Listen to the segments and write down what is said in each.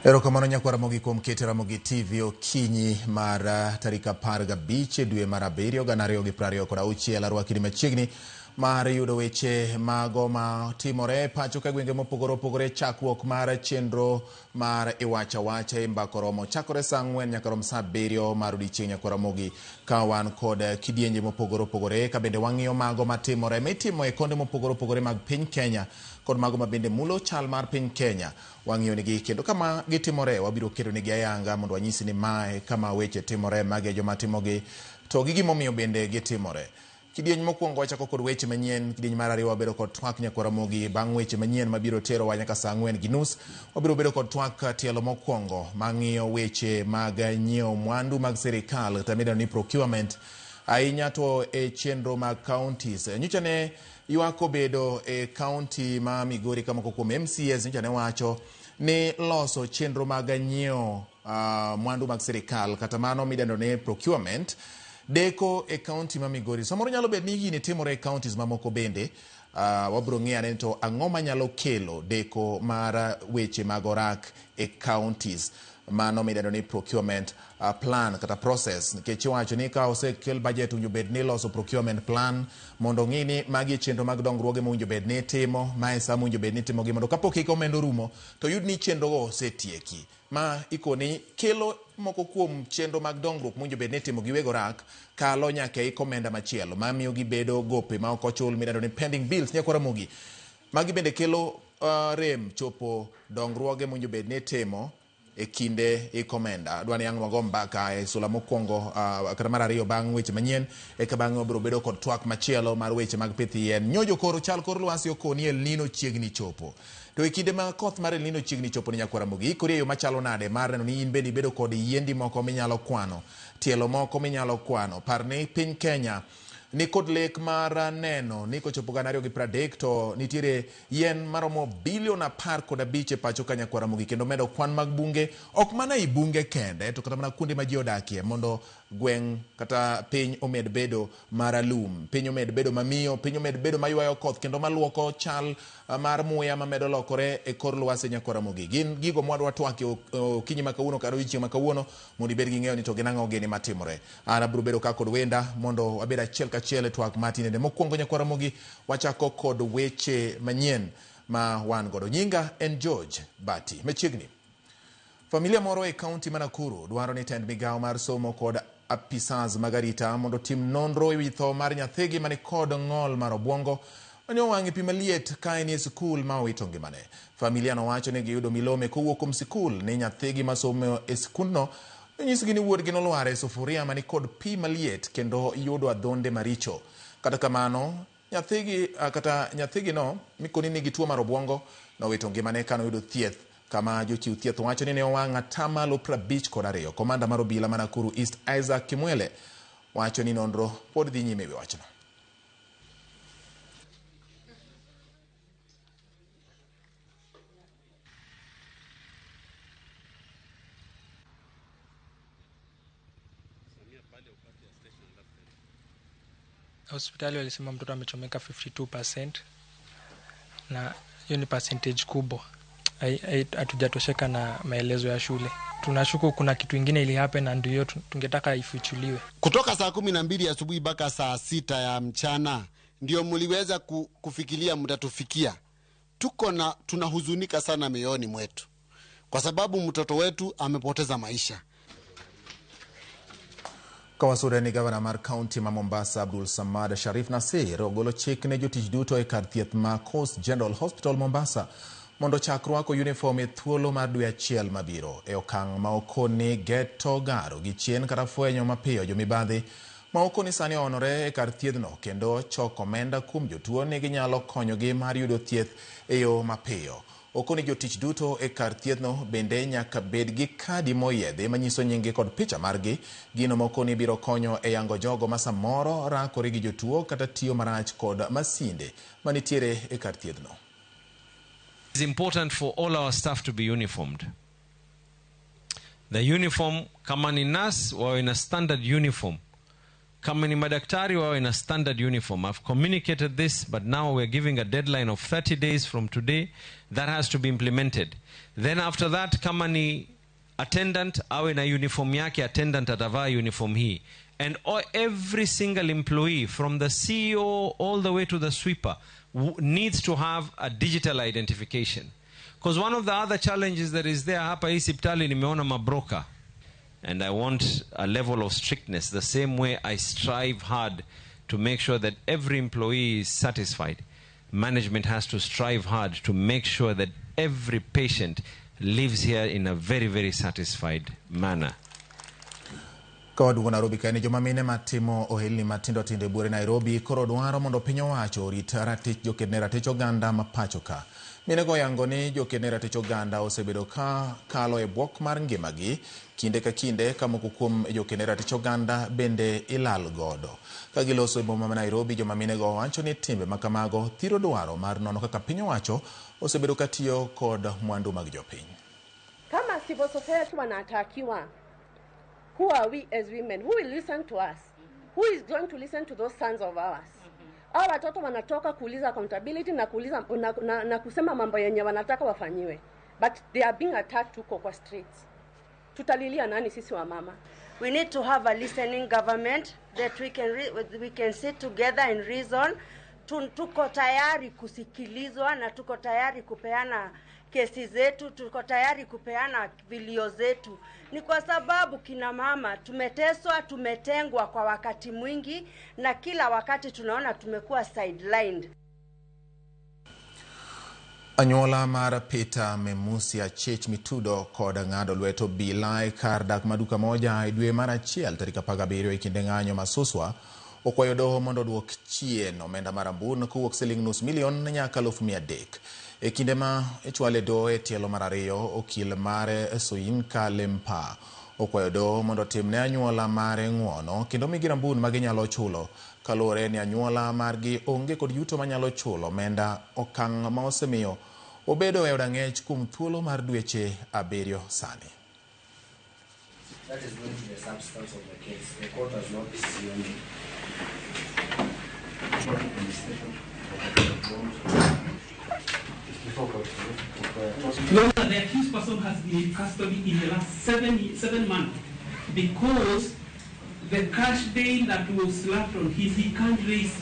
Erokamano nyakwar Ramogi kuom keto Ramogi TV okinyi mar tarik 15 dwe mar 7 2026. Arwaki ni machiegni mar yudo weche mago ma timore pacho ka gwenge mopogore opogore. Chakruok mar chenro mar Iwacho Awacha e Mbaka Oromo chakore saa 4 nyaka rom saa 7 mar odiechieng' nyakwar Ramogi, ka wan kod kidienje mopogore opogore, ka bende wang'iyo mago matimore mitimo e konde mopogore opogore mag piny Kenya kod mago ma bende mulo chal mar piny Kenya. Wang'iyo nigi kendo kama gitimore, wabiro keto nigi ayanga mondo wanyisi ni mae kama weche timore, magi e joma timogi to gi gimomiyo bende gitimore. Kidieny mokwongo wachako kod weche manyien, kidieny mar ariyo wabedo kod twak nyakwar Ramogi. Bang' weche manyien mabiro terowa nyaka saa 4:30, wabiro bedo kod twak tielo mokwongo mang'iyo weche mag nyiewo mwandu mag sirikal kata midendo ni procurement, ahinya to e chenro mag counties. Nyocha ne ywak obedo e county ma Migori ka moko kuom MCAs nyocha ne wacho ni loso chenro mag nyiewo mwandu mag sirikal kata mano midendo ni procurement deko e county ma Migori. Samoro nyalo bet ni gini timore e counties mamoko bende. Wabiro ng'iyo ane to ang'o manyalo kelo deko mar weche mag orak e counties, mano midendo ni procurement plan kata process, nikech iwacho ni ka osekel budget owinjo bed ni iloso procurement plan mondo ong'i ni magi e chenro mag dongruoge mowinjo bed ni itimo, mae sa mowinjo bed ni itimogi, mondo kapok hik omenda orumo to yud ni chenrogo osetieki. Ma ikoni kelo moko kuom chenro mag dongruok mowinjo bed ni itimo gi weg orak kalo nyaka e hik omenda machielo, mamiyo gibedo gope ma ok ochul midendo ni pending bills. Nyakwar Ramogi, magi bende kelo rem chopo dongruoge mowinjo bed ni itimo e kinde hik omenda. Adwa ni ang' wago mbaka e sula mokwongo kata mar ariyo bang' weche manyien, eka bang'e wabiro bedo kod twak machielo mar weche mag pith yien. Nyojo koro chal kor lwasi okoni El Nino chiegni chopo. To e kinde ma koth mar El Nino chiegni chopo ni nyakwar Ramogi, ikori e yo machalo nade mar neno ni in bende ibedo kod yiendi moko minyalo kwano, tielo moko minyalo kwano. Par ni piny Kenya ni kod lek mar neno ni kochopo 2030 to nitiere yien maromo bilion 15 e pacho ka nyakwar Ramogi, kendo medo kwan mag bunge, ok mana ei bunge kende to kata mana kuonde ma ji odakie, mondo gweng' kata piny omed bedo maralum, piny omed bedo mamiyo, piny omed bedo maywayo koth kendo maluoko chal mar muya mamedo lokore e kor lwasi nyakwar Ramogi. Gin gigo mwadwa twak e okinyi ma kawuono kata odiechieng' ma kawuono mondo ibed gi ng'eyo ni to gin ang'o gini matimore. An abiro bedo ka kod wenda mondo wabed achiel kachiel e twak ma tinende. Mokwongo nyakwar Ramogi, wachako kod weche manyien ma wan godo. Nyinga en George Bati. Machiegni. Familia moro e kaunti ma Nakuru dwaro ni tend migawo mar somo kod apisas mag arita mondo otim nonro ewi tho mar nyathigi mani kod ng'ol mar obwongo mane owang' e pi maliet ka en e sikul ma owito ngimane. Familia no wacho ni giyudo milome kowuok kuom sikul ni nyathigi masomo e sikundno nonyisgi ni wuodgi nolwar e sufuria mani kod pi maliet kendo yudo adhonde maricho. Kata kamano, nyathigi kata nyathigi no mikoni nigi tuo mar obwongo nowito ngimane kane oyudo thieth kama jochiw thieth wacho ni ne owang' atamalo 52. Komanda mar obila ma Nakuru East Isaac Kimwele wacho ni nonro pod dhi nyime e wi wachno. Hospitali walisema mtoto amechomeka 52%, na hiyo ni percentage kubwa. Hatujatosheka na maelezo ya shule. Tunashuku kuna kitu ingine ili happen na ndio tungetaka ifichuliwe. Kutoka saa 12 asubuhi mpaka saa 6 ya mchana ndio mliweza kufikiria mtatufikia. Tunahuzunika sana mioyoni mwetu kwa sababu mtoto wetu amepoteza maisha. Kawasure ni gavana mar kaunti ma Mombasa Abdul Samad Sharif Nasir ogolo chik ne jotich duto e kar thieth ma Coast General Hospital Mombasa mondo ochak rwako uniform e thuolo mar dwe achiel mabiro, e okang' ma okoni geto garo gi chien kata fwenyo mapiyo jomibadhi ma okoni sani oonore e kar thiedhno kendo choko omenda kuom jotuo ni ginyalo konyogi mar yudo thieth e yo mapiyo. Okoni jotich duto e kar thiethno bende nyaka bed gi kadi moyiedhi manyiso nyinggi kod picha margi, gino mokoni biro konyo e yango jogo ma samoro rakore gi jotuo kata tiyo marach kod masinde manitiere e kar thiethno. It's important for all our staff to be uniformed. The uniform, kama ni nurse, wawe na standard uniform. Kama ni madaktari wawe na standard uniform. I've communicated this, but now we're giving a deadline of 30 days from today. That has to be implemented. Then after that, kama ni attendant awe na uniform yake, attendant atavaa uniform hii. And every single employee from the CEO all the way to the sweeper needs to have a digital identification. Because one of the other challenges that is there, hapa hii sipitali nimeona mabroker. And I want a level of strictness, the same way I strive hard to make sure that every employee is satisfied. Management has to strive hard to make sure that every patient lives here in a very, very satisfied manner. Ka waduogo Nairobi kae ni joma mine matimo ohelni matindo tindo e buore Nairobi koro dwaro mondo piny owacho orit ratich jokedne ratich oganda ma pacho ka. Minego yango ni jokedne ratich oganda osebedo ka kalo e bwok mar ngimagi kinde ka kinde ka moko kuom jokedne ratich oganda bende ilal godo. Ka giloso e boma ma Nairobi, joma minego wacho ni timbe ma kamago thiro dwaro mar nono kaka piny owacho osebedo ka tiyo kod mwandu mag jopiny. Kama civil society wanatakiwa, who are we as women? Who will listen to us? Who is going to listen to those sons of ours? Hao watoto wanatoka kuuliza accountability na kuuliza na kusema mambo yenye wanataka wafanyiwe. But they are being attacked huko kwa streets. Tutalilia nani sisi wa mama? We need to have a listening government that we can sit together and reason. Tuko tayari kusikilizwa na tuko tayari kupeana kesi zetu, tuko tayari kupeana vilio zetu. Ni kwa sababu kina mama tumeteswa, tumetengwa kwa wakati mwingi, na kila wakati tunaona tumekuwa sidelined. Anyuola mar Peter Memusi Achich Mitudo kod ng'ado lweto Bilai kar dak maduka moja e dwe mar achiel tarik 17 e kinde ng'anyo ma Suswa okwayo doho mondo oduok chien omenda mar ambun kowuok siling $500,000 nyaka 300,000. E kinde ma ichwale doho e tielo mar ariyo, okil mare Soyinka Lempa okwayo doho mondo otimne anyuola mare ng'uono kendo migi rambun ma ginyalo chulo kaluwore ni anyuola margi onge kod yuto manyalo chulo omenda, okang' ma osemiyo obedo e od ang'ech kuom thuolo mar dweche 7 sani. That is not the substance of the case. The court has not seen it. No, the accused person has been in custody in the last seven months because the cash bail that was slapped on him, he can't raise.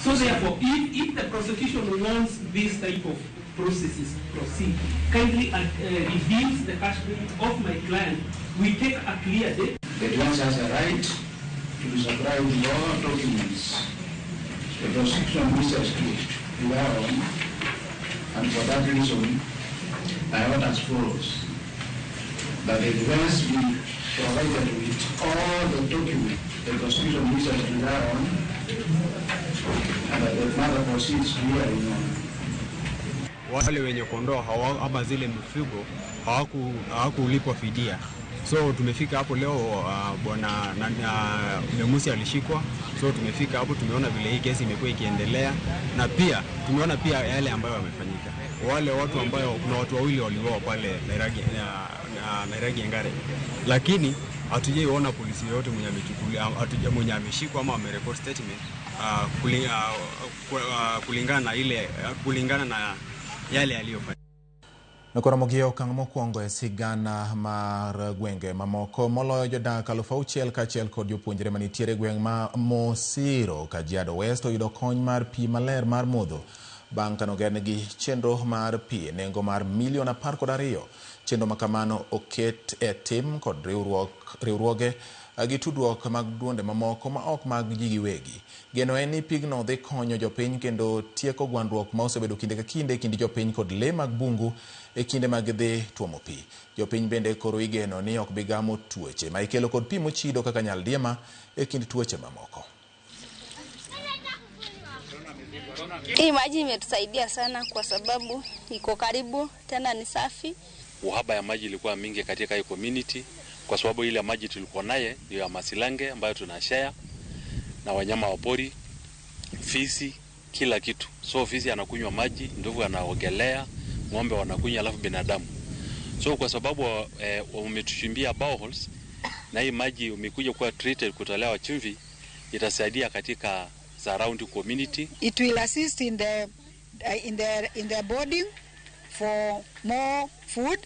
So therefore, if the prosecution wants this type of processes proceed, kindly reduce the cash bail of my client. We take a clear date. The defense has a right to be supplied with all documents the prosecution wishes to rely on, and for that reason, I order as follows: that the defense be provided with all the documents the prosecution wishes to rely on, and that the matter proceeds to hearing on. Wale wenye kondoo ama zile mifugo hawakulipwa fidia. So tumefika hapo leo, bwana Memusi alishikwa. So tumefika hapo, tumeona vile hii kesi imekuwa ikiendelea, na pia tumeona pia yale ambayo yamefanyika. Wale watu ambayo kuna watu wawili waliuawa pale Nairagi Engare, lakini hatujaiona polisi yote mwenye amechukuliwa, mwenye ameshikwa ama amerecord statement kulingana na yale yaliyofanyika. Nakoromogi okang' mokwongo e sigana mar gwenge mamoko moloyo jodak 6,000 kaachiel kod jopuonjre manitiere e gweng' ma Mosiro, Kajiado West oyudo kony mar pi maler mar modho bang' kanogernegi chenro mar pi e nengo mar milion 12. Chenro makamano oket e tim kod riwruoge gi tudruok mag duonde mamoko ma ok mag ji giwegi. Geno en ni pigno dhi konyo jopiny kendo tieko gwandruok ma osebedo kinde ka kinde e kind jopiny kod lee mag bungu e kinde mag dhi tuomo pi. Jopiny bende koro igeno ni ok bi gamo tuoche ma ikelo kod pi mochido kaka nyaldiema e kind tuoche mamoko. Hii maji imetusaidia sana kwa sababu iko karibu tena ni safi. Uhaba ya maji ilikuwa mingi katika hii community kwa sababu ile maji tulikuwa naye ndio ya Masilange ambayo tunashare na wanyama wa pori, fisi, kila kitu. So fisi anakunywa maji, ndovu anaogelea, ng'ombe wanakunywa, alafu binadamu. So kwa sababu wametuchimbia boreholes, Na hii maji umekuja kuwa treated kutolewa chumvi, itasaidia katika surrounding community. It will assist in the boarding for more food,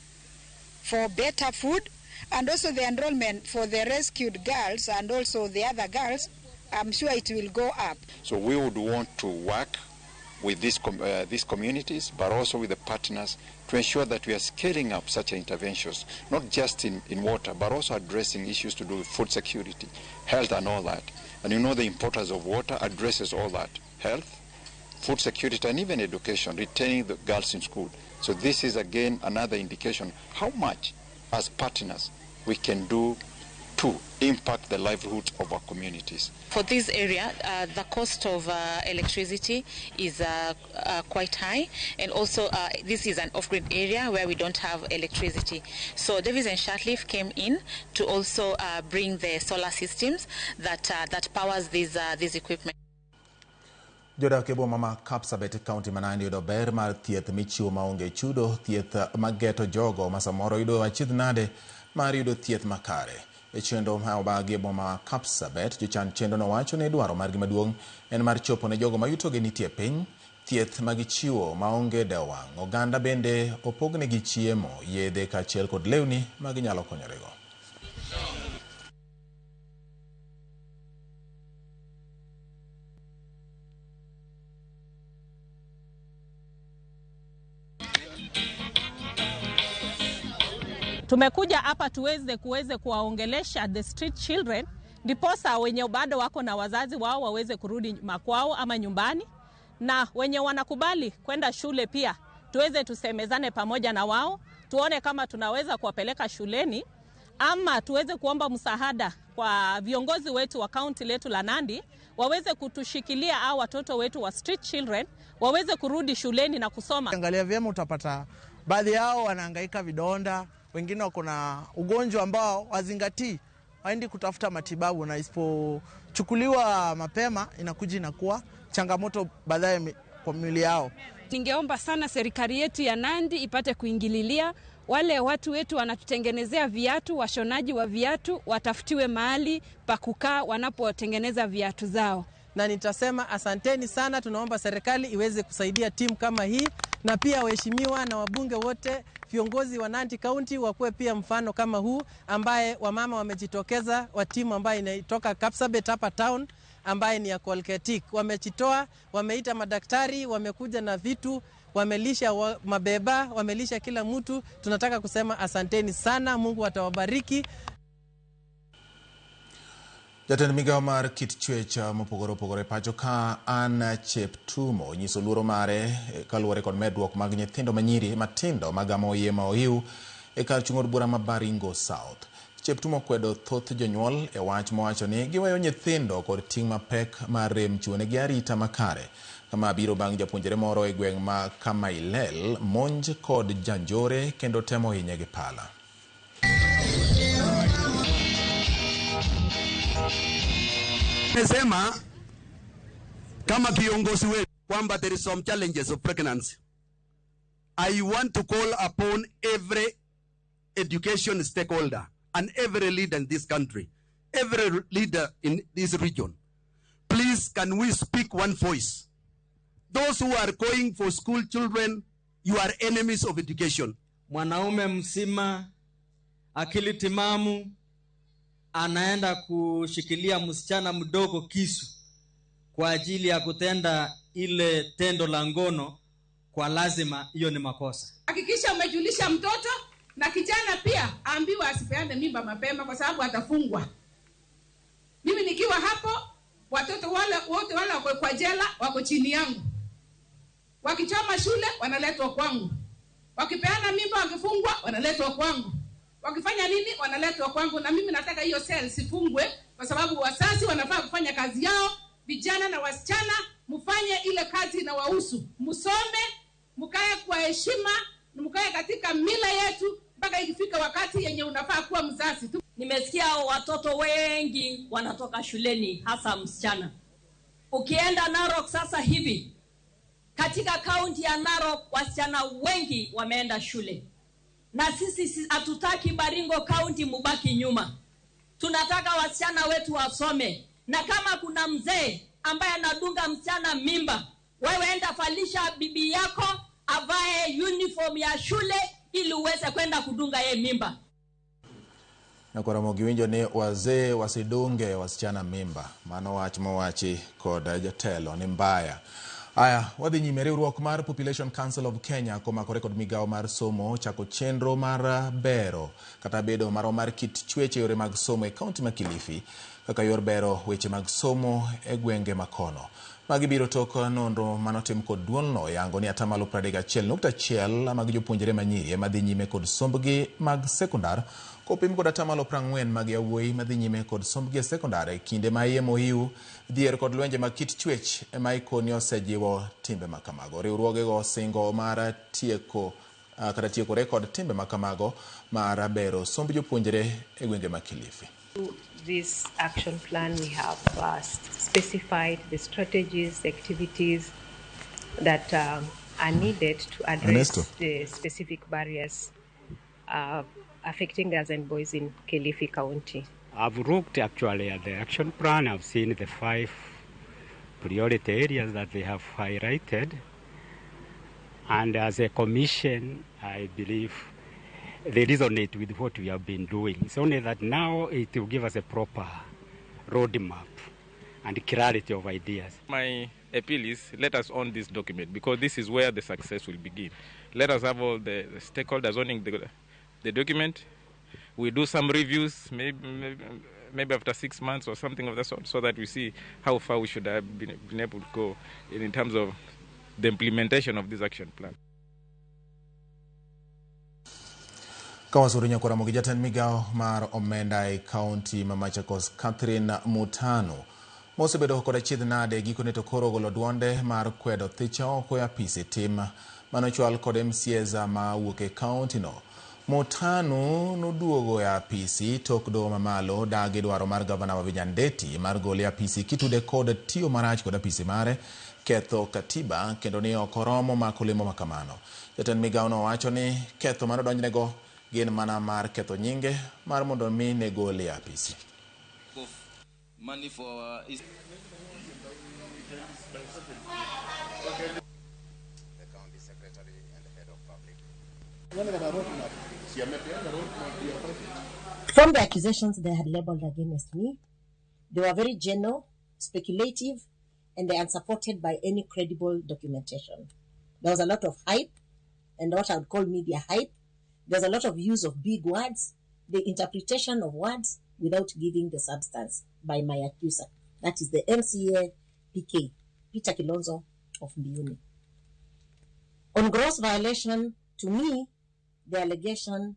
for better food, and also the enrollment for the rescued girls and also the other girls. I'm sure it will go up. So we would want to work with these communities, but also with the partners to ensure that we are scaling up such interventions, not just in water, but also addressing issues to do with food security, health and all that. And you know the importance of water addresses all that, health, food security, and even education, retaining the girls in school. So this is again another indication how much as partners we can do to impact the livelihoods of our communities. For this area, the cost of electricity is quite high, and also this is an off-grid area where we don't have electricity. So Davis and Shirtliff came in to also bring the solar systems that powers this equipment. Jodak e boma ma Kapsabet, kaunti ma Nandi yudo ber mar thieth michiwo maonge chudo, thieth mageto jogo ma samoro yudo achiedh nade mar yudo thieth makare. E chenro ma obagi e boma ma Kapsabet, jochan chenro nowacho ni dwaro margi maduong' en mar chopo ne jogo ma yutogi nitie piny, thieth magichiwo maonge dewo wang'. Oganda bende opognegi chiemo, yedhe kaachiel kod lewni ma ginyalo konyorego. Tumekuja hapa tuweze kuweze kuwaongelesha the street children, ndiposa wenye bado wako na wazazi wao waweze kurudi makwao ama nyumbani, na wenye wanakubali kwenda shule pia tuweze tusemezane pamoja na wao, tuone kama tunaweza kuwapeleka shuleni ama tuweze kuomba msaada kwa viongozi wetu wa kaunti letu la Nandi waweze kutushikilia hao watoto wetu wa street children waweze kurudi shuleni na kusoma. Angalia vyema, utapata baadhi yao wanahangaika vidonda, wengine wako na ugonjwa ambao wazingatii, waendi kutafuta matibabu, na isipochukuliwa mapema inakuja inakuwa changamoto baadaye kwa miili yao. Ningeomba sana serikali yetu ya Nandi ipate kuingililia wale watu wetu wanatutengenezea viatu, washonaji wa viatu watafutiwe mahali pa kukaa wanapotengeneza viatu zao. Na nitasema asanteni sana, tunaomba serikali iweze kusaidia timu kama hii, na pia waheshimiwa na wabunge wote, viongozi wa Nandi County wakuwe pia mfano kama huu, ambaye wamama wamejitokeza wa timu ambaye inatoka Kapsabet hapa town ambaye ni ya Kolketik. Wamejitoa, wameita madaktari, wamekuja na vitu, wamelisha mabeba, wamelisha kila mtu. Tunataka kusema asanteni sana, Mungu atawabariki. Jatend migao mar kit chwech mopogore opogore pacho ka Anna Cheptumo onyiso luoro mare kaluwore kod medruok mag nyithindo manyiri matindo magamo iye ma ohiu e kar chung' od bura ma Baringo South. Cheptumo kwedo thoth jonyuol e wach mowacho ni giweyo nyithindo kod ting' mapek mar rem chiwonegi arita makare. Kama biro bang' japuonjre moro e gweng' ma Kamailel monj kod janjore kendo temo hinye gi pala. Nimesema kama kiongozi wetu kwamba there is some challenges of pregnancy. I want to call upon every education stakeholder and every leader in this country, every leader in this region. Please, can we speak one voice? Those who are going for school children, you are enemies of education. Mwanaume mzima, akili timamu, anaenda kushikilia msichana mdogo kisu kwa ajili ya kutenda ile tendo la ngono kwa lazima, hiyo ni makosa. Hakikisha umejulisha mtoto na kijana pia aambiwe asipeane mimba mapema kwa sababu atafungwa. Mimi nikiwa hapo, watoto wale wote wale wako kwa jela wako chini yangu. Wakichoma shule wanaletwa kwangu. Wakipeana mimba wakifungwa wanaletwa kwangu. Wakifanya nini wanaletwa kwangu, na mimi nataka hiyo cell sifungwe kwa sababu wazazi wanafaa kufanya kazi yao. Vijana na wasichana mfanye ile kazi na wahusu. Msome, mkae kwa heshima, mkae katika mila yetu mpaka ikifika wakati yenye unafaa kuwa mzazi tu. Nimesikia watoto wengi wanatoka shuleni, hasa msichana. Ukienda Narok sasa hivi, katika kaunti ya Narok wasichana wengi wameenda shule. Na sisi hatutaki Baringo County mubaki nyuma. Tunataka wasichana wetu wasome, na kama kuna mzee ambaye anadunga msichana mimba, wewe enda falisha bibi yako avae uniform ya shule ili uweze kwenda kudunga ye mimba. Nyakwar winjo ni wazee wasidunge wasichana mimba. Mano wach mowachi kod jatelo ni mbaya. Aya, wadhi nyime. Riwruok mar Population Council of Kenya komakore kod migawo mar somo chako chenro mar bero kata bedo marom mar kit chwech e yore mag somo e kaunti ma Kilifi kaka yor bero weche mag somo e gwenge makono. Magi biro tok nonro manotim kod duolno yango ni atamalo 31.1 mag jopuonjre manyiri ema dhi nyime kod sombgi mag sekondar kopim kod atamalo 40 mag yawuoyi madhi nyime kod sombgi e sekondar e kinde ma iye mohiu dhier kod lwenje mag kit chwech ema ikoni osejiwo timbe makamago. Riwruogego singo mar tieko kata tiekore kod timbe makamago mar bero somb jopuonjre e gwenge ma Kilifi. This action plan, we have specified the strategies, the activities that are needed to address Ernesto. the specific barriers affecting girls and boys in Kilifi County. I've looked actually at the action plan. I've seen the 5 priority areas that they have highlighted. And as a commission, I believe they resonate with what we have been doing. It's only that now it will give us a proper roadmap and clarity of ideas. My appeal is let us own this document, because this is where the success will begin. Let us have all the stakeholders owning the document. We do some reviews, maybe after 6 months or something of that sort, so that we see how far we should have been able to go in terms of the implementation of this action plan. Kawasuru nyakwar Ramogi, jatend migawo mar omenda e kaunti ma Machakos Catherine Mutano mosebedo kod achiedh nade gikone to koro ogolo duonde mar kwedo thicha oko e apisi tim manochwal kod MCAs ma wuok e kaunti no. Mutano noduogo e apisi tok doho mamalo dagi dwaro mar gavana Wavinya Ndeti mar gole e apisi kitude kod tiyo marach kod apisi mare, ketho katiba kendo ni ok oromo mako lemo makamano. Jatend migawo no wacho ni ketho manodonjnego gin mana mar ketho nyinge mar mondo mi ne gole e apisi. Money for is the county secretary and the head of public. From the accusations they had labeled against me, they were very general, speculative, and they are unsupported by any credible documentation. There was a lot of hype, and what I would call media hype. There's a lot of use of big words, the interpretation of words without giving the substance by my accuser. That is the MCA PK, Peter Kilonzo of Mbiuni. On gross violation, to me, the allegation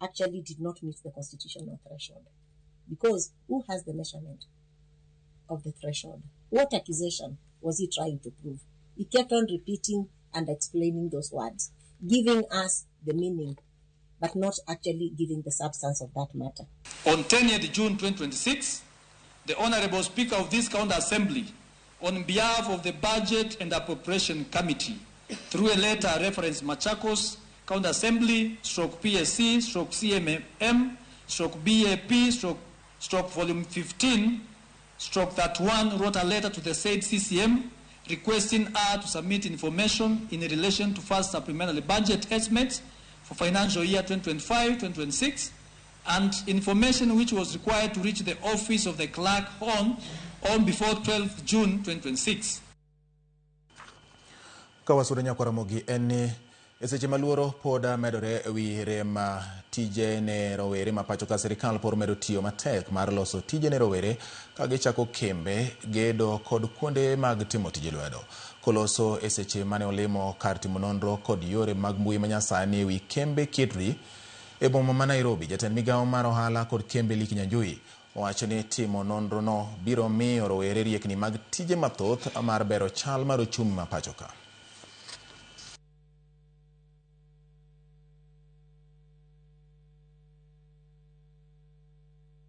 actually did not meet the constitutional threshold. Because who has the measurement of the threshold? What accusation was he trying to prove? He kept on repeating and explaining those words, giving us the meaning, but not actually giving the substance of that matter. On 10th June 2026, the Honorable Speaker of this County Assembly, on behalf of the Budget and Appropriation Committee, through a letter reference Machakos County Assembly, stroke PSC, stroke CMM, stroke BAP, stroke volume 15, stroke 31, wrote a letter to the said CCM requesting her to submit information in relation to first supplementary budget estimates for financial year 2025-2026 and information which was required to reach the office of the clerk on before 12 June 2026. Kawasudo nyakwar Ramogi en ni e seche ma luoro pod medore ewi rem tije ne rowere ma pacho ka sirikal pod medo tiyo matek mar loso tije ne rowere ka gichako kembe, gedo kod kuonde mag timo tije lwedo. Koloso e seche mane olimo kar timo nonro kod yore mag mbui manyasani ewi kembe Kitri e boma ma Nairobi, jatend migawo mar ohala kod kembe Lee Kinyanjui owacho ni timo nonro no biro miyo rowere riekni mag tije mathoth mar bero chal mar ochumi ma pacho ka.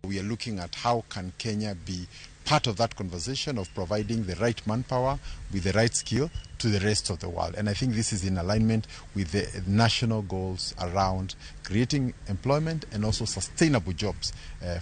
We are looking at how can Kenya be part of that conversation of providing the right manpower with the right skill to the rest of the world. And I think this is in alignment with the national goals around creating employment and also sustainable jobs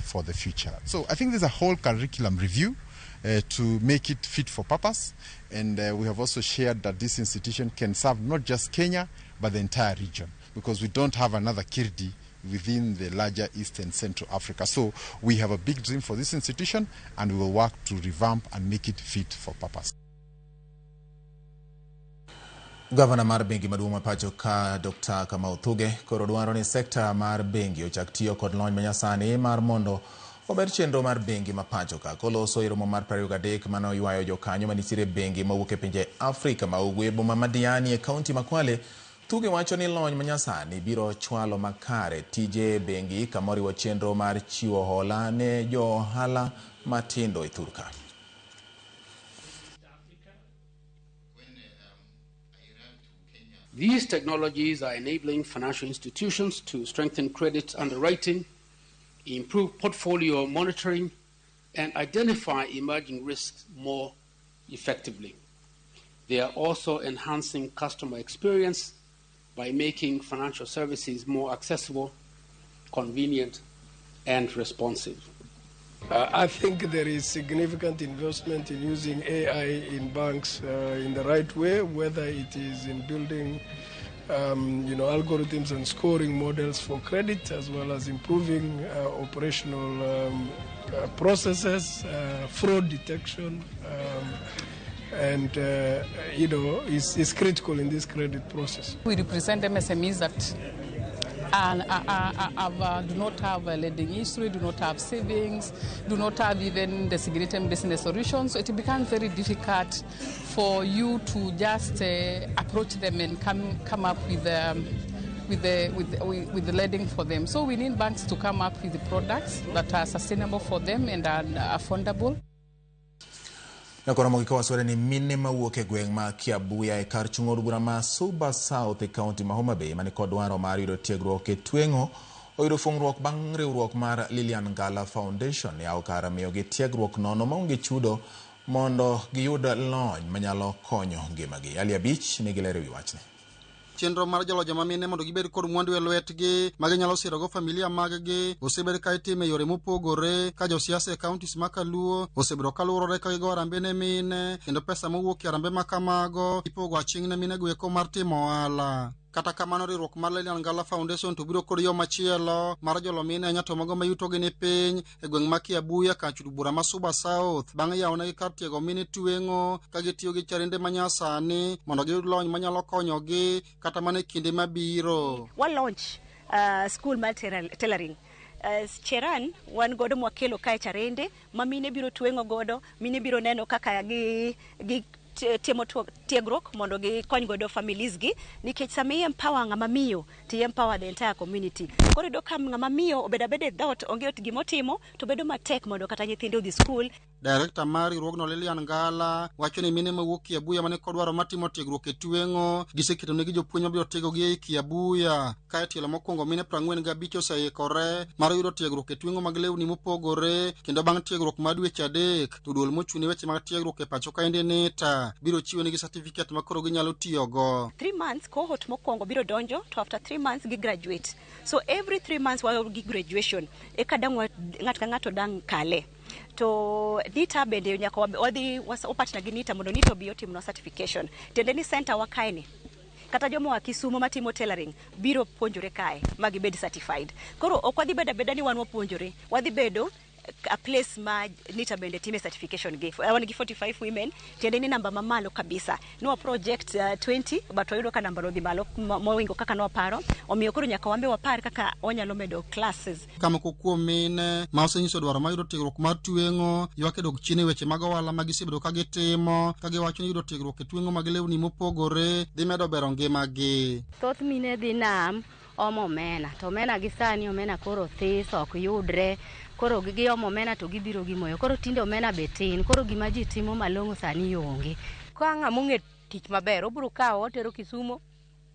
for the future. So I think there's a whole curriculum review to make it fit for purpose. And we have also shared that this institution can serve not just Kenya, but the entire region, because we don't have another Kirdi within the larger East and Central Africa. So we have a big dream for this institution, and we will work to revamp and make it fit for purpose. Gavana mar bengi maduong' ma pacho ka Dr. Kamau Thuge koro dwaro ni sekta mar bengi ochak tiyo kod lony manyasani mar mondo ober chenro mar bengi ma pacho ka koloso e romo mar 23 mane oywayo jokanyo manitiere bengi mawuok e pinje Afrika ma ugwe boma ma Diani e kaunti ma Kwale. Thuge wacho ni lony manyasani biro chwalo makare tije bengi kamoriwo chenro mar chiwo hola ne jo ohala matindo e thurka. These technologies are enabling financial institutions to strengthen credit underwriting, improve portfolio monitoring, and identify emerging risks more effectively. They are also enhancing customer experience by making financial services more accessible, convenient, and responsive. I think there is significant investment in using AI in banks in the right way, whether it is in building algorithms and scoring models for credit, as well as improving operational processes, fraud detection, and is critical in this credit process. We represent MSMEs that do not have a lending history, do not have savings, do not have even designated business solutions. So it becomes very difficult for you to just approach them and come up with the lending for them. So we need banks to come up with the products that are sustainable for them and are affordable. Nakoro mogik wasore ni mine mawuok e gweng' ma Kiabuya e kar chung' od bura ma Suba South e kaunti ma Homa Bay mane kod dwaro mar yudo tiegruok e tweng'o oyudo fungruok bang' riwruok mar Lilian Ngala Foundation yawo kar miyogi tiegruok nono maonge chudo mondo giyud lony manyalo konyo ngimagi. Ali Abich nigi ler ewi wachni. Chenro mar jolo joma mine mondo gibed kod mwandu e lwetgi ma ginyalo sirogo familia mag-gi osebed ka itime yore mopogore ka josiasa e counties ma Kaluo osebedo kaluorore ka gigo arambe ne mine kendo pesa mowuok e arambe ma kamago ipogo aching' ne mine go eko mar timo ohala. Kata kamano riwruok mar Lilian Ngala Foundation to biro kod yo machielo mar jolo mine ahinya to mago ma yutogi ni piny e gweng' ma Kiabuya kar chud bura ma Suba South bang' yawonegi kar tiego mine tweng'o ka gitiyo gi charende manyasani mondo giyud lony manyalo konyogi kata mana e kinde mabiro. Wa launch school mar tailoring. Cheran wan godo mwakelo kae charende ma mine biro tweng'o godo, mine biro neno kaka gi timo tiegruok mondo gikony godo families gi, nikech sama i empower ng'ama miyo to i empower the entire community. Koro iyudo ka ng'ama miyo obedo abeda e dhoot onge gimotimo to bedo matek mondo kata nyithinde odhi skul. Director mar riwruogno Lilian Ngala wacho ni mine mawuok Kiabuya mane kod dwaro mar timo tiegruok e tweng'o giseketonegi jopuonj mabiro tiegogi ei Kiabuya. Kae tielo mokwongo mine 45 oseikore mar yudo tiegruok e tweng'o mag lewni mopogore kendo bang' tiegruok mar dweche 3 to duol mochung' ne weche mag tiegruok e pacho kaendi NITA biro chiwonegi certificate ma koro ginyalo tiyogo. 3 months cohort mokwongo biro donjo to after 3 months gi graduate. So every 3 months wa gi graduation eka dang' ng'ato ka ng'ato dang' kale. To NITA bende nyaka wadhi wapatna gi NITA mondo NITA obi otimnwa certification. Tiende ni center wa kae ni kata joma oa Kisumo matimo tailoring biro puonjore kae ma gibed certified. Koro ok wadhi bedo abeda ni wan wapuonjore, wadhi bedo a place ma NITA bende time certification gi. Wan gi 45 women, tiende ni namba mamalo kabisa. Nwa project 20 but wayudo ka namba no dhi malo mowingo kaka nwaparo, omiyo koro nyaka wambe wapar kaka wanyalo medo classes. Ka moko kuom mine ma osenyiso dwaro mar yudo tiegruok mar tweng'o ywak e dok chien e weche mag ohala ma gisebedo ka gitimo ka giwacho ni yudo tiegruok e tweng'o mag lewni mopogore dhi medo bero ngimagi. Thoth mine dhi nam omo omena to omena gi sani omena koro this ok yudre. Koro giomo omena to gibiro gimoyo. Koro tinde omena be tin. Koro gima ji timo malong'o sani onge. Ka ng'ama ong'e tich maber, obiro kawo otero Kisumo,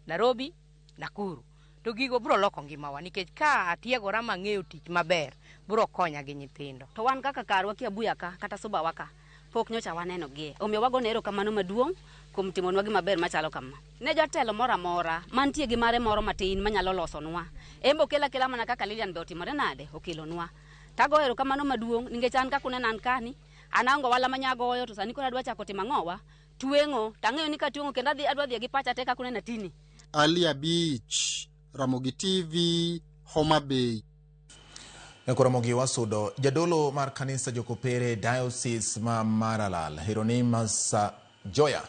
Nairobi, Nakuru. To gigo biro loko ngimawa nikech ka atiegora mang'eyo tich maber, biro konya gi nyithindo. To wan kaka karwa Kiabuya ka kata Subawa ka pok nyocha waneno gie. Omiyo wagone erokamano maduong' kuom timonwa gima ber machalo kama. Ne jatelo moro amora mantie gi mare moro matin manyalo losonwa. En be okel akela mana kaka Lilian be otimore nade okelonwa. Tago erokamano maduong' nikech an kaka uneno an kani, an aonge ohala manyagoyo to sani koro adwa chako timo ang'owa? Tweng'o. Tang'eyo ni katweng'o kendo adhi adwa dhi gi pacha te kaka uneno atini. Ali Abich, Ramogi TV, Homa Bay. Ramogi wasudo jadolo mar kanisa Jokopere Diocese ma Maralal Hieronymus Joya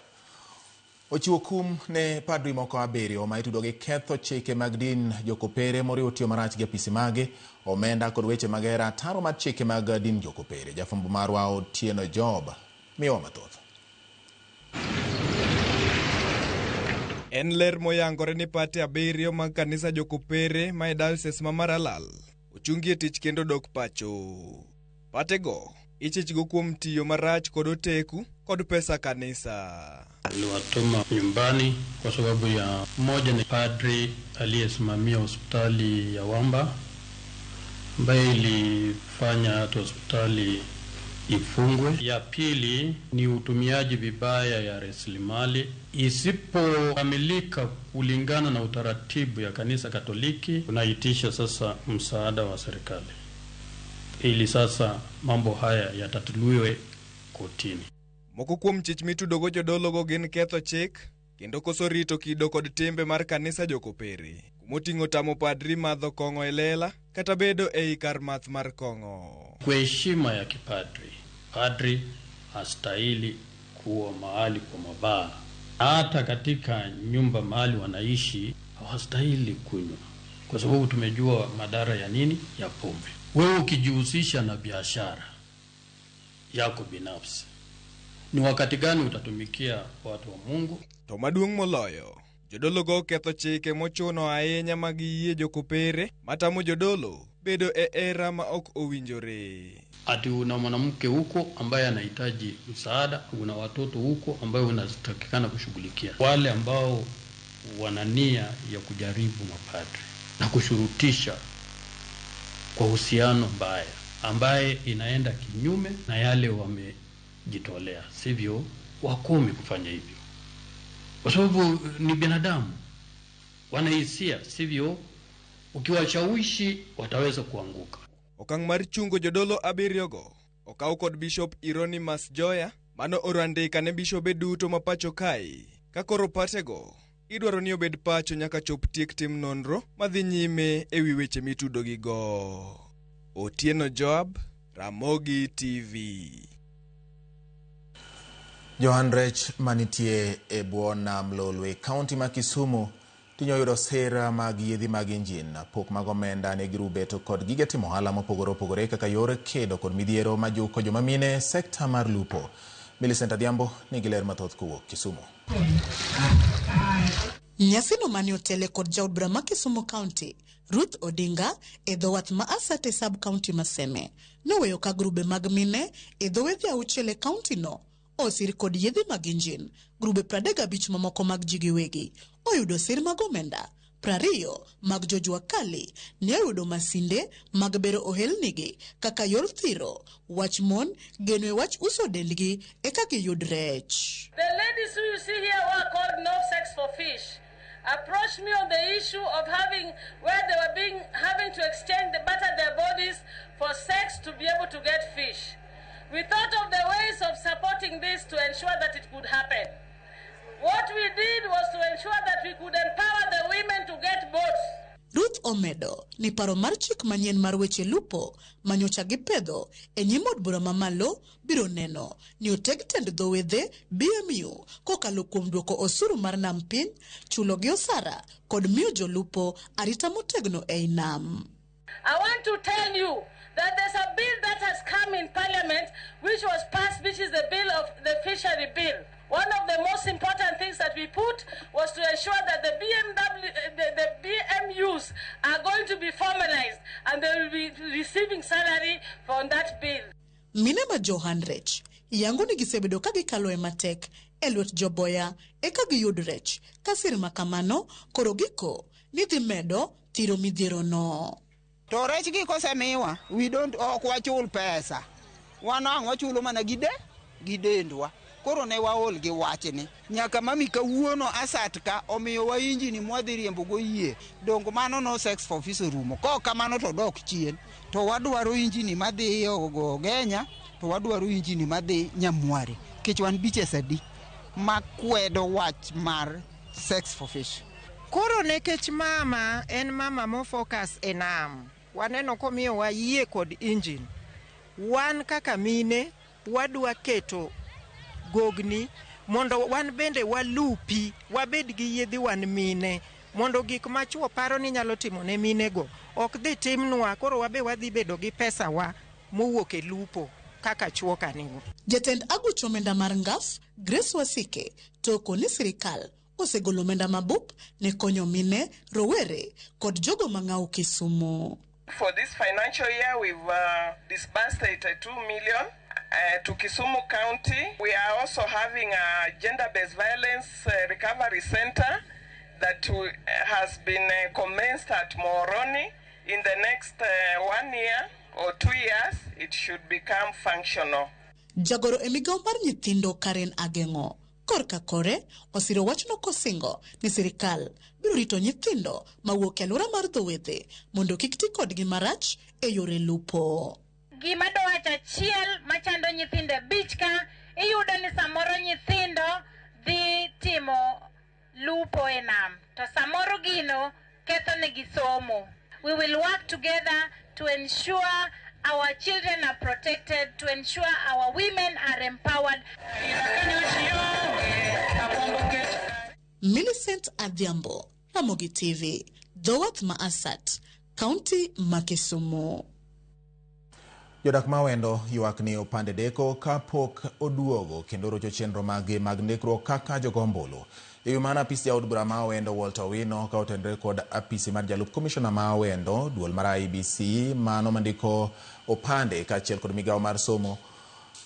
ochiwo kum ne padri moko 7 ma itudo gi ketho chike mag din Jokopere moriwo tiyo marach gi apisi mage, omenda kod weche mag hera ataro mar chike mag din Jokopere. Jafwambo marwa Otieno Job miyowa mathoth. En ler moyangore ni pate 7 mag kanisa Jokopere ma e Diocese ma Maralal ochungi e tich kendo dok pacho. Patego ichichgo kuom tiyo marach kod oteku kod pesa kanisa. Aliwatuma nyumbani kwa sababu ya mmoja ni padri aliyesimamia hospitali ya Wamba ambaye ilifanya hata hospitali ifungwe. Ya pili ni utumiaji vibaya ya rasilimali isipokamilika kulingana na utaratibu ya kanisa Katoliki. Tunaitisha sasa msaada wa serikali ili sasa mambo haya yatatuliwe kotini. Moko kuom chich mitudogo jodologo gin ketho chik kendo koso rito kido kod timbe mar kanisa Jokopere, kumoting'o tamo padri madho kong'o e lela kata bedo ei kar math mar kong'o. Kwa heshima ya kipadri, padri hastahili kuwa mahali kwa mabaa. Hata katika nyumba mahali wanaishi hawastahili kunywa, kwa sababu tumejua madhara ya nini ya pombe. Wewe ukijihusisha na biashara yako binafsi, ni wakati gani utatumikia watu wa Mungu? To maduong' moloyo, jodologo ketho chike mochuno ahinya mag yie Jokopere matamo jodolo bedo e era ma ok owinjore. Ati una mwanamke huko ambaye anahitaji msaada, una watoto huko ambayo unatakikana kushughulikia. Wale ambao wana nia ya kujaribu mapadri na kushurutisha kwa uhusiano mbaya ambaye inaenda kinyume na yale wamejitolea, sivyo? Wakome kufanya hivyo, kwa sababu ni binadamu, wana hisia, sivyo? Ukiwashawishi wataweza kuanguka. Okang' mar chungo jodolo 7 go okaw kod Bishop Hieronymus Joya mano oro andika ne bishobe duto ma pacho kae ka koro patego idwaro ni obed pacho nyaka chop tiek tim nonro madhi nyime ewi weche mitudo gi go. Otieno Joab, Ramogi TV. Johan rech manitie e bwo nam Lolwe, kaunti ma Kisumu tinyo yudo sera mag yiedhi mag injin, pok mag omenda ne grube to kod gige timo ohala mopogore opogore kaka yor kedo kod midhiero majuko joma mine e sekta mar lupo. Millicent Adhiambo nigi ler mathoth kowuok Kisumu. Nyasino mane otele kod jaod bura ma Kisumu County, Ruth Odinga, e dho wath ma Asate sub county Maseme, noweyo ka grube mag mine e dho wedhe 6 e county no osir kod yedhe mag injin. Grube 35 mamoko mag ji giwegi oyudo sir mag omenda, 20 mag jojua kali ne oyudo masinde mag bero ohelnigi kaka yor thiro, wach mon, geno e wach uso dendgi eka giyud rech. The ladies who you see here who are called No Sex for Fish approached me on the issue of having where they were having to exchange the butter their bodies for sex to be able to get fish. We thought of the ways of supporting this to ensure that it could happen. What we did was to ensure that we could empower the women to get boats. Ruth omedo ni paro mar chik manyien mar weche lupo manyocha gi pedho e nyim od bura mamalo biro neno ni oteg tend dho wedhe BMU kokalo kuom duoko osuru mar nam piny, chulo gi osara kod miyo jolupo arita motegno ei nam. I want to tell you that there's a bill that has come in Parliament which was passed, which is the bill of the fishery bill. One of the most important things that we put was to ensure that the BMUs are going to be formalized and they will be receiving salary from that bill. Mine ma Johan Rech yango ni gisebedo ka gikalo e matek e lwet joboya eka giyud rech ka sir ma kamano koro giko ni dhi medo thiro midhierono. To rech gi kosemiwa, we don't ok wachul pesa. Wan ang' wachulo mana gi de gi dendwa. Koro ne waol gi wachni. Nyaka mami kawuono asat ka omiyowa injini mwadhi riembo go yie. Dong mano no sex for fish orumo. Kok kamano to dok chien. To wadwaro injini madhi Ogenya, to wadwaro injini madhi Nyamware. Nikech wan beaches adi makwedo wach mar sex for fish. Koro nikech mama en mama mofocus e nam, waneno komiyowa yie kod engine. Wan kaka mine wadwa keto gogni mondo wan bende walupi, wabed gi yiedhi wan mine, mondo gik ma chuo paro ni nyalo timo ne minego ok dhi timnwa, koro wabe wadhi bedo gi pesa wa mowuok e lupo kaka chuo kanigo. Jatend aguch omenda mar Ngaf, Grace Wasike, to okoni sirikal osegolo omenda mabup ne konyo mine, rowere kod jogo mang'awo Kisumu. For this financial year, we've disbursed 82 million to Kisumu County. We are also having a gender-based violence recovery center that has been commenced at Muhoroni. In the next 1 year or 2 years, it should become functional. Jagoro e migawo mar nyithindo Karen Ageng'o korka kore osiro wachno kosingo ni sirikal biro rito nyithindo mawuok e alwora mar dho wedhe mondo kik ti kodgi marach e yore lupo. Gima dowacho achiel machando nyithindo e beach ka, iyudo ni samoro nyithindo dhi timo lupo e nam, to samoro gino ketho negi somo. We will work together to ensure our children are protected, to ensure our women are empowered. Millicent Adhiambo, Ramogi TV, dho wath ma Asat, Kaunti ma Kisumu. Jodak ma Awendo ywak ni opande deko kapok oduogo kendo rocho chenro maggi mag ndikruok kaka jogo ombulu. E wi mano, apis jaod bura ma Awendo Walter Owino ka otenore kod apisi mar jalup komishona ma Awendo, duol mar IEBC mano mandiko opande kaachiel kod migawo mar somo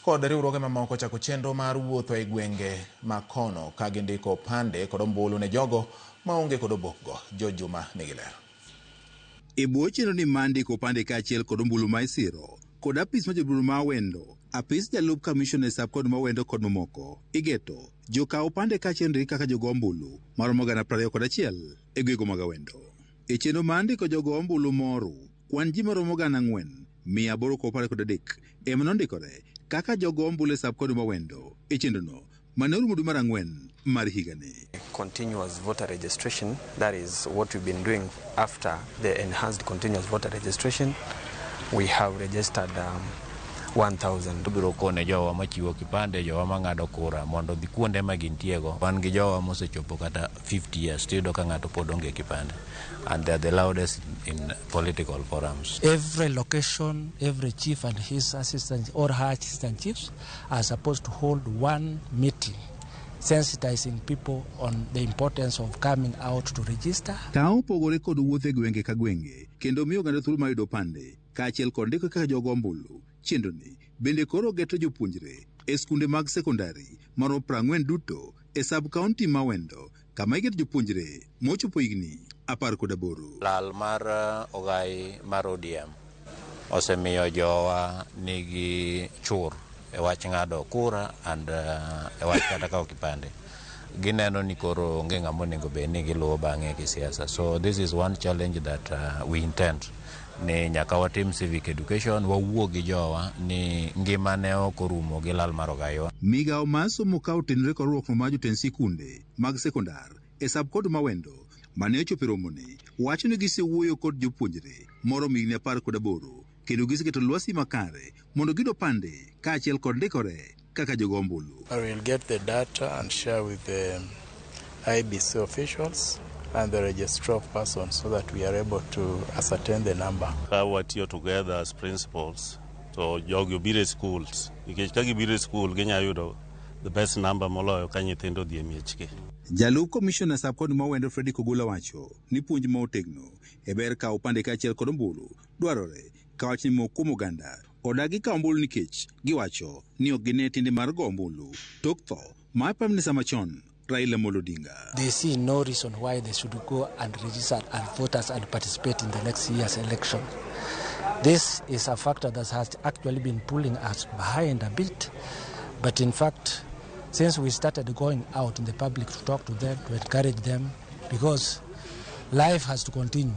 kod riwruoge mamoko chako chenro mar wuotho e gwenge ma kono ka gindiko opande kod ombulu ne jogo maonge kod obokgo. George Juma nigi ler. E bwo chenro ni mar ndiko opande kaachiel kod ombulu ma isiro kod apis mar jobura ma Awendo, apis jalup kamishona e sub county ma Awendo kod mamoko, igeto jokaw opande kaachiel ndiki kaka jogo ombulu maromo 21,000 e gwenge mag Awendo. E chenro mar ndiko jogo ombulu moro, kwan ji maromo 4,823 ema nondikore kaka jogo ombulu e sub county ma Awendo e chenrono mane orumo dwe mar ang'wen mar higani. Continuous voter registration, that is what we've been doing after the enhanced continuous voter registration. We have registered 1,000. Biro kone jowa machiwo kipande, jowa mang'ado kura mondo odhi kuonde ma gintiego. Wan gi jowa mosechopo kata 50 years, tiyudo ka ng'ato pod onge kipande. And they are the loudest in political forums. Every location, every chief and his assistant or her assistant chiefs are supposed to hold one meeting, sensitizing people on the importance of coming out to register. Ka opogore kod wuoth e gwenge ka gwenge kendo miyo oganda thuolo mar yudo opande kaachiel kod ndiko kaka jogo ombulu, chenroni bende koro geto jopuonjre e skunde mag sekondari maromo 40 duto e sub county ma Awendo kama iketo jopuonjre mochopo higni 18. Lal mar ogai mar ODM osemiyo jowa nigi chur e wach ng'ado kura and e wach kata kawo kipande. Gineno ni koro onge ng'ama onego bed ni giluwo bang'e kisiasa. So this is one challenge that we intend ni nyaka watim civic education, wawuo gi jowa ni ngima ne ok orumo gi lal mar ogaiwa. Migawo mar somo ka otenore kod riwruok mar jotend sikunde mag sekondar e sub county ma Awendo mane ochopo e romoni wacho ni gisewuoyo kod jopuonjre moromo higni 18 kendo giseketo lwasi makare mondo giyud opande kaachiel kod ndikore kaka jogo ombulu. I will get the data and share with the IEBC officials and the registrar of persons so that we are able to ascertain the number. Ka watiyo together as principals to jogi obiro e schools nikech ka gibiro e school ginyalo yudo the best number moloyo ka nyithindo odhi e miechgi. Jalup komishona sub county ma Awendo Fredrick Ogola wacho ni puonj ma otegno e ber kawo opande kaachiel kod ombulu dwarore ka wach ni moko kuom oganda Odagi kawo ombulu nikech giwacho ni ok gine tiende mar go ombulu tok tho mar Prime Minister machon Raila Amolo Odinga. They see no reason why they should go and register as voters and participate in the next year's election. This is a factor that has actually been pulling us behind a bit. But in fact, since we started going out in the public to talk to them, to encourage them, because life has to continue,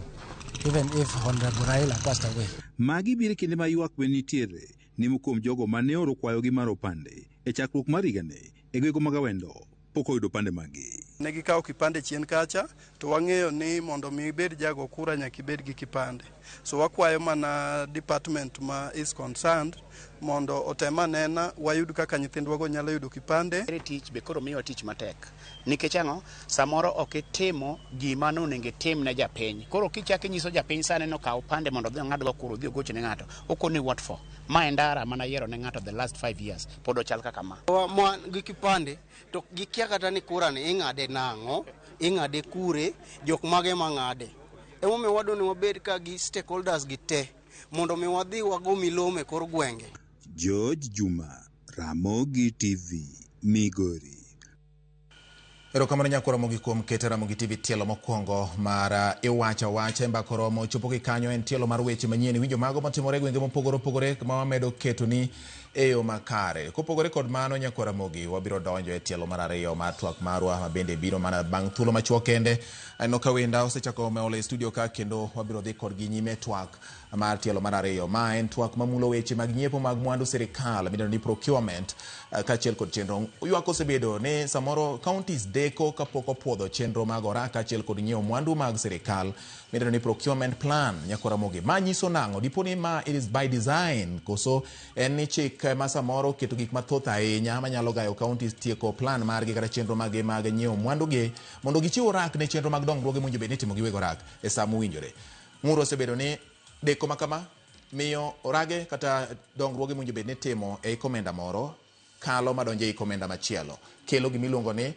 even if Honorable Raila passed away. Magi biro e kinde ma ywak be nitiere ni moko kuom jogo mane oro kwayogi mar opande e chakruok mar higani e gwenge mag Awendo pok oyudo opande maggi. Ne gikawo kipande chien kacha to wang'eyo ni mondo mi ibed jago kura nyaka ibed gi kipande. So wakwayo mana department ma is concerned mondo otem anena wayud kaka nyithindwago nyalo yudo kipande. Tich be koro miyowa tich matek nikech ang'o samoro ok itimo gima nonego itim ne japiny koro kichako inyiso japiny sani nokaw opande mondo odhi ong'ad go kura odhi ogoch ne ng'ato okoni what for ma e ndara mana yiero ne ng'ato the last 5 years pod ochal kaka ma. Ma gi kipande to gikia kata ni kura ni ing'ade nang'o, ing'ade kure, jok mage mang'ade. Emomiyo wadwa ni wabed ka gi stakeholders gi te mondo mi wadhi wago milome e kor gwenge. George Juma, Ramogi TV, Migori. Erokamano nyako Ramogi kuom keto Ramogi TV tielo mokwongo mar iwacho awacha e mbaka oromo chopo gi kanyo en tielo mar weche manyien iwinjo mago matimore e gwenge mopogore opogore ma wamedo ketoni e yo makare. Kopogore kod mano nyako Ramogi wabiro donjo e tielo mar ariyo mar twak marwa ma bende biro mana bang' thuolo machuok kende. Aneno ka wenda osechako meolo e studio ka kendo wabiro dhi kodgi nyime twak mar tielo mar ariyo. Ma en twak mamulo weche mag nyiepo mag mwandu sirikal midendo ni procurement kaachiel kod chenro. Ywak osebedo ni samoro counties deko kapok opuodho chenro mag orak kaachiel kod nyiewo mwandu mag sirikal midendo ni procurement plan. Nyako Ramogi, ma nyiso nang'o? Dipo ni ma it is by design koso en ni chik ma samoro oketo gik mathoth ahinya manyalo gayo counties tieko plan margi kata chenro maggi mag nyiewo mwandu gi mondo gichiw orak ne chenro mag dongruoge mowinjo bed ni itimo gi weg orak e sa mowinjore. Ng'ur osebedo ni deko ma kama miyo orage kata dongruoge mowinjo bed ni itimo e komenda moro kalo madonjo ei komenda machielo kelo gimiluongo ni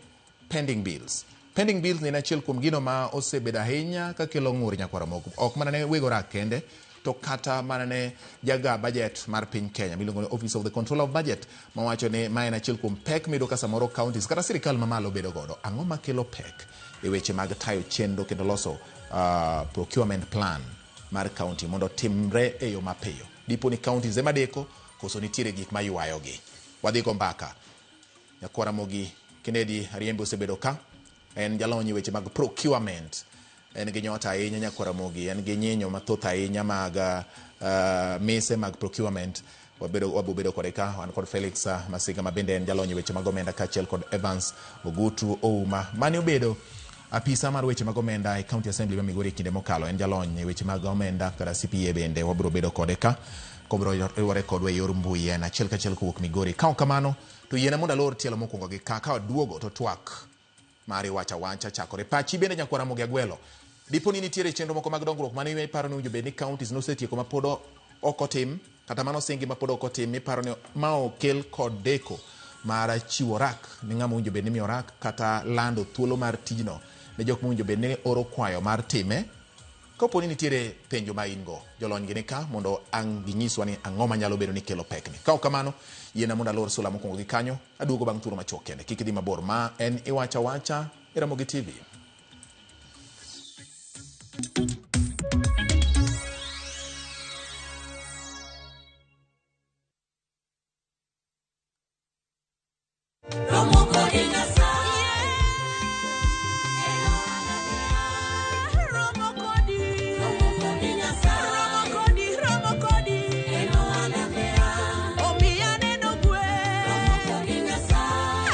pending bills. Pending bills ni en achiel kuom gino ma osebedo ahinya kakelo ng'ur nyakwar Ramogi ok mana ne weg orak kende to kata mana ne jaga budget mar piny Kenya miluongo ni Office of the Controller of Budget mawacho ni ma en achiel kuom pek miyudo ka samoro counties kata sirikal mamalo bedo godo. Ang'o makelo pek e weche mag tayo chenro kendo loso procurement plan mar county mondo timre e yo mapiyo? Dipo ni counties ema deko koso nitiere gik maywayogi? Wadhi go mbaka. Nyakwar Ramogi Kennedy Ariembe osebedo ka en jalony e weche mag procurement en gi nyota ahinya nyakwar Ramogi en gi nyinyo mathoth ahinya mag mise mag procurement wabedo wabobedo kode ka wan kod Felix Masiga ma bende en jalony e weche mag omenda kaachiel kod Evans Ogutu Ouma mane obedo apisa mar weche mag omenda e County Assembly ma Migori e kinde mokalo en jalony e weche mag omenda kata CPA bende wabiro bedo kode ka kobiro riwore kodwa e yor mbui en achiel kachiel kowuok Migori. Ka ok kamano to yiena mondo alor tielo mokwongo gi ka ka waduogo to twak mar iwacho awacha chakore. Pachi bende nyakwar Ramogi Agwelo. Dipo ni nitiere chenro moko mag dongruok mane iparo ni owinjo bed ni counties nosetieko ma pod ok otim kata mano osingi ma pod ok otim miparo ni ma okel kod deko mar chiwo rak ne ng'ama owinjo bed ni imiyo rak kata lando thuolo mar tijno ne jok mowinjo bed ni oro kwayo mar time. Kapo ni nitiere penjo ma in go, jolony gi ni ka mondo ang' ginyiswa ni ang'o manyalo bedo ni kelo pekni. Ka ok kamano, yiena mondo alor sula mokwongo gi kanyo, aduogo bang' thuolo machuok kende. Kik idhi mabor. Ma en Iwacho Awacha e Ramogi TV. Omiya neno gweth,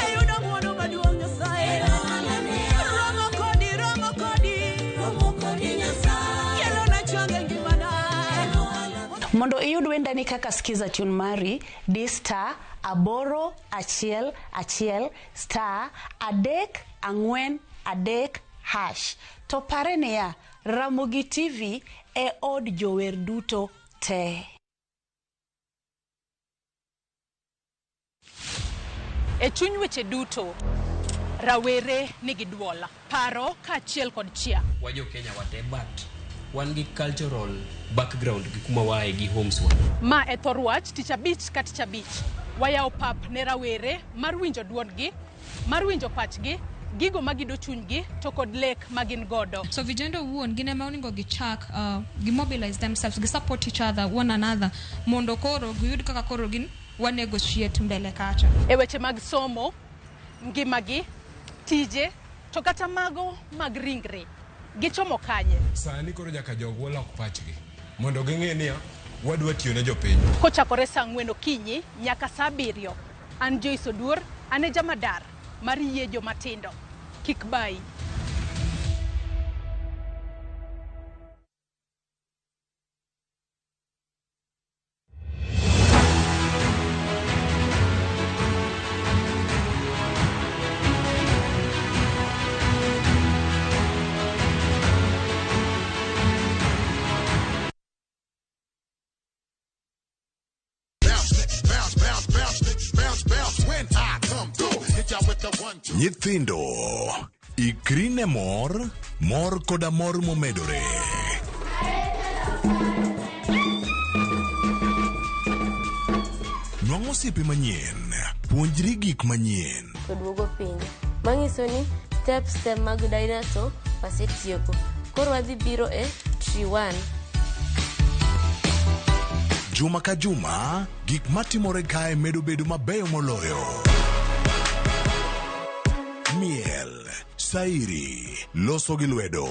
ayudo ng'wono maduong' Nyasaye. Romo kodi, romo kodi, kelona chang e ngimana. Mondo iyud wendani kaka skiza tune mari, di *811 *343#. To pare niya, Ramogi TV e od jower duto te. E chuny weche duto, rawere nigi duol, paro kaachiel kod chia. Wa jo Kenya wate but Wan gi cultural background gi kuma waaye gi homes wa. Ma e thor wach tich abich ka tich abich. Wayawo pap ne rawere mar winjo duondgi, mar winjo pachgi, gigo magido chunygi to kod lek ma gin godo. So vijana owuon gin ema onego gichak gi mobilize themselves, gi support each other, one another mondo koro giyud kaka koro gin wa negotiate mbele kacha. E weche mag somo, ngimagi, tije, to kata mago mag ringre, gichomo kanye? Sani koro nyaka jogwa lok pachgi mondo ging'e niya wadwa tiyo ne jopiny. Kochakore saa ang'wen okinyi nyaka saa abiriyo. An Joyce Oduor, an e jamadar mar yie jomatindo. Kik bayi. Nyithindo, ikri ne mor, mor koda mor momedore. Nwang' osiepe manyien, puonjri gik manyien. To duogo piny. Manyiso ni steps te mag dinosaur wasetieko. Koro wadhi biro e tree 1. Juma ka juma, gik matimore kae medo bedo mabeyo moloyo. Miel, sairi, loso gi lwedo,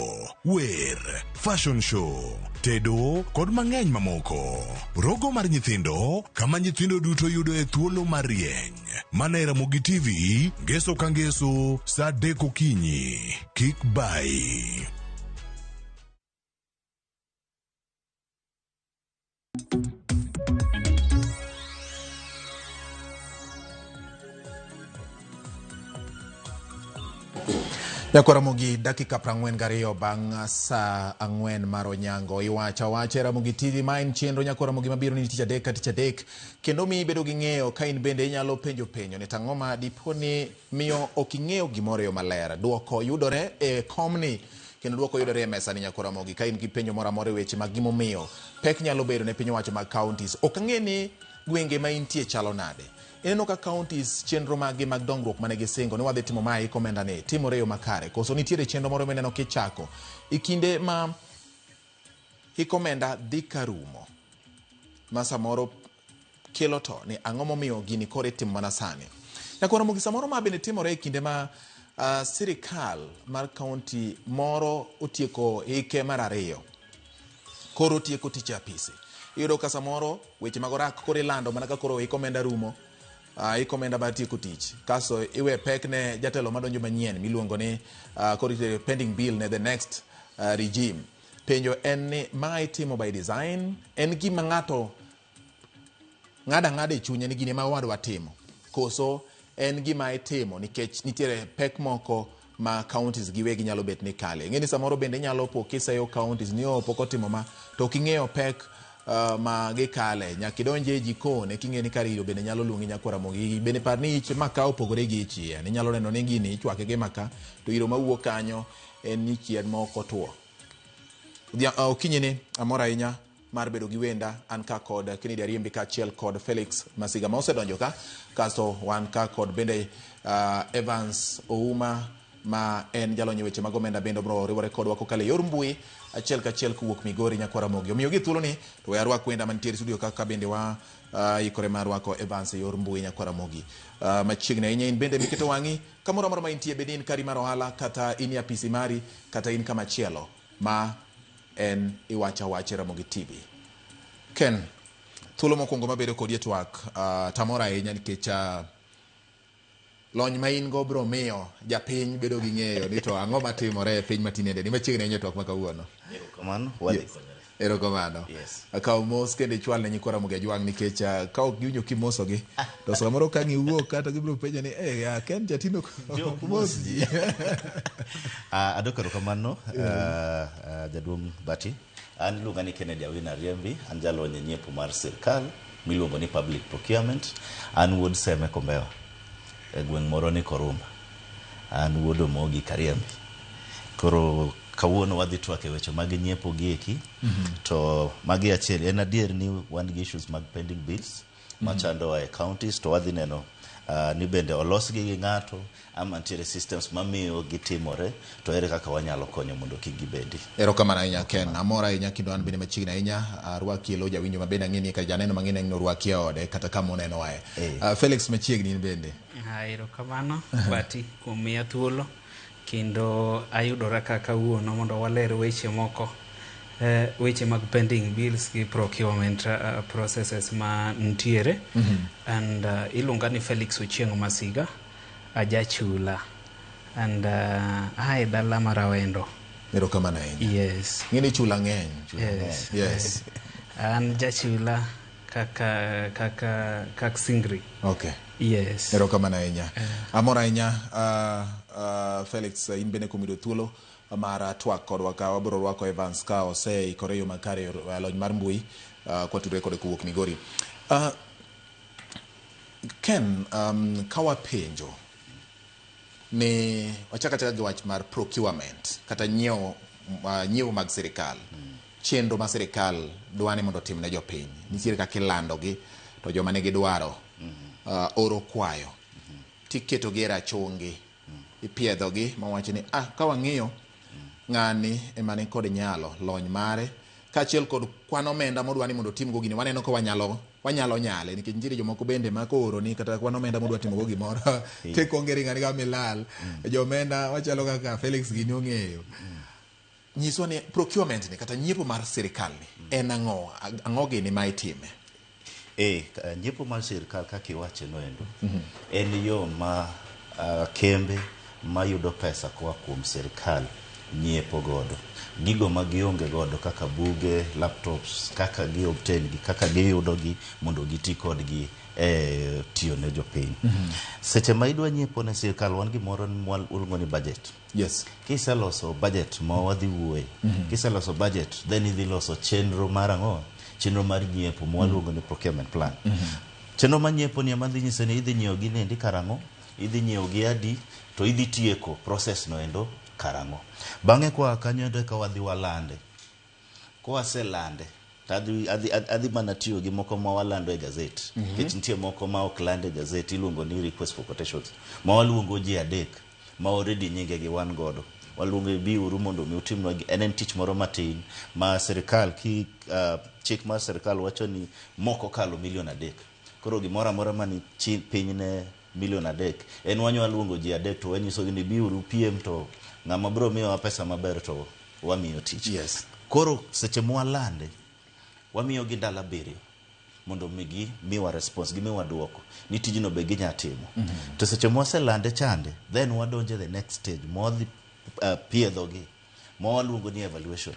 wer, fashion show, tedo kod mang'eny mamoko. Rogo mar nyithindo, kama nyithindo duto yudoe thuolo mar rieny. Mana e Ramogi TV, ngeso ka ngeso, saa adek okinyi. Kik bayi. Nyakwa Ramogi dakika 42 bang' saa 4 mar onyango iwacho awacha e Ramogi TV ma en chenro Nyakwa Ramogi mabiro ni tich adek ka tich adek kendo miyi bedo gi ng'eyo ka in bende inyalo penjo penjo ni tang'o ma dipo ni miyo ok ing'eyo gimoro e yo maler. Duoko yudore e komni kendo duoko yudore e mesa ni Nyakwa Ramogi ka in gi penjo moro amora e weche mag gimomiyo pek nyalo bedo ne piny owacho mag counties. Ok ang'e ni gwenge ma intie chalo nade. Ineno ka counties chenro maggi mag dongruok mane gisingo ni wadhi timo mae ikomenda ni timore e yo makare koso nitiere chenro moro mineno kichako e kinde ma hik omenda dhi ka rumo ma samoro kelo to ni ang'o momiyo gini koro itimo mana sani. Nyakwa Ramogi samoro ma bende timore e kinde ma sirikal mar county moro otieko hike mar ariyo koro otieko tich e apisi. Iyudo ka samoro weche mag orak koro ilando mana ka koro hik omenda rumo, hik omenda mar tieko tich. Kasto iwe pek ne jatelo madonjo manyien miluongo ni koro itere pending bill ne the next regime. Penjo en ni ma itimo by design, en gima ng'ato ng'ado ang'ada e chunye ni gini ema wadwa timo. Koso en gima itimo nikech nitiere pek moko ma counties giwegi nyalo bet ni kale. Ing'e ni samoro bende inyalo po kiseyo counties ni oh pok otimo ma to ok ing'eyo pek ma gikale. Nyaka idonj e jikon eka ing'e ni kare iro bende nyalo luongi Nyakwa Ramogi. Bende par ni ich maka opogore gi ich yien. Inyalo neno ni gini ichwake gi maka to iro mawuok kanyo en ich yien ma ok otuo. Okinyi ni amor ahinya mar bedo gi wenda an ka kod Kennedy Ariembi kaachiel kod Felix Masiga ma osedonjo ka kasto wan ka kod bende Evans Ouma ma en jalony e weche mag omenda bende obiro riwore kodwa kokalo e yor mbui achiel kachiel kowuok Migori Nyakwa Ramogi. Omiyo gi thuolo ni to we arwak wenda mantiere e studio kaka bende wa ikore mar rwako Evans e yor mbui Nyakwa Ramogi. Machiegni ahinya in bende miketo wang'i kamoro amora ma intie bed ni in kari mar ohala kata in e apisi mari kata in kama chielo ma en iwacho awacha e Ramogi TV. Ken, thuolo mokwongo mabedo kodi e twak tamor ahinya nikech lony ma in go biro miyo japiny bedo gi ng'eyo ni to ang'o matimore e piny matinende ni machiegni ahinya e twak ma kawuono. Erokamano, wadhi konyore. Erokamano. Yes. Akaw mos kendo ichwal ne nyikwa Ramogi Ajwang' nikech ka ok giwinjo kimosogi to samoro ka giwuok kata gibiro penjo ni Ken Jatino ok mos ji. Adwoko erokamano jaduong' Bati. An iluonga ni Kennedy Awino Ariembi, an jalony e nyiepo mar sirkal miluongo ni public procurement. An wuod Seme Kombewa e gweng' moro ni Korumba. An wuod Omogi Kariembi. Koro Kawuono wadhi twak e weche mag nyiepo gi eki. To magi achiel en adier ni wan gi issues mag pending bills machandowa e counties to wadhi neno ni bende olosgi gi ng'ato ama nitiere systems mamiyo gitimore to ere kaka wanyalo konyo mondo kik gibedi. Erokamano ahinya Ken, amor ahinya kendo an bende machiegni ahinya arwaki e lo jawinjo ma bende ang'e ni ka janeno mang'e ni orwaki e ode kata kama onenowae. Felix machiegni in bende. Erokamano Bati kuom miya thuolo kendo ayudora ka kawuono mondo waler weche moko weche mag pending bills gi procurement processes ma ntiere. And iluonga ni Felix Ochieng' Masiga, ajachula and ae dala mar Awendo. Erokamano ahinya. Yes. Ng'e ni chula ng'eny. Yes. Yes. An jachula kaka kaka kak Singri. Okay. Yes. Erokamano ahinya. Amor ahinya Felix in bende kuom yudo thuolo mar twak kodwa ka wabiro rwako Evans ka oseikore e yo makare e lony mar mbui kwatudore kode kowuok Migori. Ken, ka wapenjo ni wachak achaka gi wach mar procurement kata nyiewo nyiewo mag sirikal chenro ma sirikal dwa ni mondo otim ne jopiny nitiere kaka ilandogi to joma nigi dwaro oro kwayo tiketogi e rachungi ipiedhogi mawacho ni ah ka wang'iyo ng'ani ema ni kod nyalo lony mare kaachiel kod kwan omenda modwa ni mondo otimgo gini waneno ka wanyalo wanyalo nyale nikech nitiere jomoko bende ma kooroni kata kwan omenda modwa timogo gimoro tikwongo iringani ka milal jomenda wachalo kaka Felix gini ong'eyo nyiswa ni procurement ni kata nyiepo mar sirikal ni en ang'o ang'o gini ma itime Nyiepo mar sirikal kaka iwache no endo en yo ma kembe mayudo pesa koa kuom sirikal nyiepo godo gigo ma gionge godo kaka buge, laptops, kaka gi obtain gi, kaka giyudo gi mondo giti kodgi e tiyo ne jopiny. Seche ma idwa nyiepo ne sirikal wan gimoro mwaluongo ni budget. Yes. Kiseloso budget ma wadhi wuoye, kiseloso budget then idhi loso chenro mar ang'o? Chenro mar nyiepo ma waluongo ni procurement plan. Chenro mar nyiepo ni ema dhi nyise ni idhi nyiewo gini endi karang'o, idhi nyiewo gi adi, to idhi tieko process no endo karang'o. Bang'e koa kanyo endo eka wadhi walande. Kwaselande, to adhi mana tiyo gi moko ma walando e gazet. Nikech nitie moko ma ok land e gazet iluongo ni request for quotations. Ma waluongo ji adek ma already nyingegi wan godo. Waluongo biuru mondo mi utimnwa en tich moro matin ma sirikal ki chik mar sirikal wacho ni mok okalo milion 3. Koro gimoro amora mani piny ne milion 3 en wanyalo luongo ji adek to wanyisogi ni biuru piem to ng'ama biro miyowa pesa maber to wamiyo tich. Yes. Koro seche mwalande wamiyogi ndalo 7 mondo mi gimiwa response, gimiwa duoko ni tijno be ginya timo. To seche mwaselande chande then wadonjo the next stage mwadhi piedhogi ma waluongo ni evaluation.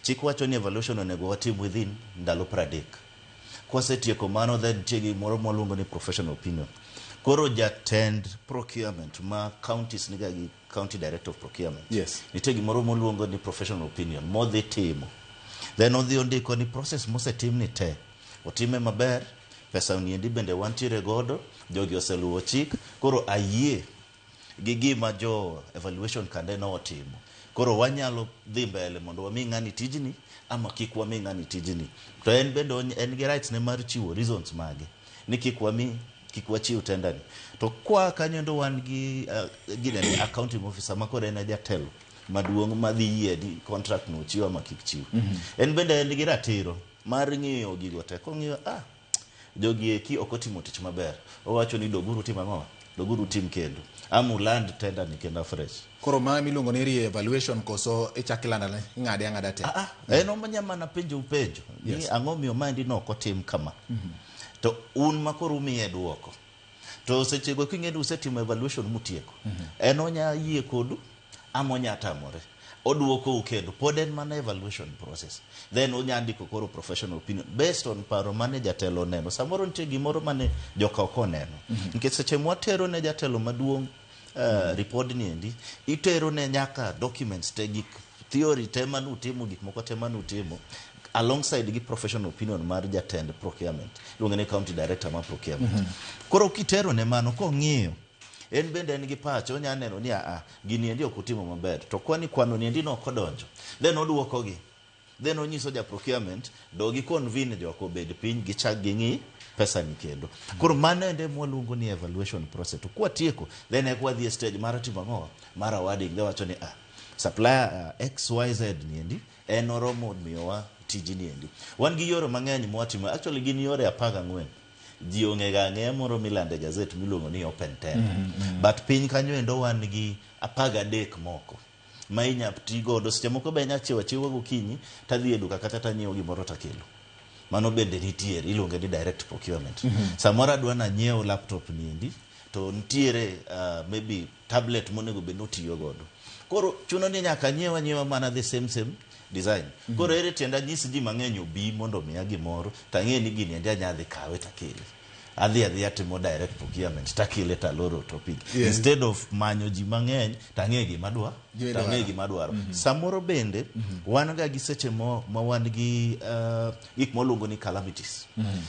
Chik wacho ni evaluation onego watim within ndalo 30. Kwasetieko mano then nitie gimoro mwaluongo ni professional opinion. Koro jatend procurement ma counties niga gi county director of procurement. Yes. Nitie gimoro moluongo ni professional opinion modhi timo. Then odhi ondiko ni process mosetim ni te otime maber, pesa niendi bende wantiere godo, jogi oseluwo chik, koro ayie gi gima jo evaluation kande notimo. Koro wanyalo dhi mbele mondo wami ng'ani tijni ama kik wami ng'ani tijni. To en bende en gi rights ne mar chiwo reasons mage ni kik wami kik wachiw tender ni. To kwa kanyo endo wan gi ginene accounting officer ma koro en e jatelo maduong' madhi yie ni contract no ochiw ama kik chiw. En bende en gi ratiro mar ng'iyo gigo te kong'iyo jogi eki ok otimo tich maber. Owacho ni doguru tim ang'o? Doguru tim kendo. Ama uland tender ni kendo afresh. Koro ma miluongo ni re-evaluation koso ichak ilando ing'ade ang'ada te? En omanya mana penjo upenjo ni ang'o miyo maendi no ok otim kama. To un ma koro umiye duoko. To sechego king'e ni usetimo evaluation mutieko. En onya yie kodu ama onya tamore. Oduokou kendo pod en mana evaluation process. Then onya ndiko koro professional opinion based on paro mane jatelo oneno. Samoro nitie gimoro mane joka ok oneno. Nikech seche mwatero ne jatelo maduong' report ni endi, itero ne nyaka documents te gik theory te manutimo gik moko te manutimo alongside gi professional opinion mar jatend procurement. Iluonge ni county director mar procurement. Koro kitero ne mano kong'iyo En bende en gi pache, onya neno ni aa, gini endi ok utimo maber. To kwani kwano ni endi nok odonjo. Then oduokogi. Then onyiso ja procurement, dogi convene joko obed piny gichak ging'i pesa ni kendo. Koro mano ende mwaluongo ni evaluation process. To kwatieko, then eka wadhi e stage mar timo ang'o? Mar awarding. Giwacho ni ah, supplier XYZ ni endi en oromo miyowa tijni endi. Wan gi yore mang'eny mwatimo. Actually gin yore 14. Ji ong'e ga ang'eya moro milande gazet miluongo ni open tender. But piny kanyo endo wan gi 13 moko ma inya ti godo. Seche moko be inya chiewo achiewa gokinyi tadhi e duka kata tanyiewo gimoro takelo. Mano bende nitiere, iluonge ni direct procurement. Samoro adwa nanyiew laptop ni endi, to nitiere maybe tablet monego bed ni otiyo godo. Koro chuno ni nyaka anyiew anyiewa mana the same same design. Koro ere tienda nyis ji mang'eny obi mondo omiya gimoro, tang'e ni gini endi anya dhi kawe takele. Adhi adhiya timo direct procurement takele taloro topic. Instead of manyo ji mang'eny tang'e gima dwa, Gima idwaro. tang'e gima dwaro. Samoro bende wan ga gi seche mo ma wan gi gik mwaluongo ni calamities.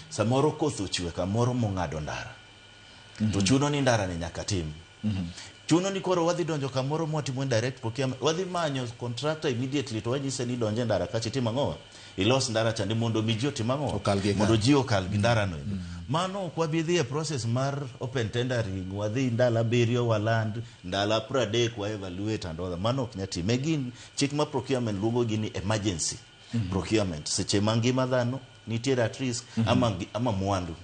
Samoro koth ochwe kamoro mong'ado ndara. To chuno ni ndara ni nyaka tim. Chuno ni koro wadhi donjo kamoro mwatimo direct procurement. Wadhi manyo contractor immediately to wanyise ni donje ndara kacha itim ang'o? Ilos ndara chande mondo mi ji otim ang'o? Okal gi Mondo ji okal gi ndara no. Mano ok wabi dhi e process mar open tendering, wadhi ndalo 7 waland, ndalo 30 wa evaluate and all that. Mano ok nyal time. Gin chik ma procurement luongo gi ni emergency procurement. Seche ma ngima dhano nitiere at risk ama mwandu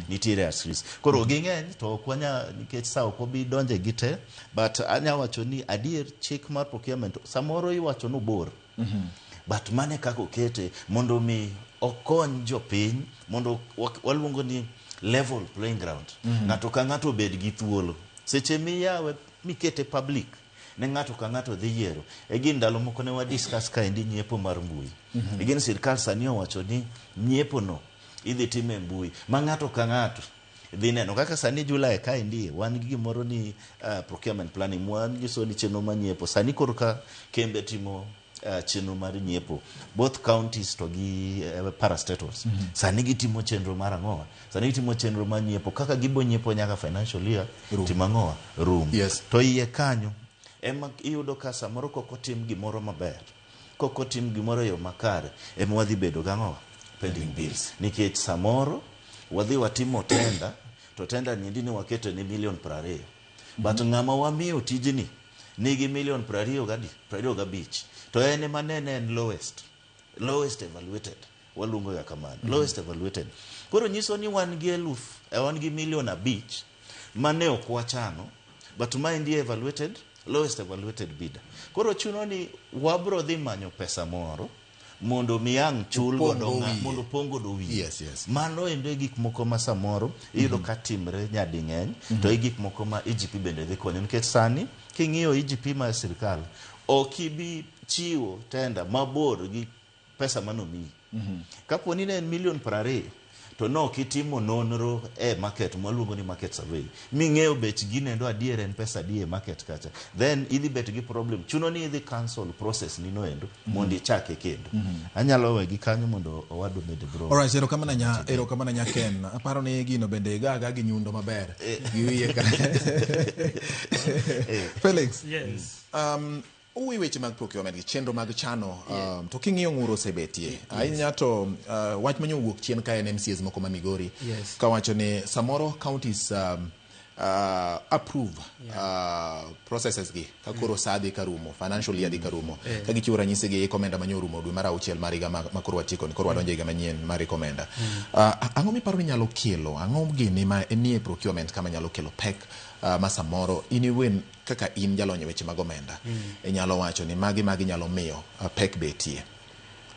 nitiere at risk. Koro ging'eny to ok wanya nikech sa ok obi donje gi te, but anya wacho ni adier chik mar procurement samoro iwacho ni obor. But mane kaka okete mondo mi okony jopiny mondo waluongo ni level playing ground. Ng'ato ka ng'ato obed gi thuolo. Seche miyawe mikete public ne ng'ato ka ng'ato dhi yiero. E gin ndalo moko ne wa discuss kaendi nyiepo mar mbui. E gin sirkal sani owacho ni nyiepo no idhi time e mbui ma ng'ato ka ng'ato dhi neno kaka sani July kaendi wan gi gimoro ni procurement planning mwanyiso ni chenro mar nyiepo sani koro ka kembe timo chenro mar nyiepo both counties to gi parastatals. Sani gitimo chenro mar ang'owa, sani gitimo chenro mar nyiepo kaka gibo nyiepo nyaka financial year timo ang'owa room. To iye kanyo ema iyudo ka samoro kok otim gimoro maber, kok otim gimoro e yo makare, ema wadhi bedo gang'owa pending bills, nikech samoro wadhi watimo tender to tender niendi ne waketo ne milion 20, but ng'ama wamiyo tijni nigi milion 20 gadi 25, to en ema nene en lowest evaluated, waluongo ga kamano. Lowest evaluated koro nyiso ni wan gi eluf wan gi milion 5 mane ok wachano, but maendi evaluated lowest evaluated bidder. Koro chuno ni wabro dhi manyo pesa moro mondo mi ang' chul godo mondo opong godo wiye. Mano endo e gik moko ma samoro iyudo ka timre nyading'eny, to e gik moko ma EGP bende dhi konyo, nikech sani king'iyo EGP mar sirkal ok ibi chiwo tenda mabor gi pesa manomiyi. Kapo ni ne en milion 20 to nok itimo nonro e market mwaluongo ni market survey ming'eyo bech ginendo adier en pesa adi e market kacha, then idhi bet gi problem, chuno ni idhi cancel process ni noendo mondo ichake kendo. Anyalo wegi kanyo mondo owadu med bro. Alright, erokamano nya, erokamano nya Ken. Aparo ni gino bende igaga gi nyundo maber. Gi wiye ka. Felix. Yes. Uwi weche mag procurement gi chenro mag chano, to king'iyo ng'uro osebetie. Ahinya to wach manyo wuok chien ka en MCAs moko ma Migori. Kawacho ni samoro counties approve processes gi ka koro saa dhi karumo, financial year dhi karumo. Ka gichiwo ranyisi gi komenda manyo orumo dwe mar 6 mar higa ma koro watieko ni koro wadonjo e higa manyien mar komenda. Ang'o miparo ni nyalo kelo? Ang'o gini ma nie procurement kama nyalo kelo pek ma samoro in iwen kaka in jalony e weche mag omenda inyalo wacho ni magi nyalo miyo pek betie?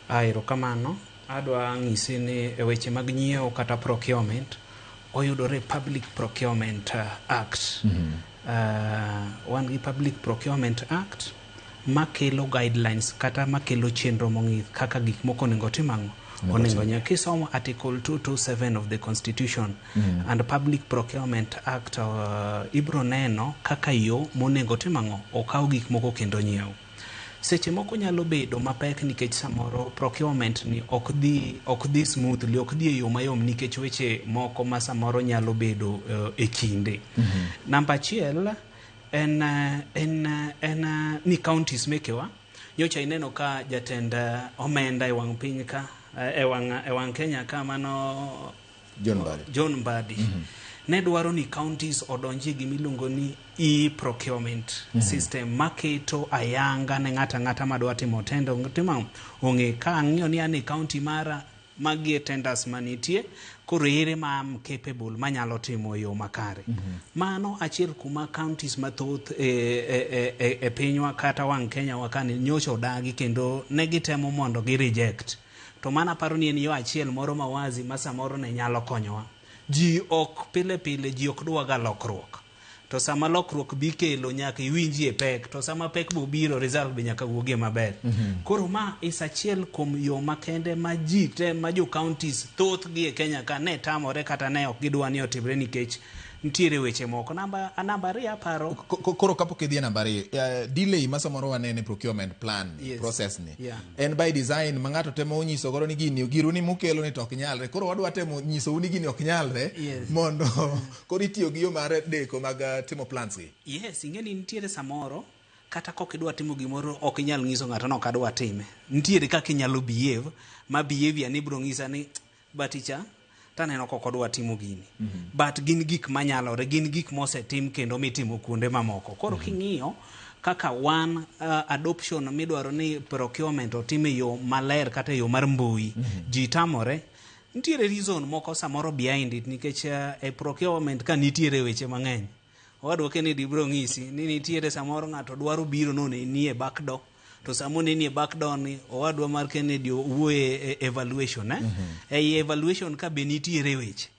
Erokamano. Adwa ng'isi ni e weche mag nyiewo kata procurement oyudore Public Procurement Act. Wan gi Public Procurement Act makelo guidelines kata makelo chenro mong'ith kaka gik moko onego tim ang'o? Onego nyiew. Kisomo Article 227 of the Constitution and Public Procurement Act, ibro neno kaka yo monego tim ang'o? Okaw gik moko kendo nyiew. Seche moko nyalo bedo mapek nikech samoro procurement ni ok dhi ok dhi smoothly, ok dhi e yo mayom nikech weche moko ma samoro nyalo bedo e kinde. Namba achiel en en en ni counties mekewa nyocha ineno ka jatend omenda e wang' piny ka e wang' Kenya ka mano John Mbadi. John Mbadi ne dwaro ni counties odonjie gimiluongo ni e-procurement system maketo ayanga ne ng'ato ang'ata madwa timo tender timo ong'e ka ang'iyo ni an e county mara magi e tenders manitie koro ere ma am capable manyalo timo e yo makare. Mano achiel kuma counties mathoth e pinywa kata wang' Kenya wa kani nyocha odagi kendo ne gitemo mondo gi reject. To mano aparo ni en yo achiel moro mawazi ma samoro ne nyalo konyowa. Ji ok pile pile ji ok dwaga lokruok. To sama lokruok bi kelo nyaka iwinjie pek to sama pek bobiro result be nyaka wuogie maber. Koro ma is achiel kuom yo makende ma ji te ma jo counties thothgi e Kenya ka ne tamore kata ne ok gidwa ni otimre nikech nitiere weche moko. Namba ariyo aparo Koro kapok idhi e namba ariyo, delay ma samoro wanene procurement plan ni, process ni, en by design ma ng'ato temo nyiso godo ni gini giru ni mukelo ni to ok nyalre. Koro wadwa temo nyisou ni gini ok nyalre mondo koro itiyo gi yo mar deko mag timo plans gi. Yes, ing'e ni nitiere samoro kata kok idwa timo gimoro ok inyal nyiso ng'ato ni ok adwa time. Nitiere kaka inyalo behave ma behavior ni biro nyisa ni baticha taneno kok odwa timo gini. But gin gik manyalore, gin gik mosetim kendo mitimo kuonde mamoko. Koro king'iyo kaka wan adoption midwaro ni procurement otim e yo maler kata e yo mar mbui, ji tamore. Nitiere reason moko samoro behind it nikech e procurement ka nitiere weche mang'eny. Owadwa Kennedy biro ng'isi ni nitiere samoro ng'ato dwaro biro noneni e back door to sama oneni e back door ni owadwa mar Kennedy owuoye e evaluation eh? Ei evaluation ka be nitiere weche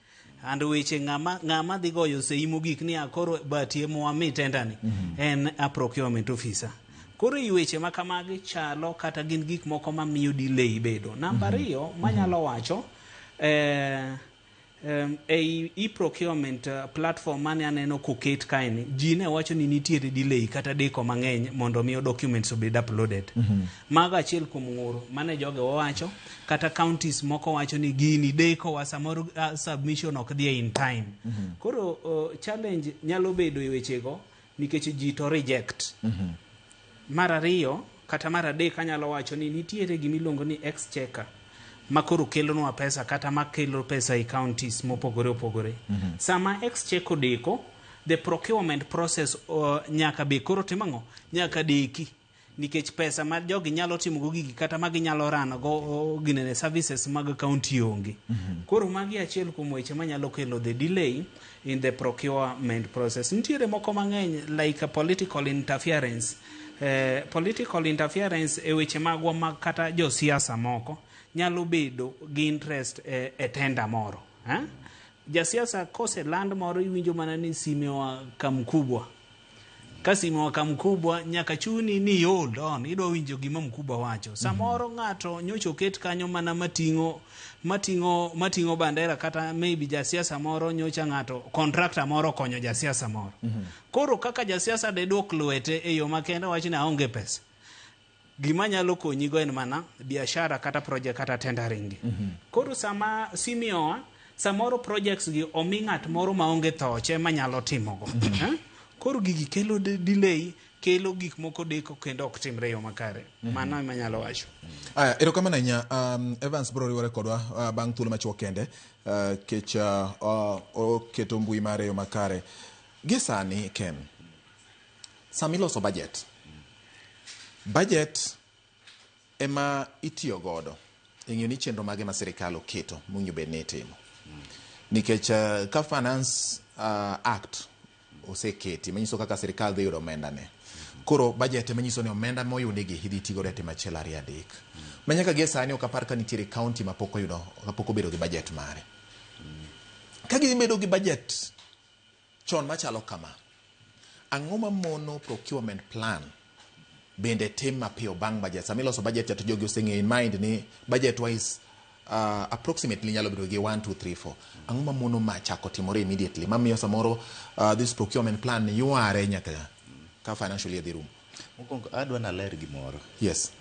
and weche ng'ama dhi goyo sei mogik ni koro batie mwami tender ni en a procurement officer. Koro i weche ma kamagi chalo kata gin gik moko mamiyo delay bedo. Namba ariyo manyalo wacho ei e-procurement platform mane aneno koket kaeni, ji ne wacho ni nitiere delay kata deko mang'eny mondo mi documents obed uploaded. Mago achiel kuom ng'ur mane joge wawacho, kata counties moko wacho ni gini deko wa samoro submission ok dhi in time. Koro challenge nyalo bedo e wechego nikech ji to reject. Mar ariyo kata mar adek anyalo wacho ni nitiere gimiluongo ni exchequer ma koro kelonwa pesa kata makelo pesa e counties mopogore opogore. Sama exchequer odeko, the procurement process nyaka be koro timo ang'o? Nyaka deki. Nikech pesa ma jogi nyalo timogo gigi kata ma ginyalo rano go ginene services mag county onge. Koro magi achiel kuom weche manyalo kelo the delay in the procurement process. Nitiere moko mang'eny like a political interference. Political interference e weche magwa mag kata josiasa moko nyalo bedo gi interest e tender moro. Eh? Jasiasa koseland moro iwinjo mana ni simewa kamkubwa. Ka simewa kamkubwa nyaka chuni ni hold on, idwa winjo gima mkubwa wacho. Samoro ng'ato nyocha oket kanyo mana mating'o bandera kata maybe jasiasa moro nyocha ng'ato contractor moro okonyo jasiasa moro. Koro kaka jasiasa de duok lwete e yo makende wach ni aonge pesa. Gima nyalo konyigo en mana biashara kata project kata tendering. Koro sama simiowa, samoro projects gi omi ng'at moro maonge thoche manyalo timogo. Eh? Koro gigi kelo delay, kelo gik moko deko kendo ok timre e yo makare. Mano ema anyalo wacho. Aya, erokamano ahinya. Evans biro riwore kodwa bang' thuolo machuok kende kech oketo mbui mare e yo makare. Gi sani Ken, sama iloso budget, budget ema itiyo godo e ng'iyo ni chenro mage ma sirikal oketo mowinjo bed ni itimo. Nikech ka Finance Act oseketi manyiso kaka sirikal dhi yudo omenda ne. Koro budget ema nyiso ni omenda moyudi gi idhi ti godo e timo achiel ariyo adek. Ma nyaka gie sani ok apar ka nitiere county mapok oyudo kapok obedo gi budget mare. Ka gibedo gi budget chon machalo kama, ang'o mamono procurement plan bende tim mapiyo bang' budget? Sama iloso budget to jogi oseng'eyo in mind ni budget wise approximately nyalo bedo gi 1 2 3 4. Ang'o mamono ma chako timore immediately mamiyo samoro this procurement plan yware nyaka ka financial year dhi rumo? Mokwongo adwa naler gimoro. Yes.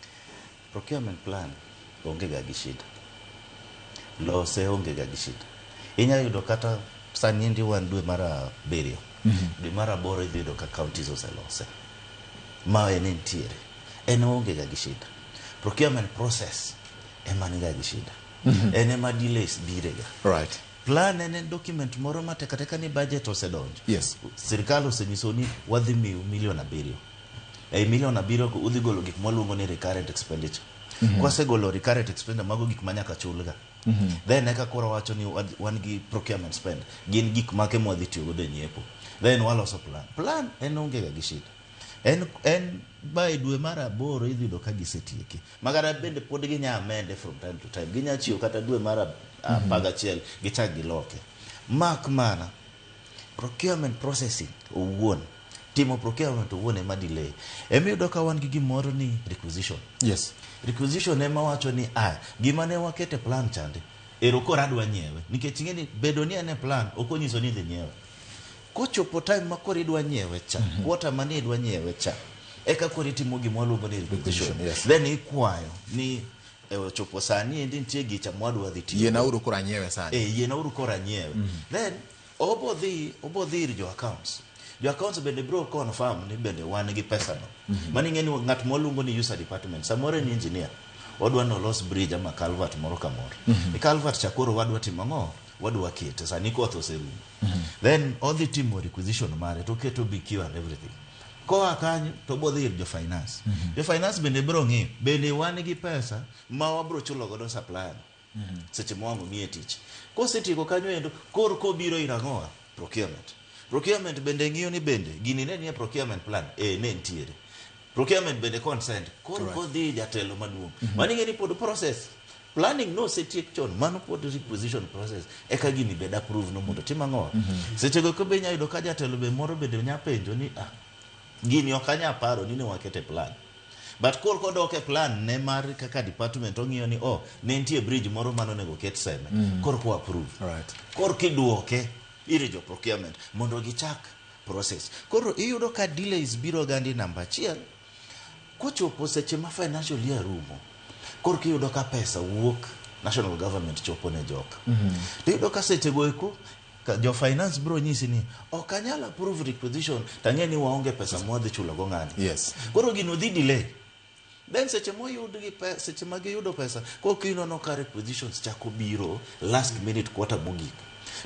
Procurement plan onge ga gi shida. Lose onge ga gi shida. Inya yudo kata sani endi wan dwe mar 7. Dwe mar 8 idhi yudo ka counties oselose. Ma en entiere. En onge ga gi shida. Procurement process ema niga gi shida. En ema delays bire ga. Plan en document moro ma tek ateka ni budget osedonjo. Sirikal osenyiso ni wadhi miu milion 7. Ei milion 7 go udhi golo gik mwaluongo ni recurrent expenditure. Kwasegolo recurrent expenditure, mago gik ma nyaka chulga. Then eka koro wacho ni wan gi procurement spend. Gin gik make mwadhi tiyo godo e nyiepo. Then waloso plan. Plan en onge ga gi shida. En by dwe mar 8 idhi yudo ka gisetieke. Magara bende pod ginya amende from time to time. Ginya chiwo kata dwe mar 11 gichak giloke. Mak mana procurement processing owuon. Timo procurement owuon ema delay. Ema iyudo ka wan gi gimoro ni requisition. Requisition ema wacho ni gima ne wakete plan chande. Ero koro adwa nyiewe. Nikech ing'e ni bedo ni en e plan ok onyiso ni idhi nyiewe. Kochopo time ma koro idwa nyiewe cha, quarter mane idwa nyiewe cha, eka koro itimo gima waluongo ni requisition. Then ikwayo ni ochopo sani endi nitie gicha mwadwa dhi tiyo. Yienauru koro anyiewe sani. Yienauru koro anyiewe. Then obo dhi ir jo accounts. Jo accounts bende biro confirm ni bende wan gi pesa no. Mano ing'e ni ng'at mwaluongo ni user department, samoro en engineer, odwa ni olos bridge ama culvert moro kamoro. E culvert cha koro wadwa timo ang'o? Wadwa kete, sani koth oserumo. Then odhi timo requisition mare to oketo BQ and everything. Koa kanyo to bodhi ir jo finance. Jo finance bende biro ng'iyo, bende wan gi pesa ma wabiro chulo godo supplier no. Seche ma wang' omiye tich. Kosetieko kanyo endo, koro kobiro ir ang'owa? Procurement. Procurement bende ng'iyo ni bende gini ne nie procurement plan, ne nitiere. Procurement bende consent. Koro kodhi jatelo maduong'. Mano ing'e ni pod process. Planning no osetiek chon, mano pod requisition process. Eka gini bed approve no mondo tim ang'o? Seche go be inya yudo ka jatelo be moro bende nya penjo ni gini ok anya paro ni ne wakete plan. But koro kodok e plan ne mar kaka department ong'iyo ni ne nitie bridge moro mane onego ket seme. Koro ko approve. Koro kiduoke ir jo procurement mondo gichak process. Koro iyudo ka delays biro gandi namba 1. Kochopo seche ma financial year rumo, koro kiyudo ka pesa wuok national government chopo ne joka. To iyudo ka seche go eko jo finance biro nyisi ni ok anyal approve requisition tang'e ni waonge pesa mwadhi chulo go ng'ani. Koro gino dhi delay. Then seche moyud gi seche ma giyudo pesa, kok inono ka requisitions chako biro last minute quarter mogik.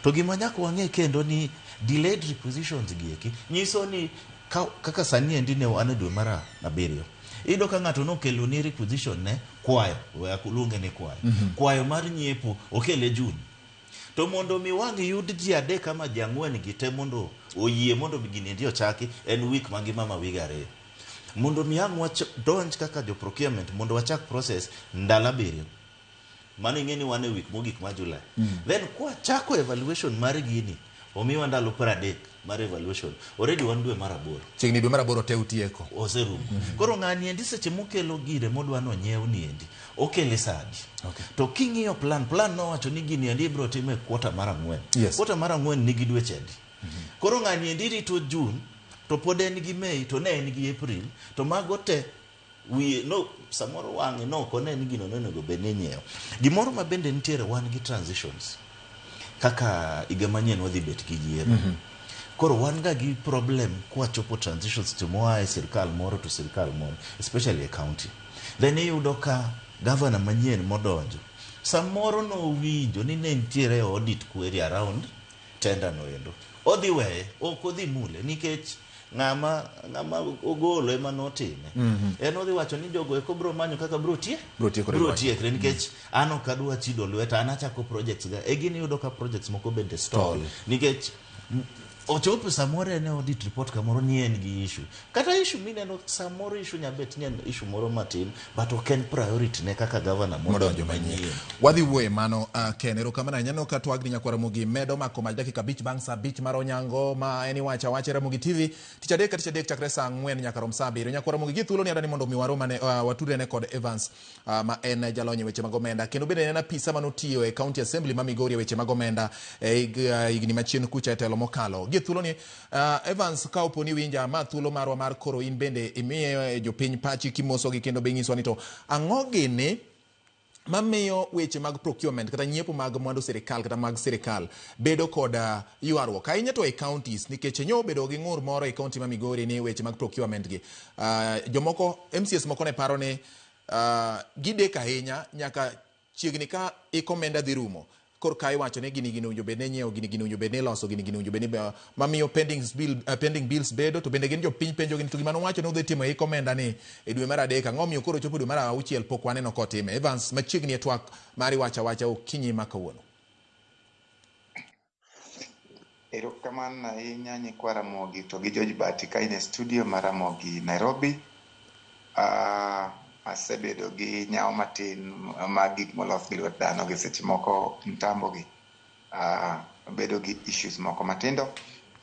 To gima nyaka wang'e kendo ni delayed requisitions gi eki nyiso ni kaka sani endi ne wan e dwe mar 7. Iyudo ka ng'ato nokelo ni requisition ne kwayo, we aluonge ni kwayo. Kwayo mar nyiepo okele June. To mondo mi wang' yud ji 3 ama ji 4 gi te mondo oyie mondo gini endi ochaki en week mangima ma wige 2. Mondo mi ang' donj kaka jo procurement mondo wachak process ndalo 7. Mano ing'e ni wan e week mogik mar July. Then kwachako evaluation mar gini, omiwa ndalo 30 mar evaluation. Already wan dwe mar 8. Chiegni dwe mar 8 te utieko. Oserumo. Koro ng'ani endi seche mokelo gire modwa nonyiew ni endi, okele sadi. To king'iyo plan nowacho ni gini endi ibiro time quarter mar 4. Quarter mar 4 nigi dweche adi. Koro ng'ani endi rito June, to pod en gi May, to ne en gi April, to mago te wiye no samoro wang'e no ok one ni gino nonego bed ni inyiewo. Gimoro ma bende nitiere wan gi transitions. Kaka higa manyien wadhi bet gi yiero. Koro wan ga gi problem kwachopo transitions to moa e sirkal moro to sirkal moro, especially e county. Then iyudo ka governor manyien modonjo, samoro nowinjo ni ne nitiere audit query around tender no endo. Odhi weye, ok odhi mule nikech ng'ama ogolo ema notime. En odhi wacho ni jogo eko bro manyo kaka bro tiekre nikech an ok adwa chido lweta, an achako projects ga. E gini iyudo ka projects moko bende stall nikech ochopo samoro en audit report kamoro ni en gi issue. Kata issue mineno samoro issue nyabet ni en issue moro matin, but ok en priority ne kaka governor modonjo manyien. Wadhi wuoye mano Ken, erokamano ahinya. Aneno ka twagni nyakwar Ramogi medo mako mach dakika 5 bang' saa 5 mar onyango ma en iwacho awacha Ramogi TV tich adek ka tich adek chakre saa 4 nyaka rom saa 7. Nyakwar Ramogi gi thuolo ni adani mondo mi waromane watudrene kod Evans ma en jalony e weche mag omenda kendo bende en apisa manotiyo e County Assembly ma Migori e weche mag omenda e higni machien kucha e telo mokalo. Gi Amiye thuolo ni Evans, ka opo ni winja, ma thuolo marwa mar koro in bende imiye jopiny pachi kimosogi kendo be inyiswa ni to ang'o gini mamiyo weche mag procurement kata nyiepo mag mwandu sirikal kata mag sirikal bedo kod ywaruok ahinya to e counties, nikech nyo obedo gi ng'ur moro e county ma Migori ni weche mag procurement gi jomoko MCAs moko ne paro ni gidek ahinya nyaka chiegni ka iko omenda dhi rumo korka iwacho ni gini gini owinjo bed ni inyiewo, gini gini owinjo bed ni iloso, gini gini owinjo bed ni mamiyo pending bills bedo. To bende gin jopiny penjo gini to gima nowacho ni udhi timo e iko omenda ni e dwe mar 3, ang'o miyo koro chopo dwe mar 6 pok waneno kotime? Evans, machiegni e twak mar iwacho awacha okinyi ma kawuono. Erokamano ahinya nyikwa Ramogi to gi George Bati ka in e studio mar Ramogi Nairobi. Asebedo gi nyawo matin mag gik molos gi lwet dhano gi seche moko mtambo gi bedo gi issues moko matindo,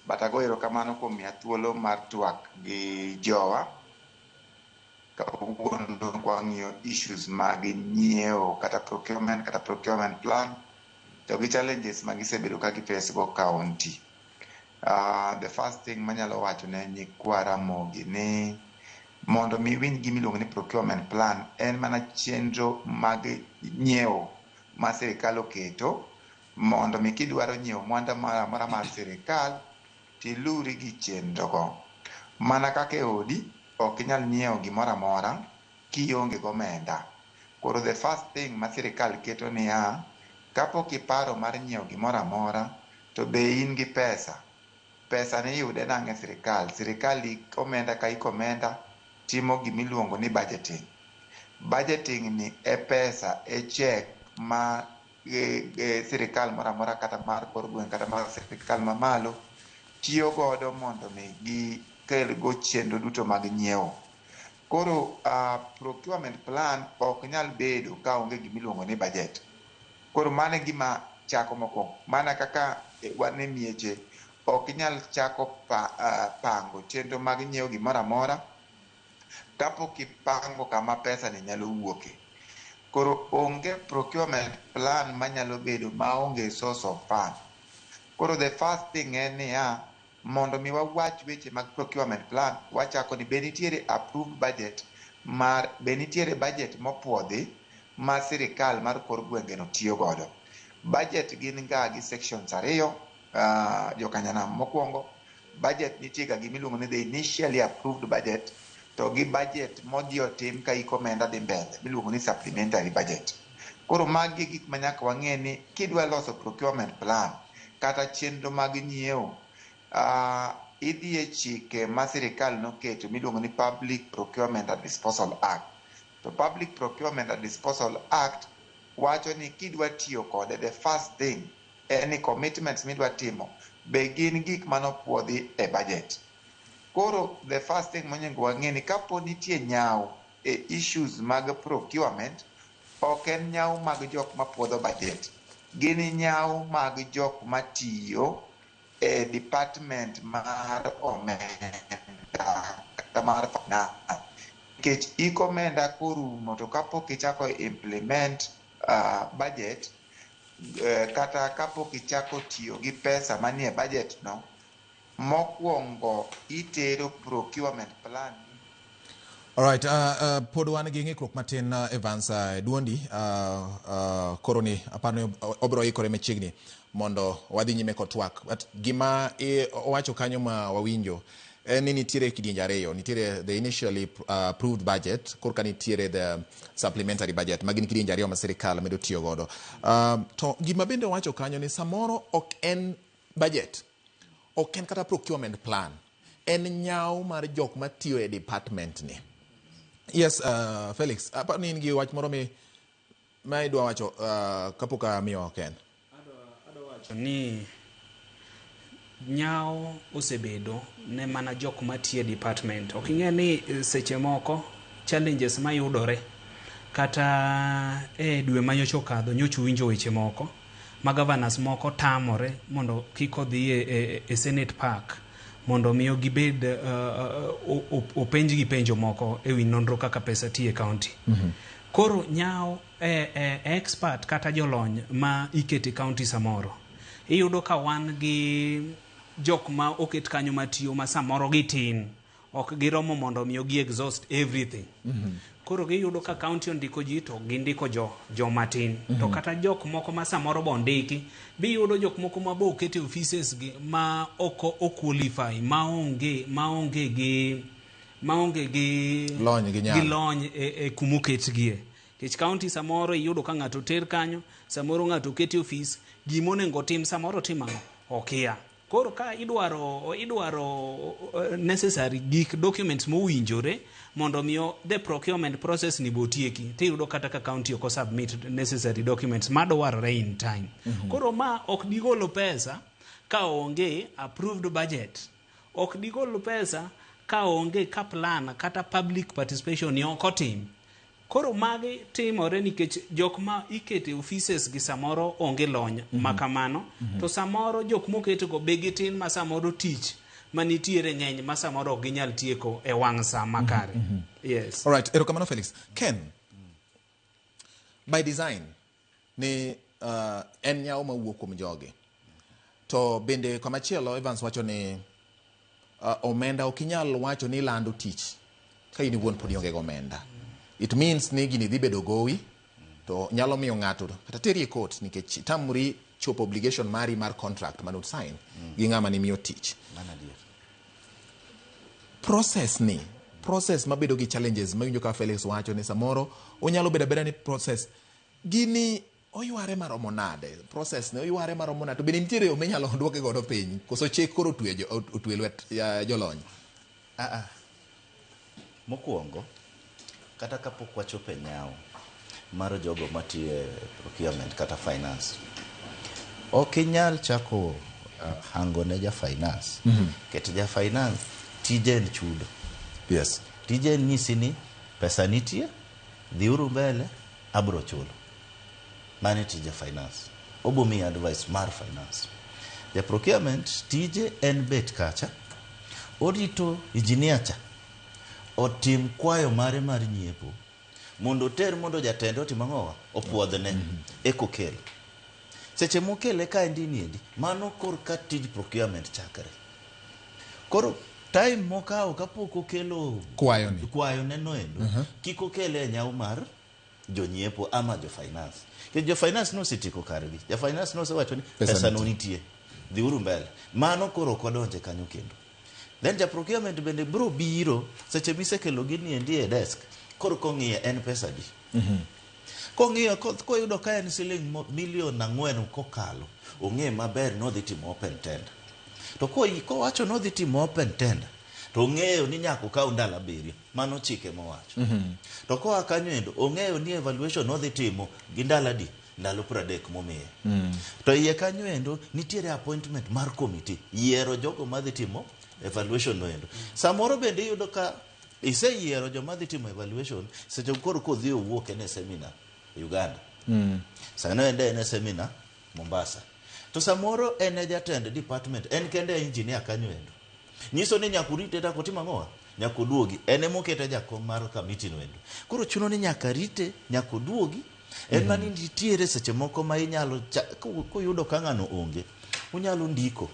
but ago erokamano kuom miya thuolo mar twak gi jowa kawuono. Kwang'iyo issues mag nyiewo kata procurement plan to gi challenges ma gisebedo ka giface go county. The first thing manyalo wacho ne nyikwa Ramogi ni mondo mi winj gima iluongo ni procurement plan, en mana chenro mag nyiewo ma sirikal oketo mondo mi kidwaro nyiewo mwandu moro amora mar sirikal tiluri gi chenro go. Mana kaka e odi, ok inyal nyiewo gimoro amora kionge gomenda. Koro the first thing ma sirikal keto niya, kapok iparo mar nyiewo gimoro amora, to be in gi pesa? Pesa ni iyude nang'o e sirikal? Sirikal iko omenda ka iko omenda timo gimiluongo ni budgeting. Budgeting ni e pesa, e check ma sirikal moro amora kata mar kor gweng' kata mar sirikal mamalo tiyo godo mondo mi gikel go chenro duto mag nyiewo. Koro procurement plan ok nyal bedo ka onge gimiluongo ni budget. Koro mano e gima chako mokwongo. Mana kaka wan e mieche, ok inyal chako pango chenro mag nyiewo gimoro amora kapok ipango kama pesa ni nyalo wuoke. Koro onge procurement plan manyalo bedo maonge source of fund. Koro the first thing en niya, mondo mi wawach weche mag procurement plan, wachako ni be nitiere approved budget mar, be nitiere budget mopuodhi ma sirikal mar kor gwenge no tiyo godo. Budget gin ga gi sections 2, jokanyanam. Mokwongo, budget nitie ga gimiluongo ni the initially approved budget to gi budget modhi otim ka iko omenda dhi mbele miluongo ni supplementary budget. Koro magi e gik ma nyaka wang'e ni kidwa loso procurement plan kata chenro mag nyiewo, idhi e chike ma sirikal noketo miluongo ni Public Procurement and Disposal Act. To Public Procurement and Disposal Act wacho ni kidwa tiyo kode, the first thing en ni commitments midwa timo be gin gik manopuodhi e budget. Koro the first thing monego wang'e ni kapo nitie nyawo e issues mag procurement, ok en nyawo mag jok mapuodho budget, gin nyawo mag jok matiyo e department mar omenda kata mar finance. Nikech iko omenda korumo to kapok ichako implement budget, kata kapok ichako tiyo gi pesa manie budget no, mokwongo itero procurement plan. Alright, pod wan gi ng'ikruok matin, Evans, duondi koro ni aparo ni obiro ikore machiegni mondo wadhi nyime kod twak. But gima owacho kanyo ma wawinjo en ni nitiere kidienje 2, nitiere the initially approved budget, korka nitiere the supplementary budget, ma gin kidienje 2 ma sirikal medo tiyo godo. To gima bende owacho kanyo ni samoro ok en budget, ok en kata procurement plan, en nyawo mar jok matiyo e department ni. Yes, Felix, aparo ni in gi wach moro ma idwa wacho kapok amiyo Ken. Adwa wacho ni nyawo osebedo ne mana jok matiyo e department. Ok ing'e ni seche moko challenges mayudore kata e dwe manyocha okadho nyocha uwinjo weche moko ma governors moko tamore mondo kik odhi e Senate Park mondo miyo gibed openjgi penjo moko ewi nonro kaka pesa tiyo e county. Koro nyawo expert kata jolony ma ikete county samoro iyudo ka wan gi jok ma oket kanyo matiyo ma samoro gitin ok giromo mondo mi gi exhaust everything. Koro giyudo ka county ondiko ji to gindiko jo joma tin. To kata jok moko ma samoro bondiki biyudo jok moko ma bo oket e offices gi ma ok o qualify maonge maonge gi maonge gi Lony gi nyalo. gi lony e, e kumoketgie. Nikech county samoro iyudo ka ng'ato oter kanyo, samoro ng'ato oket e ofis, gimonego otim samoro otim ang'o? Okia. Koro ka idwaro idwaro necessary gik documents mowinjore mondo miyo the procurement process ni botieki tiyudo kata ka county ok submit necessary documents madwarore in time. Koro ma ok digolo pesa ka onge approved budget. Ok digol pesa ka onge ka plan kata public participation ni ok otim. Koro magi timore nikech jok ma ikete offices gi samoro onge lony ma kamano to samoro jok moketgo be gitin ma samoro tich manitiere ng'eny ma samoro ok ginyal tieko e wang' sa makare. Yes. Alright, erokamano Felix. Ken, by design ni en nyawo mawuok kuom jogi. To bende komachielo Evans wacho ni omenda ok inyal wacho ni ilando tich ka in iwuon pod ionge gi omenda. It means ni gini dhi bedo gowi to nyalo miyo ng'ato kata teri e court nikech itamori chopo obligation mari mar contract mane sign gi ng'ama nimiyo tich. Mano adier. Process ni process mabedo gi challenges mawinjo ka Felix wacho ni samoro onyalo bedo abeda ni process gini oyware maromo nade process ne oyware maromo nade to bende nitiere yo minyalo duoke godo piny koso chik koro otwe jo- otwe lwet jolony Ah, ah. Mokwongo, kata kapok wachopo e nyawo mar jogo matiyo e procurement kata finance, ok inyal chako hango ne ja finance. Ket ja finance tije en chudo. Yes. Tije en nyisi ni pesa nitie, dhiuru mbele, abro chulo. Mano e tij ja finance. Obo miyi advice mar finance. Ja procurement tije en bet kacha, orito engineer cha otim kwayo mare mar nyiepo mondo oter mondo jatende otim ang'owa opuodhne eka okel. Seche mokele kaendi niendi, mano korka tij procurement chakre. Koro time mokawo kapok okelo Kwayo ni. kwayo ne noendo kik okele e nyawo mar jonyiepo ama jo finance. Nikech jo finance nosetieko kargi. Ja finance nosewacho ni Pesa pesa no nitie. nitie. Dhiuru mbele. Mano koro ok wadonje kanyo kendo. Then ja procurement bende bro biro seche misekelo gini endi e desk koro kong'iye en pesa adi. Kong'iyo koyudo ka en siling milion 4 kokalo, ong'e maber ni odhi timo open tender. To kowacho ni odhi timo open tender, to ong'eyo ni nyaka okaw ndalo 7, mano chike mowacho. To koa kanyo endo, ong'eyo ni evaluation odhi timo gi ndalo adi? Ndalo 30 momiye. To iye kanyo endo, nitiere appointment mar committee, yiero jogo madhi timo evaluation no endo. Samoro bende iyudo ka iseyiero joma dhi timo evaluation, seche koro kodhi owuok en e seminar Uganda. Sano en e seminar Mombasa. To samoro en e jatend department, en kende e engineer kanyo endo. Nyiso ni nyaka urite nyaka otim ang'owa? Nyaka oduogi. En emokete jakom mar committee no endo. Koro chuno ni nyaka rite, nyaka oduogi. En mana ni nitiere seche moko ma inyalo kuyudo ka ng'ano onge, unyalo ndiko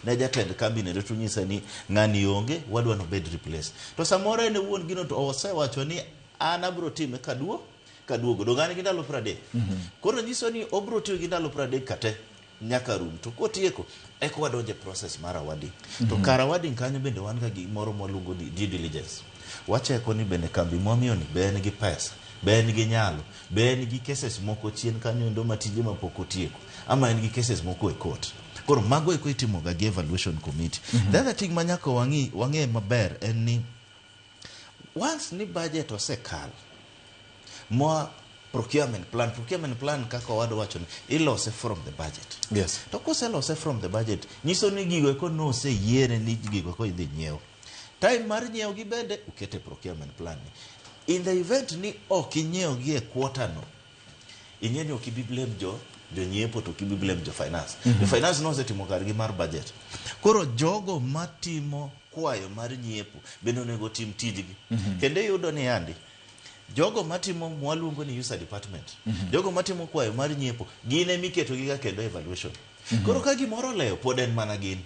ne jatend kambi no to unyise ni ng'ani onge, wadwa ni obed replaced. To samoro en owuon gino to osewacho ni an abro time kaduogo. Donge an gi ndalo 30. Koro nyiso ni obro tiyo gi ndalo 30 kate nyaka rum. To kotieko, eka wadonjo e process mar awarding. To kar awarding kanyo bende wan ga gimoro mwaluongo ni due diligence. Wacheko ni bende kambi mwamiyo ni be en gi pesa, be en gi nyalo, be en gi cases moko chien kanyo endo matije mapok otieko, ama en gi cases moko e court. Koro mago eko itimo ga gi evaluation committee. The other thing ma nyaka wang'e maber en ni once ni budget osekal ma procurement plan kaka owadwa wacho ni ilose from the budget. Yes. To koselose from the budget, nyiso ni gigo eko noseyiere ni gigo eko idhi nyiew. Time mar nyiewo gi bende ukete procurement plan ni. In the event ni ok inyiew gi e quarter no, ing'e ni ok ibi blame jo jonyiepo to ok ibi blame jo finance. Jo finance nosetimo kargi mar budget. Koro jogo matimo kwayo mar nyiepo bende onego otim tijgi. Kendo iyudo ni yandi jogo matimo mwaluongo ni user department, jogo matimo kwayo mar nyiepo gin emiketo gi ga kendo evaluation. Koro ka gimoro olewo pod en mana gin.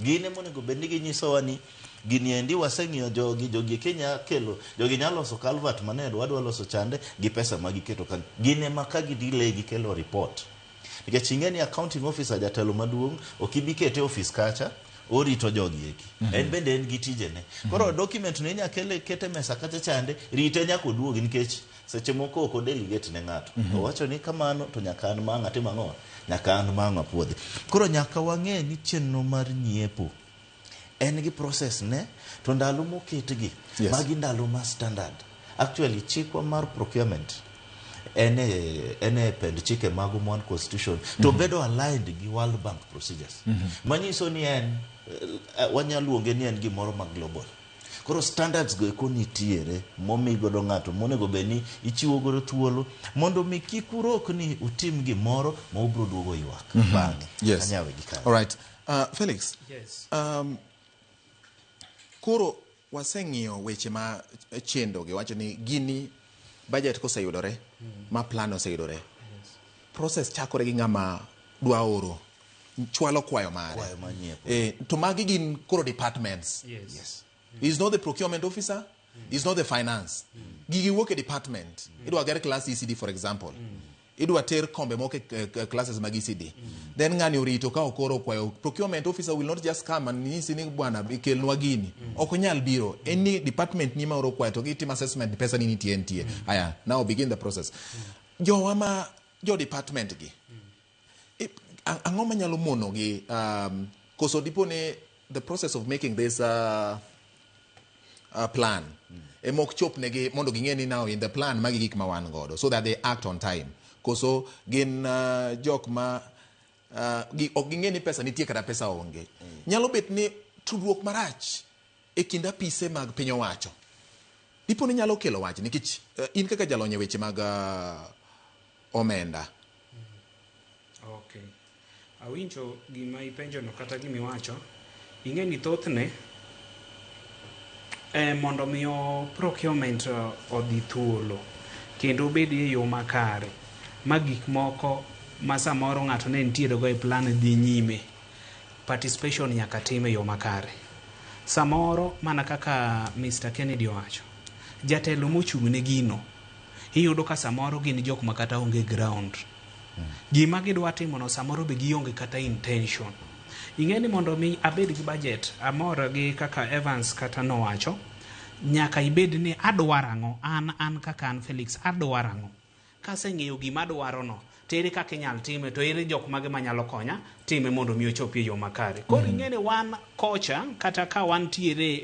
Gin ema onego bed ni ginyisowa ni gini endi waseng'iyo jogi, jogi eki nya kelo, jogi nya loso culvert mane wadwa loso chande gi pesa ma giketo kanyo. Gin ema ka gi delay gikelo report. Nikech ing'e ni accounting officer jatelo maduong' ok ibi kete e ofis kacha orito jogi eki. En bende en gi tijene. Koro document no inya kele kete mesa kacha chande rite nyaka oduogi nikech seche moko ok odelegate ne ng'ato. Owacho ni kamano to nyaka an ma ang' atim ang'o? Nyaka an ma ang' apuodhe. Koro nyaka wang'e ni chenro mar nyiepo en gi process ne to ndalo moketgi magi ndalo ma standard. Actually chikwa mar procurement en e, en e pend chike mag One Constitution to bedo aligned gi World Bank procedures. Manyiso ni en wanyalo luonge ni en gimoro ma global. Koro standards go eko nitiere momi godo ng'ato monego bed ni ichiwo godo thuolo mondo mi kik urokni utim gimoro ma ubro duogo ywak bang'e. Anyawe gi kanyo. All right. Felix. Yes. Koro waseng'iyo weche ma chendo gi wacho ni gini budget koseyudore ma plan oseyudore process chakore gi ng'ama dwa oro chwalo kwayo mare. Kwayo mar nyiepo. To magi gin koro departments. Yes. He's not the procurement officer. He's not the finance. Gigi wuok e department. Idwa ger class ECD for example. Idwa ter kombe moko e classes mag ECD. Then ng'ani orito ka okoro kwayo. Procurement officer will not just come and nyisi ni bwana kelnwa gini. Ok onyal biro. En ni department ni ma oro kwayo to gitim assessment ni pesa ni nitie nitie. Aya, now begin the process. Jowa ma jo department gi. Ang'o manyalo mono gi koso dipo ni the process of making this plan ema ok chop negi mondo ging'e ni now in the plan magi gik ma wan godo so that they act on time koso gin jok ma ok ging'e ni pesa nitie kata pesa onge. Nyalo bet ni tudruok marach e kind apise mag piny owacho dipo ni nyalo kelo wach nikech in kaka jalony e weche mag omenda. Okay. Awinjo gima ipenjono kata gima iwacho. Ing'e ni thothne mondo miyo procurement odhi thuolo kendo obed e yo makare ma gik moko ma samoro ng'ato ne nitiere go e plan dhi nyime, participation nyaka tim e yo makare. Samoro mana kaka Mr. Kennedy owacho, jatelo mochung' ne gino iyudo ka samoro gin jok ma kata onge ground. Gima gidwa timo no samoro be gionge kata intention. Ing'e ni mondo mi abed gi budget, amor gi kaka Evans kata nowacho, nyaka ibed ni adwaro ang'o, an kaka an Felix adwaro ang'o. Kaseng'eyo gima adwaro no, to ere kaka inyal time, to ere jok mage manyalo konya time mondo mi ochopi e yo makare. Koro ing'e ni wan kocha, kata ka wantiere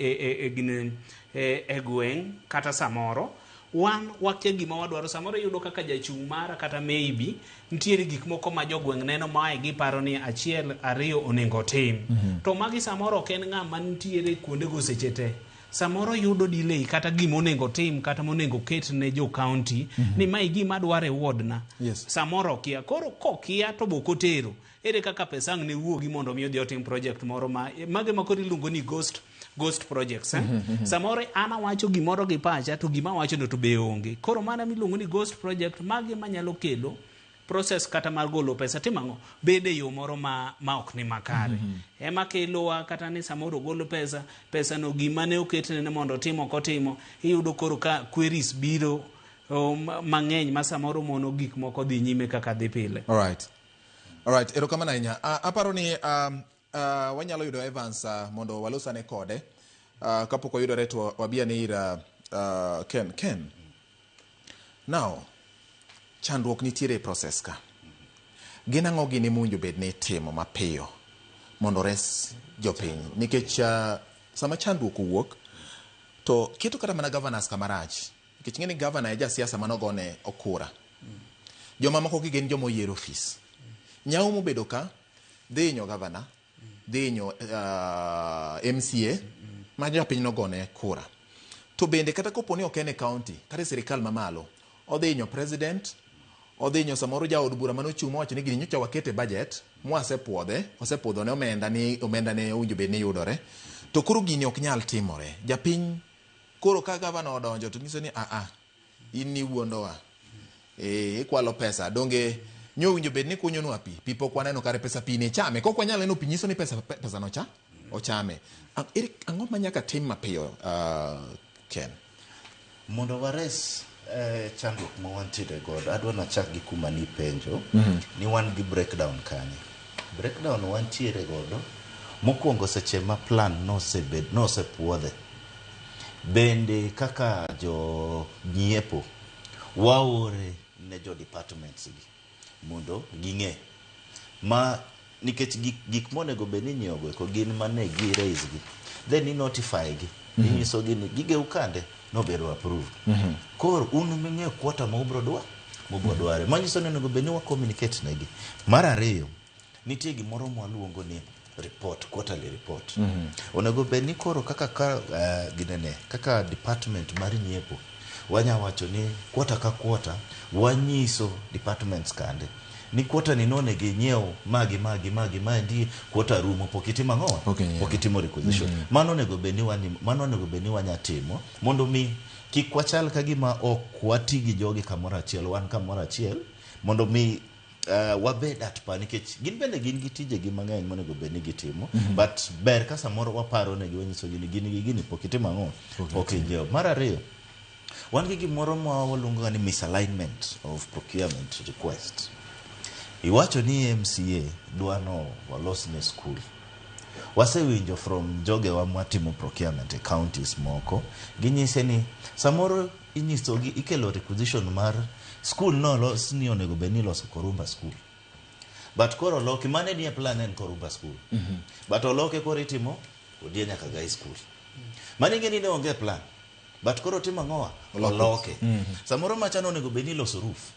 e gweng' kata samoro, wan wakia gima wadwaro. Samoro iyudo kaka jachung' mara kata maybe nitiere gik moko ma jogweng' neno mae giparo ni achiel ariyo onego tim. To magi samoro ok en ng'ama nitiere kuondego seche te. Samoro yudo delay kata gima onego tim kata monego ket ne jo county ni mae gima adwaro e ward na. Samoro okia. Koro kokia to bok otero. Ere kaka pesa ang' ne wuogi mondo mi odhi otim project moro ma mage ma koro iluongo ni ghost projects. Samoro an awacho gimoro gi pacha to gima awacho no to be onge. Koro mana miluongo ni ghost project magi manyalo kelo process kata mar golo pesa timo ang'o bede yo moro ma ok ni makare. Ema kelowa kata ni samoro ogolo pesa, pesa no gima ne oketne ni mondo otim ok otimo, iyudo koro ka queries biro mang'eny ma samoro mono gik moko dhi nyime kaka dhi pile. All right. All right, erokamano ahinya. Aparo ni wanyalo yudo Evans mondo walosane kode. Kapok oyudore to wabi ane ir Ken. Ken. Now, chandruok nitiere e process ka. Gin ang'o gini mowinjo bed ni itimo mapiyo mondo res jopiny? Nikech sama chandruok owuok, to keto kata mana governors kama rach. Nikech ing'e ni governor e jasiasa manogone okura. Joma moko gi gin joma oyier ofis. Nyau mobedo ka dhi hinyo governor, dhi hinyo MCA ma jopiny nogone kura. To bende kata kopo ni ok en e county, kata e sirikal mamalo, odhi hinyo president, odhi hinyo samoro jaod bura manochung' mowacho ni gini nyocha wakete budget, mwasepuodhe, osepuodhone omenda ni omenda ne owinjo bed ni yudore. To koro gini ok nyal timore. Japiny koro ka gavana odonjo to nyiso ni a in niwuondowa. Ikwalo pesa. Donge nyo owinjo bed ni kunyonwa pi. Pi pok waneno kare pesa pi ni chame. Kok wanyal neno pi nyiso ni pesa no cha. Ochame. Ere ang'o ma nyaka tim mapiyo, Ken? Mondo wares chandruok ma wantiere godo, adwa nachak gi kuma nipenjo ni wan gi breakdown kanye. Breakdown wantiere godo mokwongo seche ma plan nosebed nosepuodhe. Bende kaka jo nyiepo waore ne jo departments gi mondo ging'e ma nikech gik monego bed ni inyiewo go eko gin mane gi raise gi, then i notify gi, inyiso gi ni gigeu kande nobedo approved. Koro un ming'eyo quarter ma ubro dwa mubro dware, manyiso ni onego bed ni wa communicate negi. Mar ariyo, nitie gimoro mwaluongo ni report, quarterly report. Onego bed ni koro kaka ka ginene kaka department mar nyiepo wanya wacho ni quarter ka quarter wanyiso departments kande ni quarter ni nonego inyiew magi magi magi maendi, quarter rumo pok itimo ang'o, pok itimo requisition. Mano onego bed ni mano onego bed ni wanya timo mondo mi kik wachal ka gima ok wati gi jogi kamoro achiel, wan kamoro achiel mondo mi wabed at par, nikech gin bende gin gi tijegi mang'eny monego bed ni gitimo. But ber ka samoro waparo negi, wanyisogi ni gini gi gini pok itimo ang'o, pok inyiewo. Mar ariyo, wan gi gimoro ma waluongo ga ni misalignment of procurement request. Iwacho ni MCA dwa no walos ne school, wasewinjo from jogewa matimo procurement e counties moko, ginyise ni samoro inyisogi ikelo requisition mar school nolos ni onego bed ni iloso Korumba school, but koro oloki mane nie plan en Korumba school, but oloke koro itimo Odienya Kagai school. Mano ing'e ni ne onge plan, but koro timo ang'owa, oloke. Samoro machano onego bed ni iloso roof,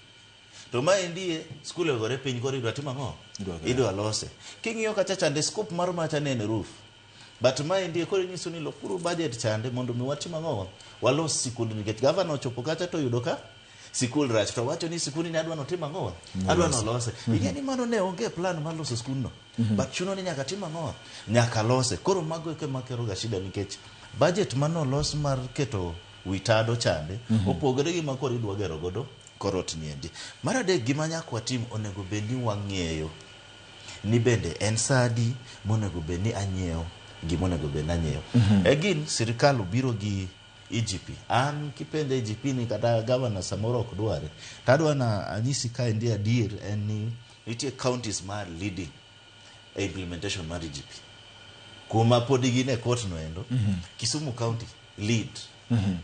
to maendie skul ogore piny, koro idwa timo ang'o? Idwa lose. King'iyo kacha chande, scope mar macha ne en roof, but maendie koro inyiso ni lokuru budget chande mondo mi watim ang'o, walos sikund, nikech gavana ochopo kacha to oyudo ka sikul rach, to wacho ni sikund ni adwa notim ang'o, adwa nolose. Ing'e ni mano ne onge plan mar loso skundno, but chuno ni nyaka tim ang'o, nyaka lose. Koro mago eko ema kelo ga shida, nikech budget manolos mar keto wi tado chande opogore gi ma koro idwa gero godo korot niendi. Mar adek, gima nyaka watim, onego bed ni wang'eyo ni bende en sa adi monego bed ni anyiewo gima onego bed ni anyiewo. Again, sirikal obiro gi EGP. An kipenja EGP ni kata governor samoro ok dware, to adwa na anyisi kaendi adier en ni nitie counties ma leading e implementation mar EGP kuma pod gin e court no endo. Kisumu County lead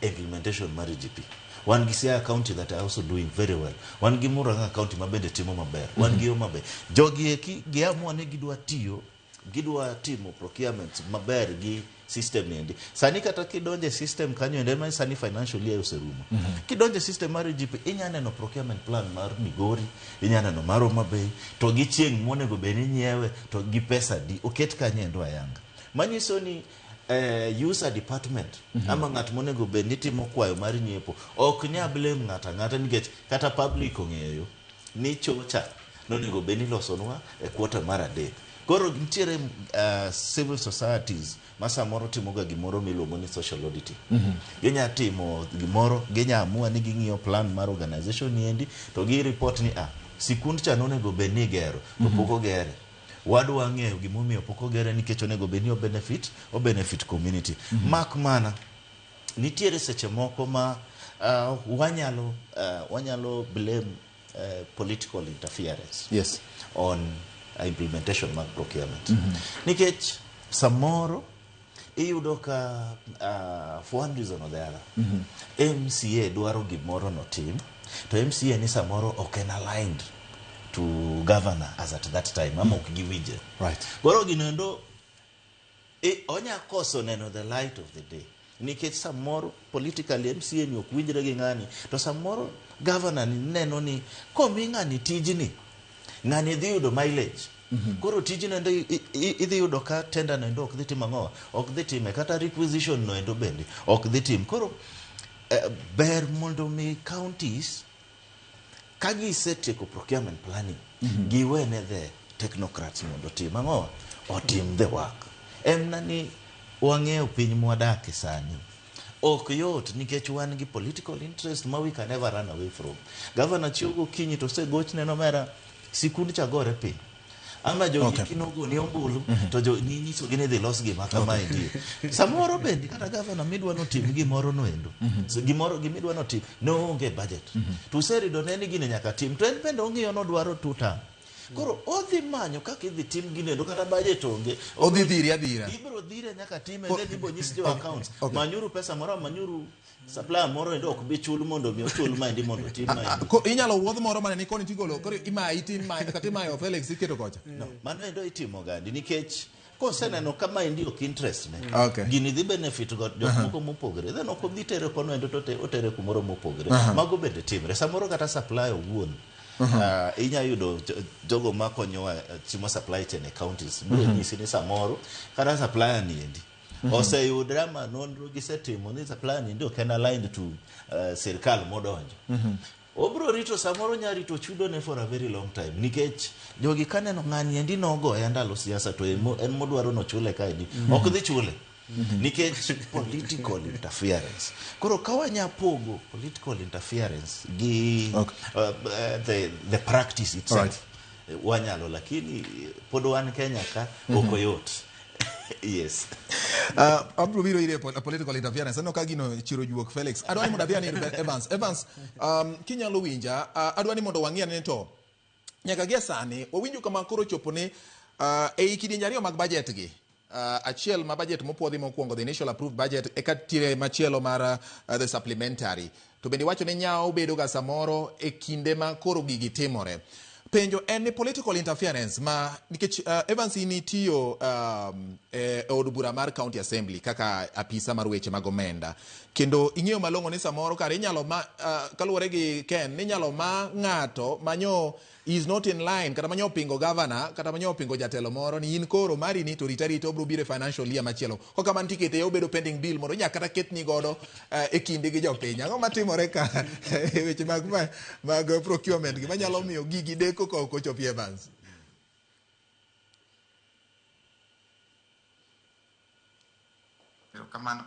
implementation mar EGP. Wan gi Siaya County that are also doing very well. Wan gi Murang'a County ma bende timo maber. Wan gi Homa Bay. Jogi eki giamua ni gidwa tiyo, gidwa timo procurement maber gi system ni endi. Sani kata kidonjo e system kanyo endo, ema sani financial year oserumo. Kidonjo e system mar EGP, inya neno procurement plan mar Migori, inya neno mar Homa Bay, to gi chieng' monego bed ni inyiewe, to gi pesa di, oket kanyo endo ayanga. Manyiso ni user department ama ng'at monego bed ni timo kwayo mar nyiepo ok nya blame ng'ato ang'ata, nikech kata public ong'eyo ni chocha nonego bed ni ilosonwa e quarter mar adek. Koro nitiere civil societies ma samoro timoga gimoro miluongo ni social auditing. Ginya timo gimoro, ginya amua ni ging'iyo plan mar organization ni endi to gi report ni ah, sikund cha nonego bed ni igero to pok ogere, wadwa ng'eyo gimomiyo pok ogere, nikech onego bed ni o benefit community. Mak mana nitiere seche moko ma wanyalo blame political interference on implementation mag procurement, nikech samoro iyudo ka for one reason or the other MCA dwaro gimoro notim, to MCA ni samoro ok en aligned to governor as at that time, ama ok giwinjre. Koro gino endo onya koso neno the light of the day, nikech samoro politically MCA ni ok winjre gi ng'ani, to samoro governor ni neno ni komi ng'ani tijni, ng'ani dhi yudo mileage. Koro tijno endo idhi yudo ka tender no endo ok dhi timo ang'o, ok dhi time, kata requisition no endo bende ok dhi tim. Koro ber mondo mi counties ka gisetieko procurement planning, giwene the technocrats mondo otim ang'o, otim the work. En ni wang'eyo piny mwadake sani ok yot, nikech wan gi political interest ma we can never run away from. Governor chiew gokinyi to osegochne nomera sikund cha gore piny. Ama jogi kinogoni ombulu to jo ninyisogi ni dhi los gima kama endi. Samoro bende kata gavana midwa notim gimoro noendo. So, gimoro gimidwa notim ne onge budget. To userido ne ni gini nyaka tim to en bende ong'iyo nodwaro two term. Koro odhi manyo kaka idhi tim gino endo kata budget onge. Odhi dhire adhira. Ibiro dhire nyaka time then ibo nyis jo accounts. Manyuru pesa moro manyuru supplier moro endo ok bi chul mondo mi ochul maendi mondo otim maendi. Ko inyalo wuodh moro mane ni koni tigolo koro imayi timayi kata imayo Felix iketo kocha. No, mano endo itimo gandi nikech koseneno ka maendi ok interest ne. Gini dhi benefit go jok moko mopogore. Then ok odhi tere kono endo to otere kumoro mopogore. Mago bende timre. Samoro kata supplier owuon inya yudo jogo makonyowa timo supply chain e counties biro nyisi ni samoro kata supplier ni endi oseyudre ma nonro gisetimo ni supplier ni endi ok en aligned to sirkal modonjo. Obro rito samoro nya rito chudo ne for a very long time nikech jogi kaneno ng'ani endi nogoya ndalo siasa to en modwaro nochule kaendi ok dhi chule nikech political interference. Koro ka wanya pogo political interference gi the practice itself, wanyalo, lakini pod wan Kenya ka ok oyot. Yes. Abro biro ire political interference. Aneno ka gino chiro juok Felix. Adwa ni mondo adhi ane ir Evans. Evans, kinyalo winja, adwa ni mondo wang'i ane to nyaka gie sani wawinjo kama koro chopo ni ei kidienje ariyo mag budget gi. Achiel ma budget mopuodhi mokwongo, the initial approved budget, eka tire machielo mar the supplementary. To bende iwacho ni nyawo bedo ga samoro e kinde ma koro gigi timore. Penjo en ni political interference ma nikech Evans in itiyo e od bura mar county assembly kaka apisa mar weche mag omenda kendo ing'eyo malong'o ni samoro kare inyalo ma kaluwore gi Ken ni inyalo ma ng'ato manyo is not in line kata manyo pingo governor kata manyo pingo jatelo moro ni in koro mari ni to rita rita obro biro e financial year machielo kokamano tikete obedo pending bill mondo inyaka kata ketni godo e kinde gi jopiny. Ang'o matimore ka e weche mag procurement gi manyalo miyo gigi deko ka ok ochopi Evans? Erokamano.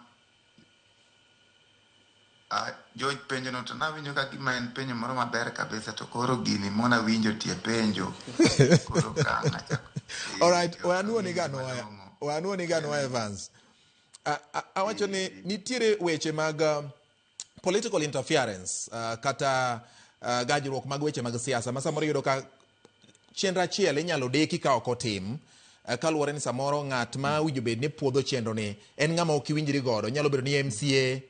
George, penjo no to nawinjo ka gima en penjo moro maber kabisa to koro gini mona winjo tie penjo. Koro ka ng'acha. Alright, wanuo ni ganwa Evans. Awacho ni nitiere weche mag political interference kata gajruok mag weche mag siasa ma samoro iyudo ka chenro achiel inyalo deki ka ok otim kaluwore ni samoro ng'at ma owinjo bed ni puodho chenro ni en ng'ama ok iwinjri godo. Nyalo bedo ni MCA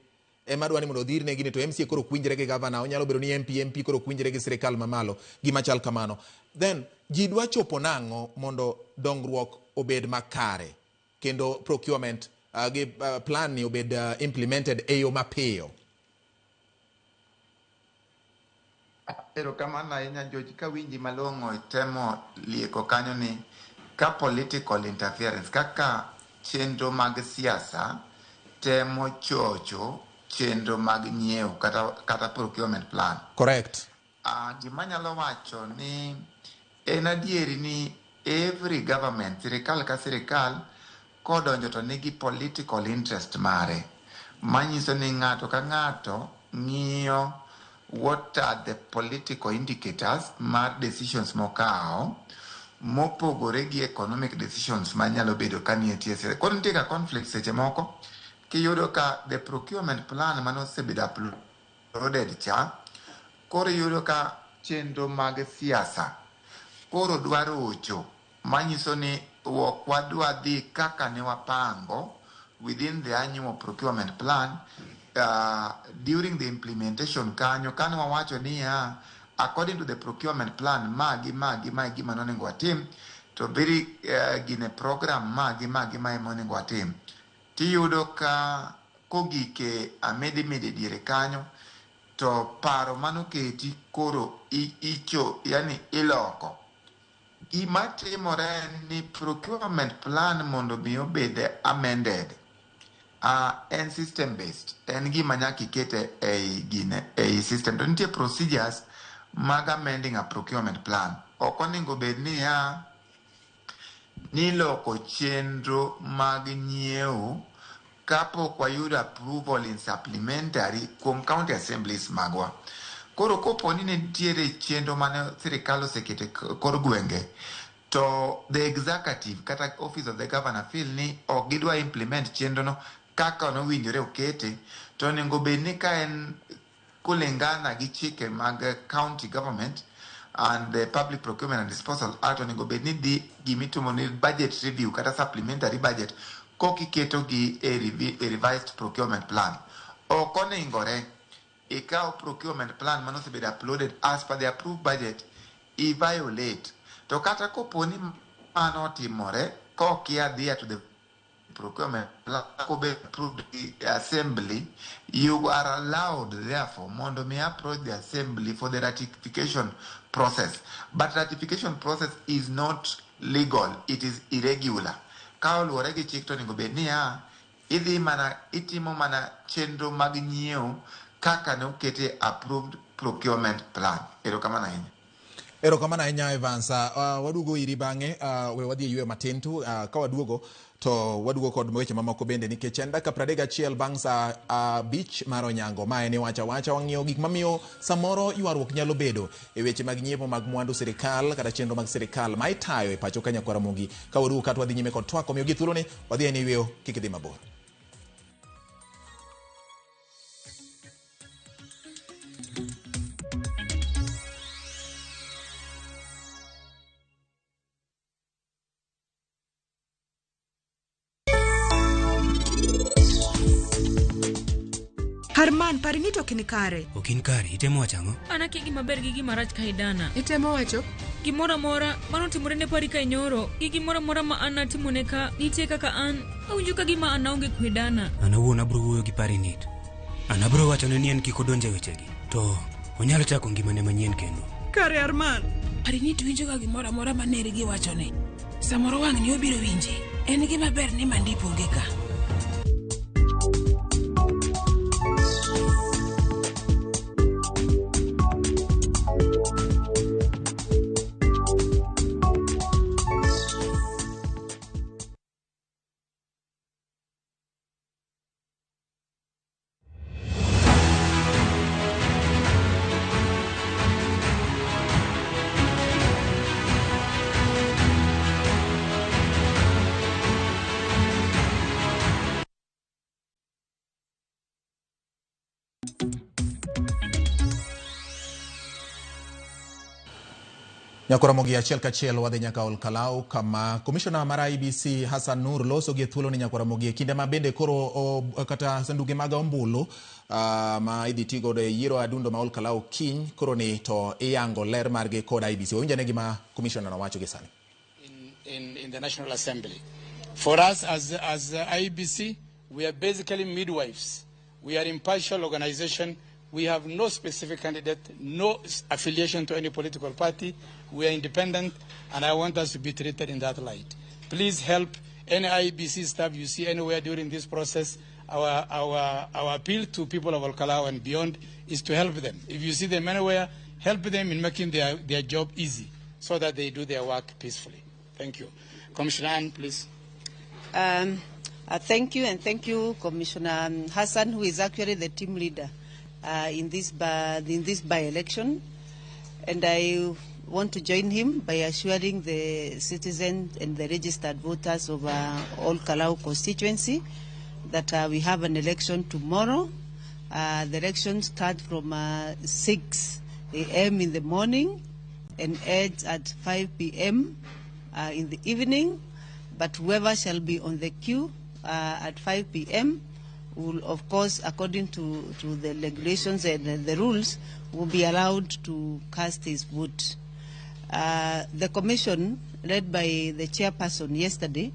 ema dwa ni mondo odhirne gini to MCA koro ok winjre gi gavana, onyalo bedo ni MP, MP koro ok winjre gi sirikal mamalo, gima chal kamano. Then ji dwa chopo nang'o mondo dongruok obed makare kendo procurement gi plan ni obed implemented e yo mapiyo. Erokamano ahinya George, kawinji malong'o itemo lieko kanyo ni ka political interference kaka chenro mag siasa temo chocho chenro mag nyiewo kata procurement plan. Correct. Gima anyalo wacho ni en adieri ni every government, sirikal ka sirikal kodonjo to nigi political interest mare manyiso ni ng'ato ka ng'ato ng'iyo what are the political indicators mar decisions mokawo mopogore gi economic decisions manyalo bedo ka nie tie. Koro nitie ga conflict seche moko kiyudo ka the procurement plan manosebedo uploaded cha koro iyudo ka chenro mag siasa koro dwa rocho manyiso ni ok wadwa dhi kaka ne wapango within the annual procurement plan during the implementation kanyo kane wawacho niya according to the procurement plan ma gi ma gi ma e gima nonego watim to very gine program ma gi ma gi ma ema onego watim tiyudo ka kogik e amidimidi diere kanyo to paro manoketi koro icho yani iloko. Gima timore en ni procurement plan mondo mi obed amended en system based, en gima nyaka ikete ei gine ei system to nitie procedures mag amending a procurement plan. Ok onego bed niya niloko chenro mag nyiewo kapok wayudo approval in supplementary kuom county assemblies magwa. Koro kopo ni ne nitiere chenro mane sirikal oseketo e kor gwenge To the executive kata office of the governor feel ni ok gidwa implement chenro no kaka nowinjore okete, to onego bed ni ka en kulingana gi chike mag county government and the Public Procurement and Disposal Act, onego bed ni dhi gimitimo ni budget review kata supplementary budget kokiketo gi e revised procurement plan. Ok oningore ikaw procurement plan manosebedo uploaded as per the approved budget i violate. To kata kopo ni mano otimore kokia adhiya to the procurement plan kobe approved gi assembly, you are allowed therefore mondo mi approach the assembly for the ratification process. But ratification process is not legal, it is irregular. Ka oluwore gi chik to onego bed niya idhi mana itimo mana chenro mag nyiewo kaka ne okete approved procurement plan. Erokamano ahinya. Erokamano ahinya Evans. Waduogo iri bang'e, we wadhi e yweyo matin tu, ka waduogo to waduogo kod weche mamoko bende nikech en dakika 31 bang' sa 5 mar onyango. Mae ni wacha wacha wang'iyo gik mamiyo samoro ywaruok nyalo bedo e weche mag nyiepo mag mwandu sirikal kata chenro mag sirikal ma itayo e pacho ka Nyakwar Ramogi. Ka waduogo kata wadhi nyime kod twak, omiyo gi thuoloni wadhi e yweyo, kik idhi mabor. Harman, pari ni to ok ni kare. Ok in kare, itemo wacho ang'o? An akia gima ber gi gima rach kae dana. Itemo wacho? Gimoro amora manotimore ne pari kae nyoro, gi gimoro amora ma an natimone ka, nitie kaka an, awinjo ka gima an aonge kwe dana. An awuon abiro wuoyo gi pari nit. An abiro wachone ni en kik odonj e wechegi. To onyalo chako ngimane manyien kendo. Kare Arman. Pari ni to winjo ga gimoro amora ma nergi wachone. Samoro wang'ni obiro winje. En gima ber ni Mandip onge ka. Nyakwar Ramogi achiel kachiel wadhi nyaka Ol Kalou kama komishona mar IEBC Hassan Nur loso gi thuolo ni Nyakwar Ramogi e kinde ma bende koro kata sanduge mag ombulu ma idhi ti godo e yiero adundo ma Ol Kalou kiny koro ni to iyango ler margi kod IEBC. Wawinj ane gima komishona nowacho gi sani. In the National Assembly. For us as IEBC, we are basically midwives. We are impartial organization. We have no specific candidate, no affiliation to any political party. We are independent, and I want us to be treated in that light. Please help any IEBC staff you see anywhere during this process. Our appeal to people of Ol Kalou and beyond is to help them. If you see them anywhere, help them in making their job easy so that they do their work peacefully. Thank you. Commissioner Ann, please. Thank you, and thank you, Commissioner Hassan, who is actually the team leader in this by-election. And I want to join him by assuring the citizens and the registered voters of Ol Kalou constituency that we have an election tomorrow. The election starts from 6 a.m. in the morning and ends at 5 p.m. In the evening. But whoever shall be on the queue at 5 p.m. will, of course, according to the regulations and the rules, will be allowed to cast his vote. The commission, led by the chairperson yesterday,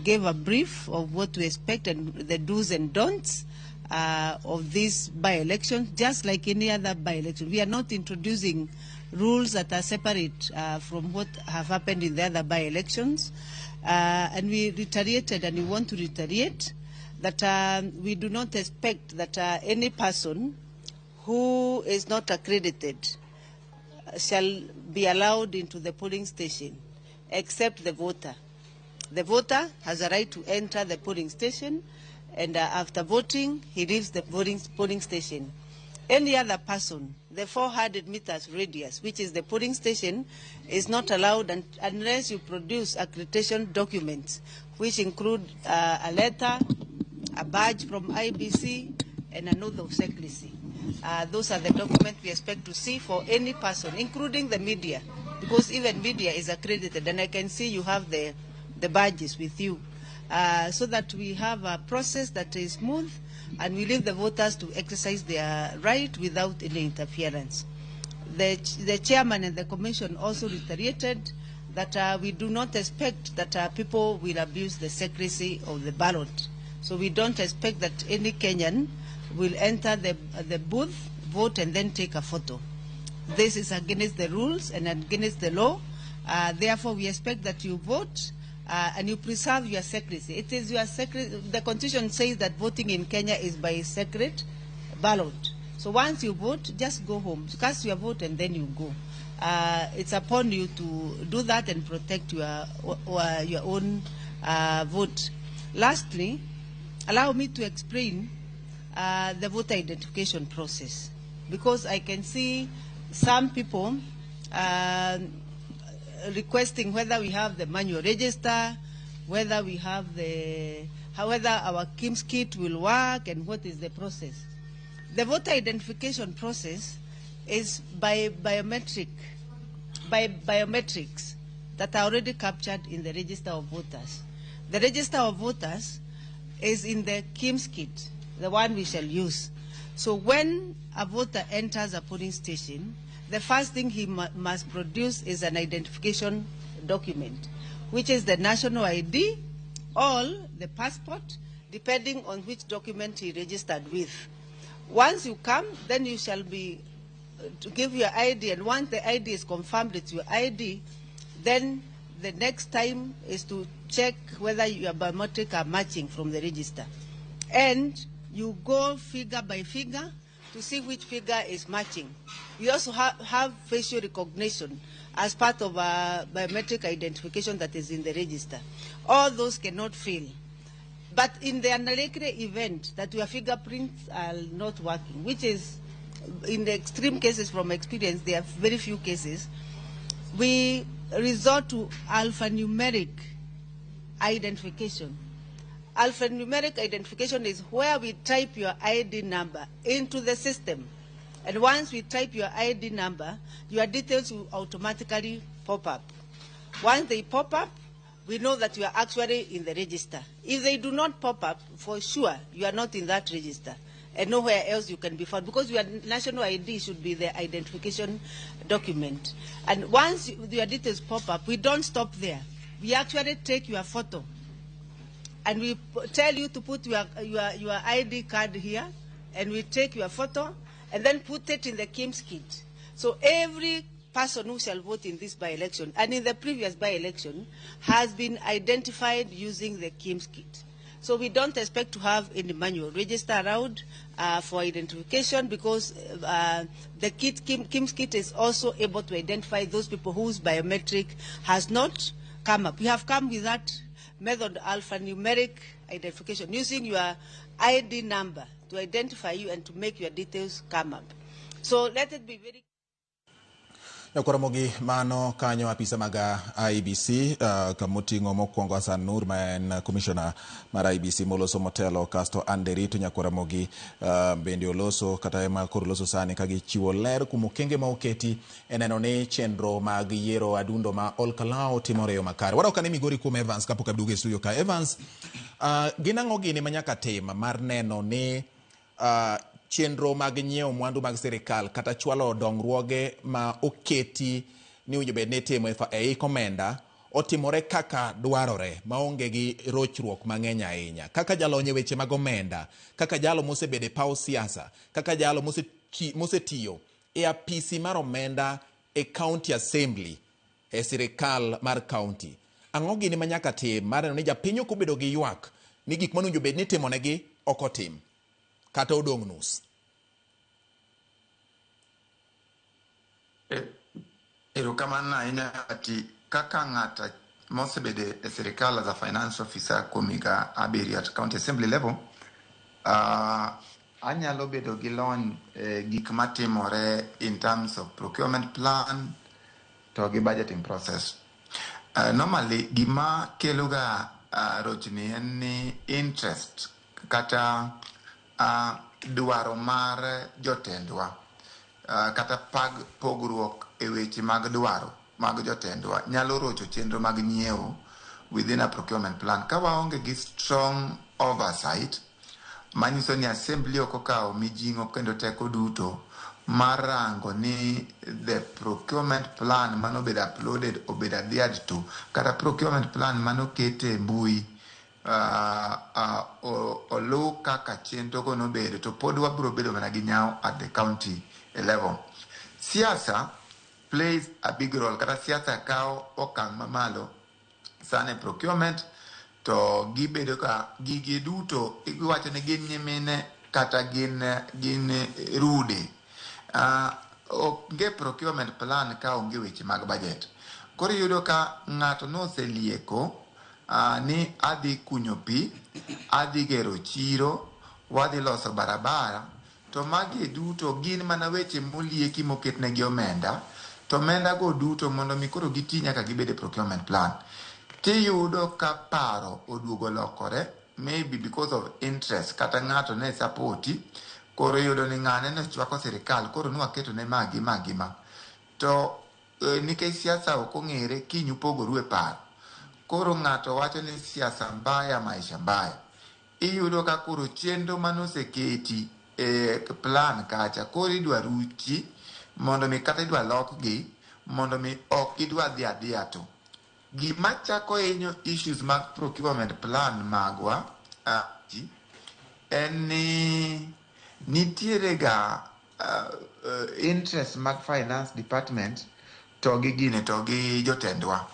gave a brief of what to expect and the do's and don'ts of this by-election, just like any other by-election. We are not introducing rules that are separate from what have happened in the other by-elections. And we retaliated, and we want to retaliate, that we do not expect that any person who is not accredited shall be allowed into the polling station, except the voter. The voter has a right to enter the polling station, and after voting, he leaves the polling station. Any other person, the 400 meters radius, which is the polling station, is not allowed unless you produce accreditation documents, which include a letter, a badge from IBC, and an oath of secrecy. Those are the documents we expect to see for any person, including the media, because even media is accredited, and I can see you have the badges with you, so that we have a process that is smooth and we leave the voters to exercise their right without any interference. The chairman and the commission also reiterated that we do not expect that people will abuse the secrecy of the ballot. So we don't expect that any Kenyan will enter the booth, vote, and then take a photo. This is against the rules and against the law. Therefore, we expect that you vote and you preserve your secrecy. It is your secret. The Constitution says that voting in Kenya is by secret ballot. So once you vote, just go home. Cast your vote and then you go. It's upon you to do that and protect your own vote. Lastly, allow me to explain the voter identification process, because I can see some people requesting whether we have the manual register, whether we have whether our KIMS kit will work, and what is the process. The voter identification process is by biometrics that are already captured in the register of voters. The register of voters is in the KIMS kit, the one we shall use. So when a voter enters a polling station, the first thing he must produce is an identification document, which is the national ID or the passport, depending on which document he registered with. Once you come, then you shall be to give your ID, and once the ID is confirmed it's your ID, then the next time is to check whether your biometric are matching from the register. And you go figure by figure to see which figure is matching. You also have facial recognition as part of a biometric identification that is in the register. All those cannot fail. But in the unlikely event that your fingerprints are not working, which is in the extreme cases from experience, there are very few cases, we resort to alphanumeric identification. Alphanumeric identification is where we type your ID number into the system. And once we type your ID number, your details will automatically pop up. Once they pop up, we know that you are actually in the register. If they do not pop up, for sure, you are not in that register. And nowhere else you can be found, because your national ID should be the identification document. And once your details pop up, we don't stop there. We actually take your photo. And we tell you to put your ID card here, and we take your photo, and then put it in the KIMS kit. So every person who shall vote in this by-election, and in the previous by-election, has been identified using the KIMS kit. So we don't expect to have any manual register around for identification, because the KIMS kit is also able to identify those people whose biometric has not come up. We have come with that method, alphanumeric identification, using your ID number to identify you and to make your details come up. So let it be very... Nyakoramogi mano kanyo apisa maga IEBC kamoting'o mokwongo Hassan Nur ma en commissioner mar IEBC moloso motelo kasto Anderito Nyakoramogi bende oloso kata ema koro loso sani ka gichiwo ler kuom okenge ma oketi e neno ni chenro mag yiero adundo ma Olkalou timore e yo makare. Wadok ane Migori kuom Evans kapok aduogo e studio ka. Evans, gin ang'o gini ma nyaka tim mar neno ni chenro mag nyiewo mwandu mag sirikal kata chwalo dongruoge ma oketi ni owinjo bed ni itimo e komenda otimore kaka dwarore maonge gi rochruok mang'eny ahinya, kaka jalony e weche mag omenda, kaka jalo mosebedo e paw siasa, kaka jalo mosetiyo e apisi mar omenda e county assembly e sirikal mar county, ang'o gini ma nyaka tim mar neno ni japiny ok obedo gi ywak ni gik manowinjo bed ni itimonegi ok otim kata odong' nus? Erokamano ahinya ati kaka ng'ata mosebedo e sirikal as a finance officer kuom higa 7 at county assembly level, Anyalo bedo gi lony e gik matimore in terms of procurement plan to gi budgeting process. Normally gima kelo ga rochni en ni interest kata dwaro mar jotendwa, kata pag pogruok e weche mag dwaro mag jotendwa nyalo rocho chenro mag nyiewo within a procurement plan. Ka waonge gi strong oversight, manyiso ni assembly ok okawo mijing'o kendo teko duto mar rango ni the procurement plan manobedo uploaded obedo adhered to, kata procurement plan manoket e mbui oluw kaka chenro go nobedo, to pod wabiro bedo mana gi nyawo at the county level. Siasa plays a big role, kata siasa kawo okang' mamalo sana e procurement, to gibedo ka gigi duto iwacho ni gin nyimine kata gin rude. Onge procurement plan ka onge weche mag budget. Koro iyudo ka ng'ato noselieko ni adhi kunyo pi, adhi gero chiro, wadhi loso barabara, to magi duto gin mana weche molieki moketnegi omenda, to omenda go duto mondo mi koro giti nyaka gibed e procurement plan. Tiyudo ka paro oduogo lokore, maybe because of interest, kata ng'ato ne sapoti, koro iyudo ni ng'ane ne chwako sirikal, koro nwaketo ne ma gi ma gi ma. To nikech siasa ok ong'ere, kiny upogoru e paro. Koro ng'ato wacho ni siasa mbaya, maisha mbaya. Iyudo ka koro chenro manoseketi e plan kacha, koro idwa ruchi mondo mi kata idwa lokgi mondo mi ok gidwa dhi adhiya. To gima chako hinyo issues mag procurement plan magwa en ni nitiere ga interest mag finance department to gi gine to gi jotendwa.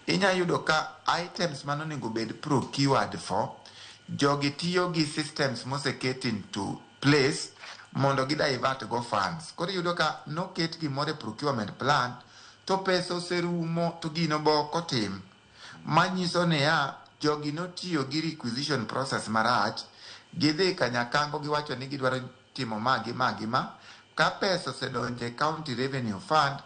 Inya yudo ka items manonego bed procured for, jogi tiyo gi systems moseket into place mondo gi divert go funds. Koro iyudo ka noket gimoro e procurement plan to pesa oserumo to gino be ok otim. Manyiso niya, jogi notiyo gi requisition process marach, gidhi kanyakango giwacho ni gidwaro timo ma gi ma gi ma. Ka pesa osedonjo e county revenue fund,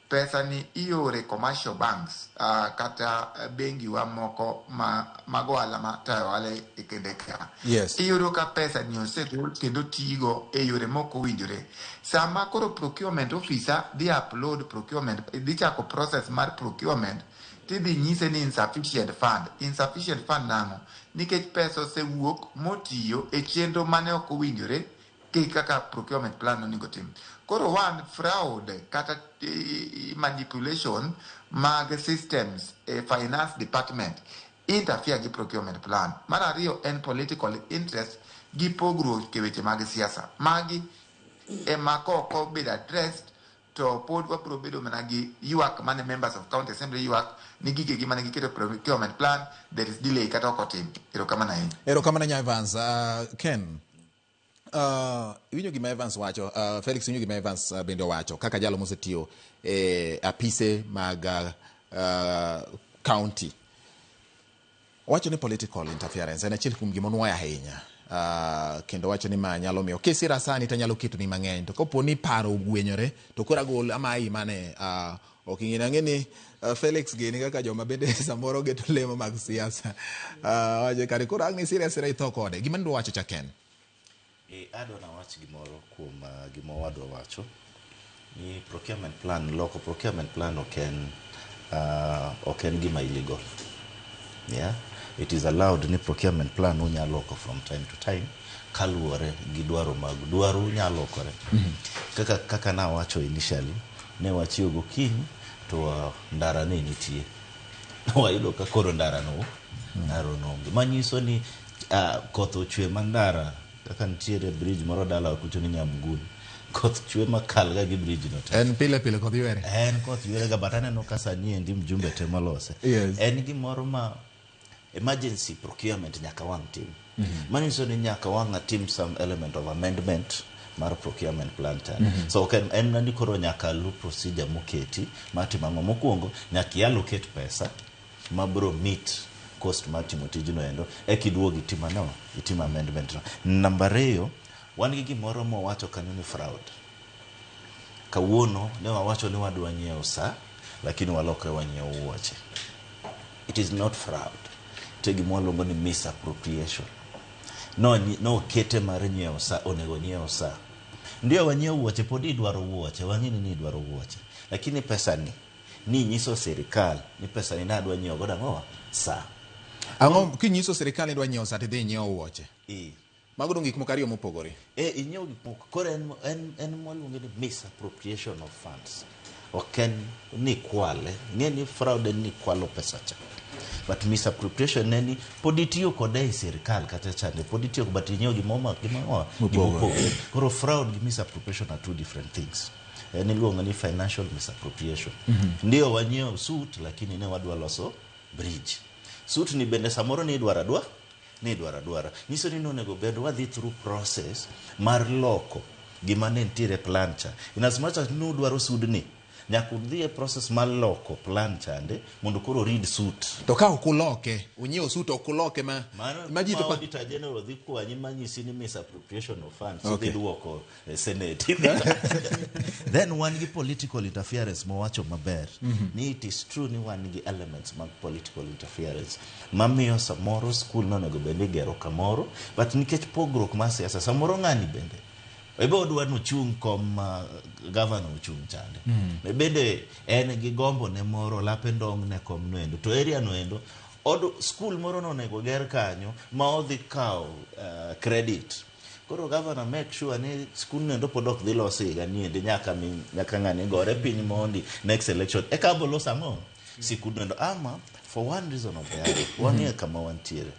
pesa ni iore commercial banks, kata bengi wa moko ma mag ohala ma tayo ohala e kende ka. Iyudo ka pesa ni osegol kendo tigo e yore mok owinjore. Sama koro procurement officer dhi upload procurement, dhi chako process mar procurement, tidhi nyise ni insufficient fund. Insufficient fund nang'o? Nikech pesa osewuok motiyo e chenro mane ok owinjore gi kaka procurement plan onego tim. Koro one, fraud kata manipulation mag systems e finance department interfere gi procurement plan. Mar ariyo en political interest gi pogruok e weche mag siasa. Magi ema kok obedo addressed to pod wabiro bedo mana gi ywak mane members of county assembly ywak ni gigegi mane giketo procurement plan there is delay kata ok otim. Erokamano ahinya. Erokamano ahinya, Evans. Ken, iwinjo gima Evans wacho, Felix, iwinjo gima Evans bende owacho kaka jalo mosetiyo e apise mag county. Owacho ni political interference en achiel kuom gima onuoyo ahinya. Kendo wacho ni ma nyalo miyo kisira sani to nyalo ketoni mang'eny, to kopo ni paro ogwenyore to koro agol amayi mane ok ing'e ang'e ni Felix gini kaka joma bende samoro geto lemo mag siasa, wacho kare koro ang' isire asira itho kode. Gima nidwa wacho cha, Ken? Adwa nawach gimoro kuom gima owadwa wacho ni procurement plan, loko procurement plan ok en gima illegal. Yeah, it is allowed ni procurement plan unyalo loko from time to time kaluwore gi dwaro mag dwaro nyalo lokore. Kaka nawacho initially, ne wachiew gokinyi to ndara ne nitie, wayudo ka koro ndara no onge, manyiso ni koth ochwe ma ndara kaka nitiere bridge moro dalawa kucho ni Nyamgun, koth chwe makal ga gi bridge no te. En pile pile koth ywere. En koth ywere ga, but aneno ka sani endi mjumbe temo lose. En gimoro ma emergency procurement nyaka wang' tim. Manyiso ni nyaka wang' atim some element of amendment mar procurement plan cha. So ok en ni koro nyaka lu procedure moketi mar timo ang'o. Mokwongo nyaka i-allocate pesa mabro meet cost mar timo tijno endo, eka iduog itim ang'o, itim amendment no. Namba ariyo, Wan gi gimoro mowacho kanyo ni fraud. Kawuono ne wawacho ni wadwa nyiewo sa, lakini walokre wanyiewo wuoche. It is not fraud. Nitie gima waluongo ni misappropriation. No, nokete mar nyiewo sa, onego nyiew sa. Ndio wanyiewo wuoche, pod idwaro wuoche, wang'e ni idwaro wuoche. Lakini pesa ni, ni nyiso sirikal ni pesa ni nadwa nyiewo godo ang'owa? Sa. Ang'o kinyiso sirikal ni idwa nyiewo sa tidhi inyiewo wuoche? Eh. Mago dong gik moko ariyo mopogore. E, inyiewo gik moko. Koro en, en, en mwaluonge ni misappropriation of funds. Ok en ni kwale. Ng'e ni fraud en ni kwalo pesa cha. But misappropriation en ni pod itiyo kode e sirikal kata chande, pod itiyo but inyiewo gimoro gimoro gimopogore. Koro fraud gi misappropriation are two different things. En iluongo ni financial misappropriation. Ndio wanyiewo suit lakini ne wadwa loso bridge. Suit ni bende samoro ni idwaro adwa ni idwaro adwara. Nyiso ni nonego bed wadhi through process mar loko gima ne nitiere plan cha. In as much as nudwaro sudni, nyaka udhi e process mar loko plan chande mondo koro read suit. To ka ok uloke, unyiewo suit ok uloke ma Mano ma ji to ma pa auditor general dhi kwanyi manyisi ni misappropriation of funds Okay. idhi duoko e senate. Then wan gi political interference mowacho maber ni it is true ni wan gi elements mag political interference mamiyo samoro skul nonego bed ni igero kamoro but nikech pogruok mar siasa samoro ng'ani bende ebe odwa ni ochung' kom ma gavana ochung' chande bende en gi gombo ne moro lape ndong' ne kom noendo to area noendo od skul moro nonego ger kanyo ma odhi kawo credit koro gavana make sure ni skul noendo pod ok dhi losi higa niendi nyaka mi, nyaka ng'ani gore piny mondi next election eka bo los ang'o sikul noendo ama for one reason or the other wang'eyo kama wantiere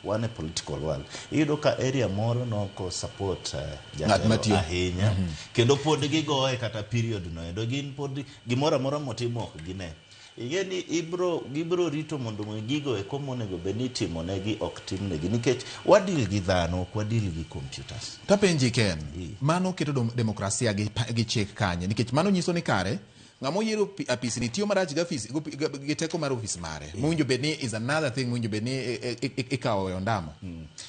wan e political world iyudo ka area moro noko support Ng'at jatelo matiyo. ahinya kendo pod gigoye kata period no endo gin pod gimoro amora motimo ok gine ing'e ni ibro gibro rito mondo mi gigo eko monego bed ni itimonegi ok timnegi nikech wadil gi dhano ok wadil gi computers Tapenji Ken, mano keto demokrasia gi, gi chik kanye? Nikech mano nyiso ni kare ng'ama oyiero apisi ni tiyo marach gi afisi gi teko mar ofis mare. Mowinjo bed ni is another thing mowinjo bed ni ikawo e ondamo.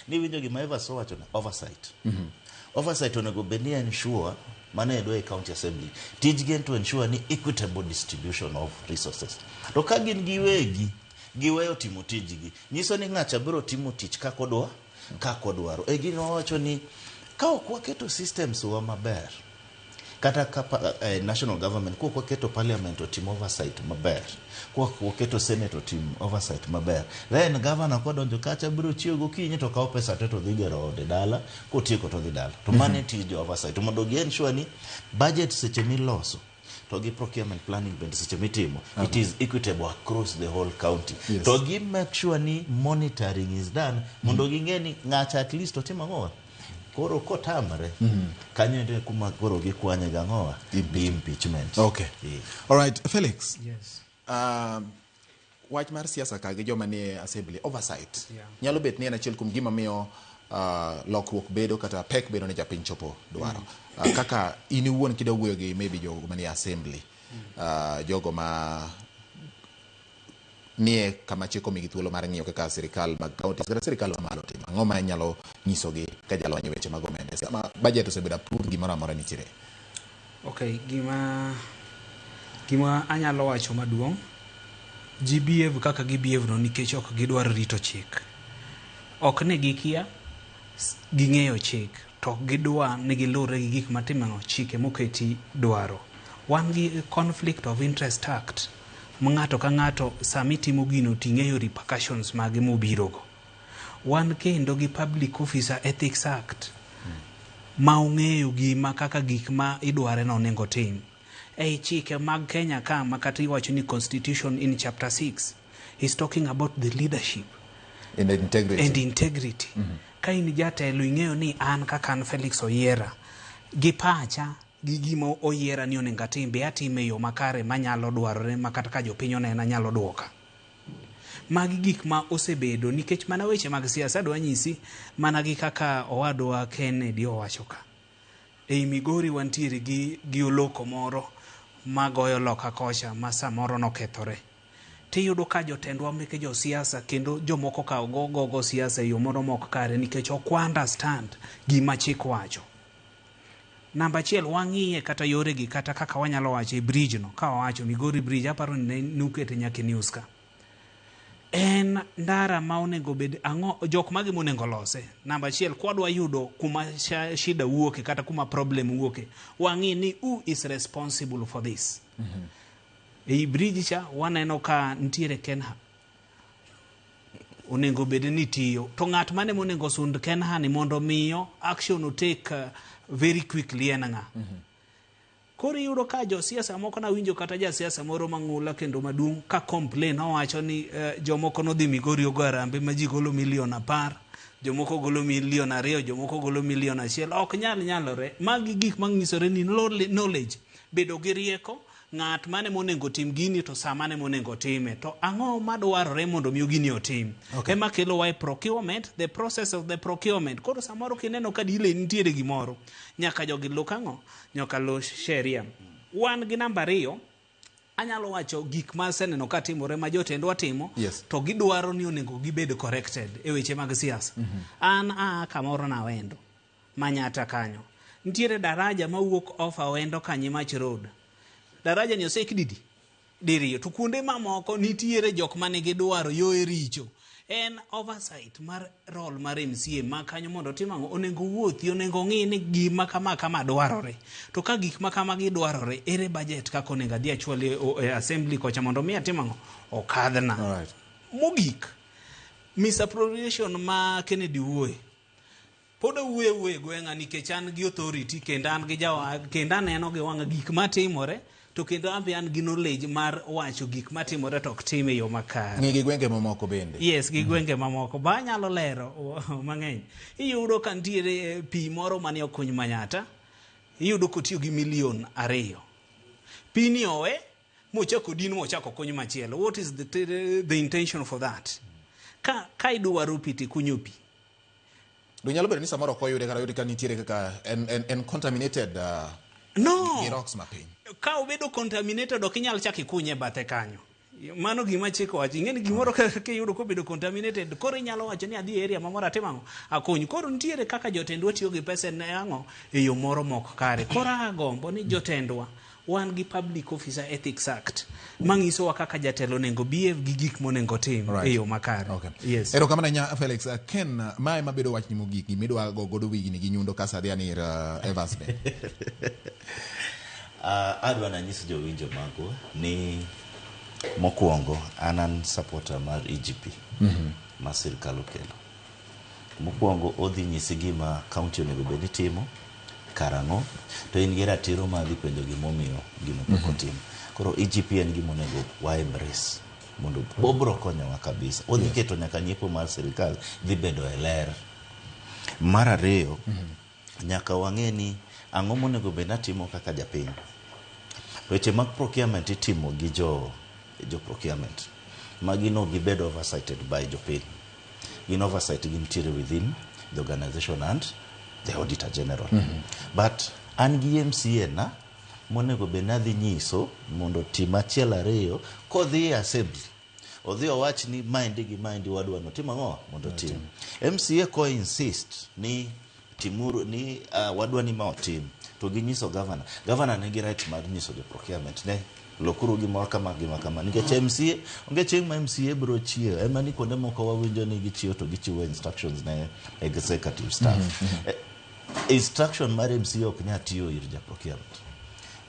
Niwinjo gima Evans owacho na oversight. Oversight onego bed ni ensure mano e e county assembly tijgi en to ensure ni equitable distribution of resources to ka gin giwegi giweyo timo tijgi nyiso ni ng'acha biro timo tich kaka odwa kaka odwaro e gino wawacho ni ka ok waketo systems wa maber kata ka national government ka ok waketo parliament otim oversight maber ka ok waketo senate otim oversight maber then governor kodonjo kacha biro chiewo gokinyi to kawo pesa te to dhi gero ode dala kotieko to dhi dala to mano e tij oversight mondo gi ensure ni budget seche miloso to gi procurement planning bende seche mitimo it is equitable across the whole county to gi make sure ni monitoring is done mondo ging'e ni ng'acha at least otimo ang'owa koro kotamre kanyo endo e kuma koro gikwanye gang'owa gi impeachment. Okay. Eh. All right, Felix. Yes. Wach mar siasa ka gi joma nie assembly oversight nyalo bet ni en achiel kuom gima miyo lokruok bedo kata pek bedo ne japiny chopo dwaro. Kaka in iwuon kida wuoyo gi maybe jogo manie assembly, jogo ma nie kama chik omigi thuolo mar ng'iyo kaka sirikal mag counties kata sirikal mamalo timo, ang'o ma inyalo nyisogi ka jalony e weche mag omenda sama budget osebedo approved gimoro amora nitiere? Okay, gima gima anyalo wacho maduong', ji behave kaka gi behave no nikech ok gidwar rito chik. Ok ni gikia, ging'eyo chik, to ok gidwa ni gilure gi gik matimo ang'o, chike moketi dwaro. Wan gi Conflict of Interest Act, ma ng'ato ka ng'ato sama itimo gino ting'eyo repercussions mage mobirogo. Wan kendo gi Public Officer Ethics Act, ma ong'eyo gima kaka gik ma idware no onego tim. Ei chike mag Kenya ka ma kata iwacho ni constitution in chapter 6 is talking about the leadership and integrity. And integrity. Ka in jatelo ing'eyo ni an kaka an Felix oyiera gi pacha gi gima oyiera ni onego atim be atime e yo makare manyalo dwarore ma kata ka jopiny onena nyalo duoka. Magi gik ma osebedo nikech mana weche mag siasa adwa nyisi mana gi kaka owadwa Kennedy owacho ka. Ei Migori wantiere gi oloko moro magoyo loka kocha ma samoro nokethore. Tiyudo ka jotendwa meke josiasa kendo jomoko ka gogo siasa e yo moro mok kare nikech ok wa understand gima chik wacho. Namba achiel wang'iye kata yoregi kata kaka wanyalo wacho e bridge no ka wawacho Migori bridge aparo ni nukete nyaka e news ka. En ndara ma onego bed ang'o jok mage monego lose. Namba achiel kwadwa yudo kuma shida wuoke kata kuma problem wuoke wang'i ni who is responsible for this. Ei bridge cha waneno ka nitiere Kenha onego bed ni tiyo to ng'at mane monego sund Kenha ni mondo miyo action otake very quickly en ng'a? Koro iyudo ka josiasa moko nawinjo kata jasiasa moro mang'ula kendo maduong' ka complain owacho ni jomoko nodhi Migori ogo arambe ma ji golo milion 10, jomoko golo milion 2, jomoko golo milion 1. Ok nyal nyalore. Magi gik manyisore ni knowledge, bedo gi rieko, ng'at mane monego tim gini to saa mane monego time. To ang'o madwarore mondo mi gini otim? Ema kelo wa e procurement, the process of the procurement. Koro samoro kineno ka delay nitiere gimoro, nyaka jogi luw kang'o? Nyaka luw sheria. Wan gi namba 2, anyalo wacho gik ma aseneno ka timore ma jotendwa timo, to gidwaro ni onego gibed corrected e weche mag siasa. An aa kamoro Nawendo, Manyata kanyo. Nitiere daraja mawuok off Awendo Kanyimach Road. Daraja ni osek didi? Diriyo. To kuonde mamoko nitiere jok manigi dwaro yoe richo. En oversight mar role mar MCA ma kanyo mondo otim ang'o? Onego wuothi, onego ng'i ni gima kama kama dwarore. To ka gik ma kamagi dwarore, ere budget kaka onego adhi achwal e assembly kocha mondo mi atim ang'o? Okadhna. Mogik, misappropriation ma Kennedy wuoye. Pod awuoyo e gweng'a nikech an gi authority kendo an gi jawa kendo aneno gi wang'a gik matimore to kendo an be an gi knowledge mar wacho gik matimore to ok tim e yo makare. Ng'i gi gwenge mamoko bende. Yes, gi gwenge mamoko. Ba anyalo lero mang'eny. Iyudo ka nitiere pi moro mane okuny Manyata, iyudo kotiyo gi milion 2. Pi ni owe, mochako din mochako kuny machielo. What is the intention for that? Ka idwaro pi tikunyo pi. Do nyalo bedo ni samoro ok oyude kata oyude ka nitiere kaka en contaminated No. gi rocks mapiny. Ka obedo contaminated ok inyal chako ikunye bathe kanyo. Mano gima chik owacho. Ing'e ni gimoro kiyudo kobedo contaminated, koro inyalo wacho ni adhi e area mamoro atim ang'o? Akuny. Koro nitiere kaka jotendwa tiyo gi pesa ne ang'o? E yo moro mok kare. Koro agombo ni jotendwa wan gi Public Officer Ethics Act manyisowa kaka jatelo onego behave gi gik monego tim e yo makare. Yes. Erokamano ahinya Felix. Ken, mae mabedo wachni mogik gimidwa go godo wigni gi nyundo ka sadhi ani ir Evans be. Adwa nanyis jowinjo magwa ni mokwongo an supporter mar EGP ma sirkal okelo. Mokwongo odhi nyisi gima county onego bed ni timo karang'o to in gi ratiro mar dhi penjo gimomiyo gino pok otim. Koro EGP en gima onego wa embrace mondo obro konyowa kabisa. Odhi keto nyaka nyiepo mar sirkal dhi bedo e ler. Mar ariyo, nyaka wang'e ni ang'o monego bed natimo kaka japiny. Weche mag procurement itimo gi jo procurement. Magi no gibed oversighted by jopiny. Gin oversight gintiere within the organization and the auditor general. But an gi MCA na monego bed nadhi nyiso mondo tim achiel ariyo kodhi e assembly. Odhi owach ni maendi gi maendi wadwa no tim ang'o mondo tim. MCA ko insist ni timuru ni wadwa ni ma otim to ginyiso governor. Governor nigi right mar nyiso jo procurement ne lokuru gimoro kama gima kama nikech MCA onge chieng' ma MCA biro chiewo ema ni kuonde moko wawinjo ni gichiewo to gichiwo instructions ne executive staff. Instruction mar MCA ok nyal tiyo ir ja procurement.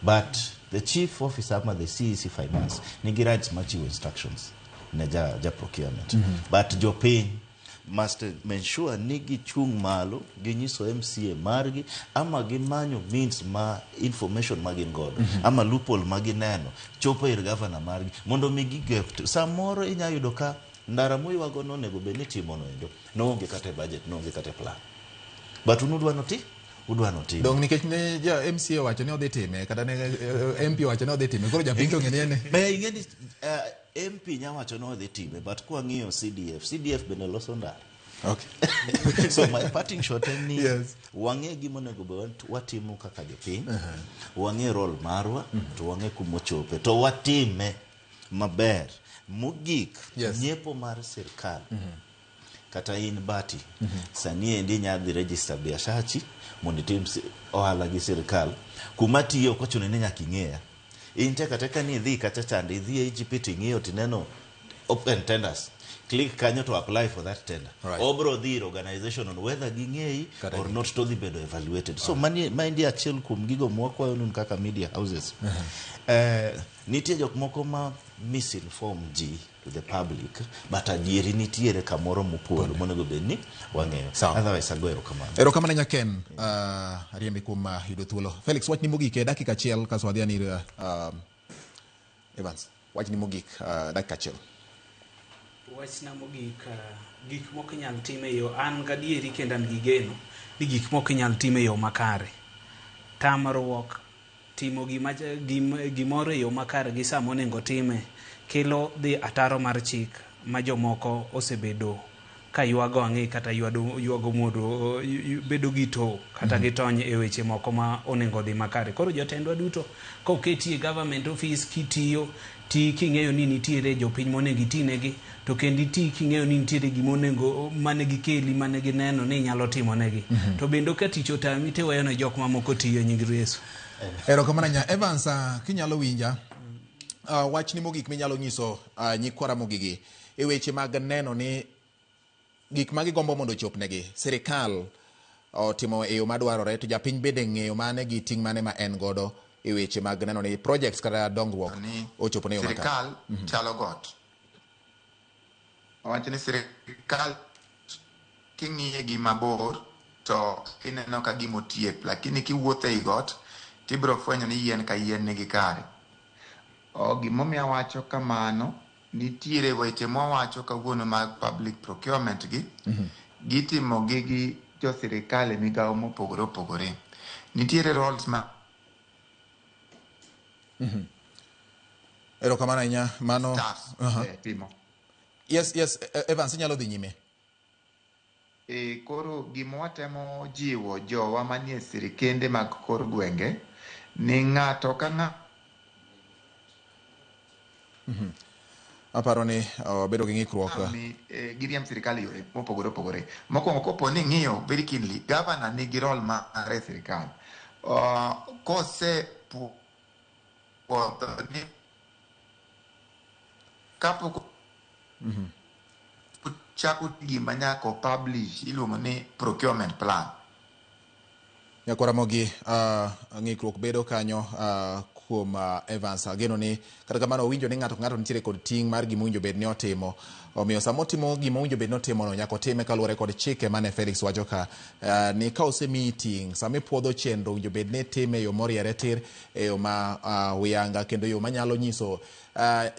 But the chief officer ama the CEC finance nigi rights mar chiwo instructions ne ja procurement. But jopiny must ensure ni gichung' malo ginyiso MCA margi ama gimanyo means ma information ma gin godo ama loophole ma gineno chopo ir governor margi mondo mi gige samoro inya yudo ka ndara muywago no onego bed ni timo no endo noonge kata e budget noonge kata e plan but un udwa noti udwa notim. Dong nikech ne ja MCA owacho ni odhi time kata ne MP owacho ni odhi time koro japiny to ong'e ni en Be ing'e ni MP nyawacho ni odhi time but kwang'iyo CDF bende loso ndara. Okay. So my parting shot en ni wang'e gima onego bed watimo kaka jopiny, wang'e role marwa, to wang'e kumochope, to watime maber. Mogik, nyiepo mar sirkal Kata in Bati, sani endi inya dhi register biashachi mondo itim ohala gi sirikal. Kuma tiyo ok ochuno ni nyaka ing'eya. In tek ateka ni idhi kacha chande, idhi e IGP ting'iyo tineno open tenders. Click kanyo to apply for that tender. Obro dhi ir organization on whether ging'eyi or not to dhi bedo evaluated. So mani maendi achiel kuom gigo mwakwayo nun kaka media houses. Nitie jok moko ma misinform ji to the public, but adieri nitiere kamoro mopondo monego bed ni wang'eyo. Otherwise ago erokamano. Erokamano Nyaken, Ariembe kuom yudo thuolo. Felix, wachni mogik e dakika achiel kasto wadhi ani ir Evans. Wachni mogik dakika achiel. Wachna mogik, gik moko inyal tim e yo, an gadieri kendo an gi geno ni gik moko inyal tim e yo makare. Tamruok timo gimoro e yo makare gi sama onego time kelo dhi ataro mar chik ma jomoko osebedo ka ywago ang'e kata ywago mondo bedo gi to kata gitony e weche moko ma onego dhi makare. Koro jotendwa duto ka oketi e government office kitiyo, ti king'eyo ni nitiere jopiny monego itinegi, to kendo iti king'eyo ni nitiere gima onego mane gikeli mane gineno ni inyalo timonegi. To bende ka tich otami tiweyo ne jok mamoko tiyo e nying Yesu. Erokamano nya Evans, kinyalo winja, wachni mogik minyalo nyiso nyikwa Ramogi gi e weche mag neno ni gik ma gigombo mondo ochopnegi, sirikal otimo e yo madwarore, to japiny bende ng'eyo mane gi ting' mane ma en godo e weche mag neno ni projects kata dongruok ochopo ne yo makare. Sirikal chalo got. Owacho ni sirikal king'iye gi mabor to ineno ka gima otiep, lakini kiwuotho ei got tibiro fwenyo ni yien ka yien nigi kare. Gimomiyo awacho kamano, nitiere weche mwawacho kawuono mag public procurement gi, gitimo gi gi jo sirikal e migawo mopogore opogore. Nitiere roles ma Erokamano ahinya, mano staff, timo. Yes, yes, Evans, inyalo dhi nyime. Koro gima watemo jiwo jowa manie sirikende mag kor gwenge ni ng'ato ka ng'ato Aparo ni bedo gi ng'ikruok. Mi giriemb sirikal e yore mopogore opogore. Mokwongo kopo ni ing'iyo very keenly, governor nigi role mare e sirikal. Kose puodho ni kapok chako gima nyaka publish iluongo ni procurement plan. Nyakwar Ramogi, ng'ikruok bedo kanyo kuom Evans. Ageno ni kata kamano owinjo ni ng'ato ka ng'ato nitiere kod ting' mar gima owinjo bed ni otimo. Omiyo sama otimo gima owinjo bed ni otimo no, nyaka otime kaluwore kod chike mane Felix wacho ka, ni ka osemiyi ting', sama ipuodho chenro owinjo bed ni itime e yo moriere tir, e yo ma huyanga, kendo yo manyalo nyiso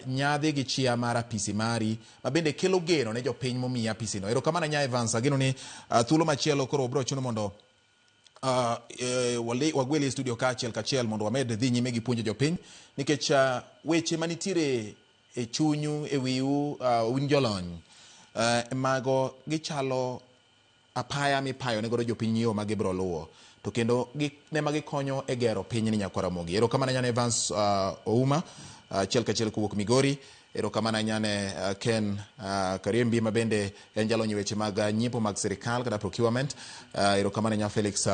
nyadhi gi chia mar apisi mari, ma bende kelo geno ne jopiny momiyi apisi no. Erokamano nya Evans, ageno ni thuolo machielo koro obiro chuno mondo wagweli e studio ka achiel kachiel mondo wamed dhi nyime gi puonjo jopiny, nikech weche manitiere e chunyu, e wiu, un jolony, mago gichalo apaya mipayo ne godo jopiny yo ma gibiro luwo, to kendo ne ma gikonyo e gero piny ni Nyakwar Ramogi. Erokamano nyane Evans Ouma, achiel kachiel kowuok Migori. Erokamano nyane Ken Kariembi ma bende en jalony e weche mag nyiepo mag sirikal kata procurement. Erokamano nya Felix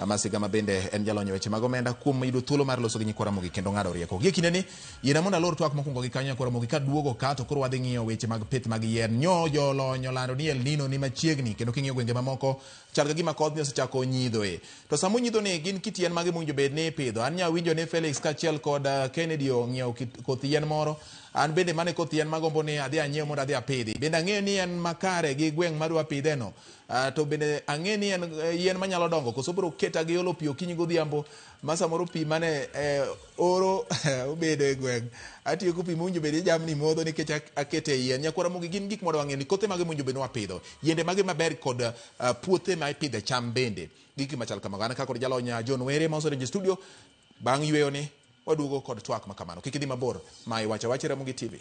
Masiga ma bende en jalony e weche mag omenda kuom yudo thuolo mar loso gi Nyikwa Ramogi kendo ng'ado rieko. Gie kindeni, yiena mondo alor twak mokwongo gi kanyo Nyakwar Ramogi kaduogo ka to koro wadhi ng'iyo weche mag pith mag yien. Nyo jolony olando ni El Nino ni machiegni kendo king'iyo gwenge mamoko chal ka gima kodhni osechako nyidhoe. To sama onyidho ni gin kit yien mage mowinjo bed ni ipidho? An nya winjo ni Felix kaachiel kod Kennedy ong'iewo koth yien moro. An bende mane koth yien magombo ni adhi anyiew mondo adhi apidhi. Bende ang'eyo ni en makare gi gweng' madwa pidheno. To bende ang'e ni en yien manyalo dongo koso biro keta gi olo pi okinyi godhiambo ma samoro pi mane oro obedo e gweng' atieko pi mowinjo bed ni jamni modho nikech akete e yien. Nyakwar Ramogi gin gik mwadwa ng'eyo ni kothe mage mowinjo bed ni wapidho, yiende mage maber kod puothe ma ipidhe cham bende gi gik machal kamago. An ka kod jalony John Were ma osedonjo e studio bang' yweyo ni waduogo kod twak makamano. Kik idhi mabor, ma iwacho awacha Ramogi TV.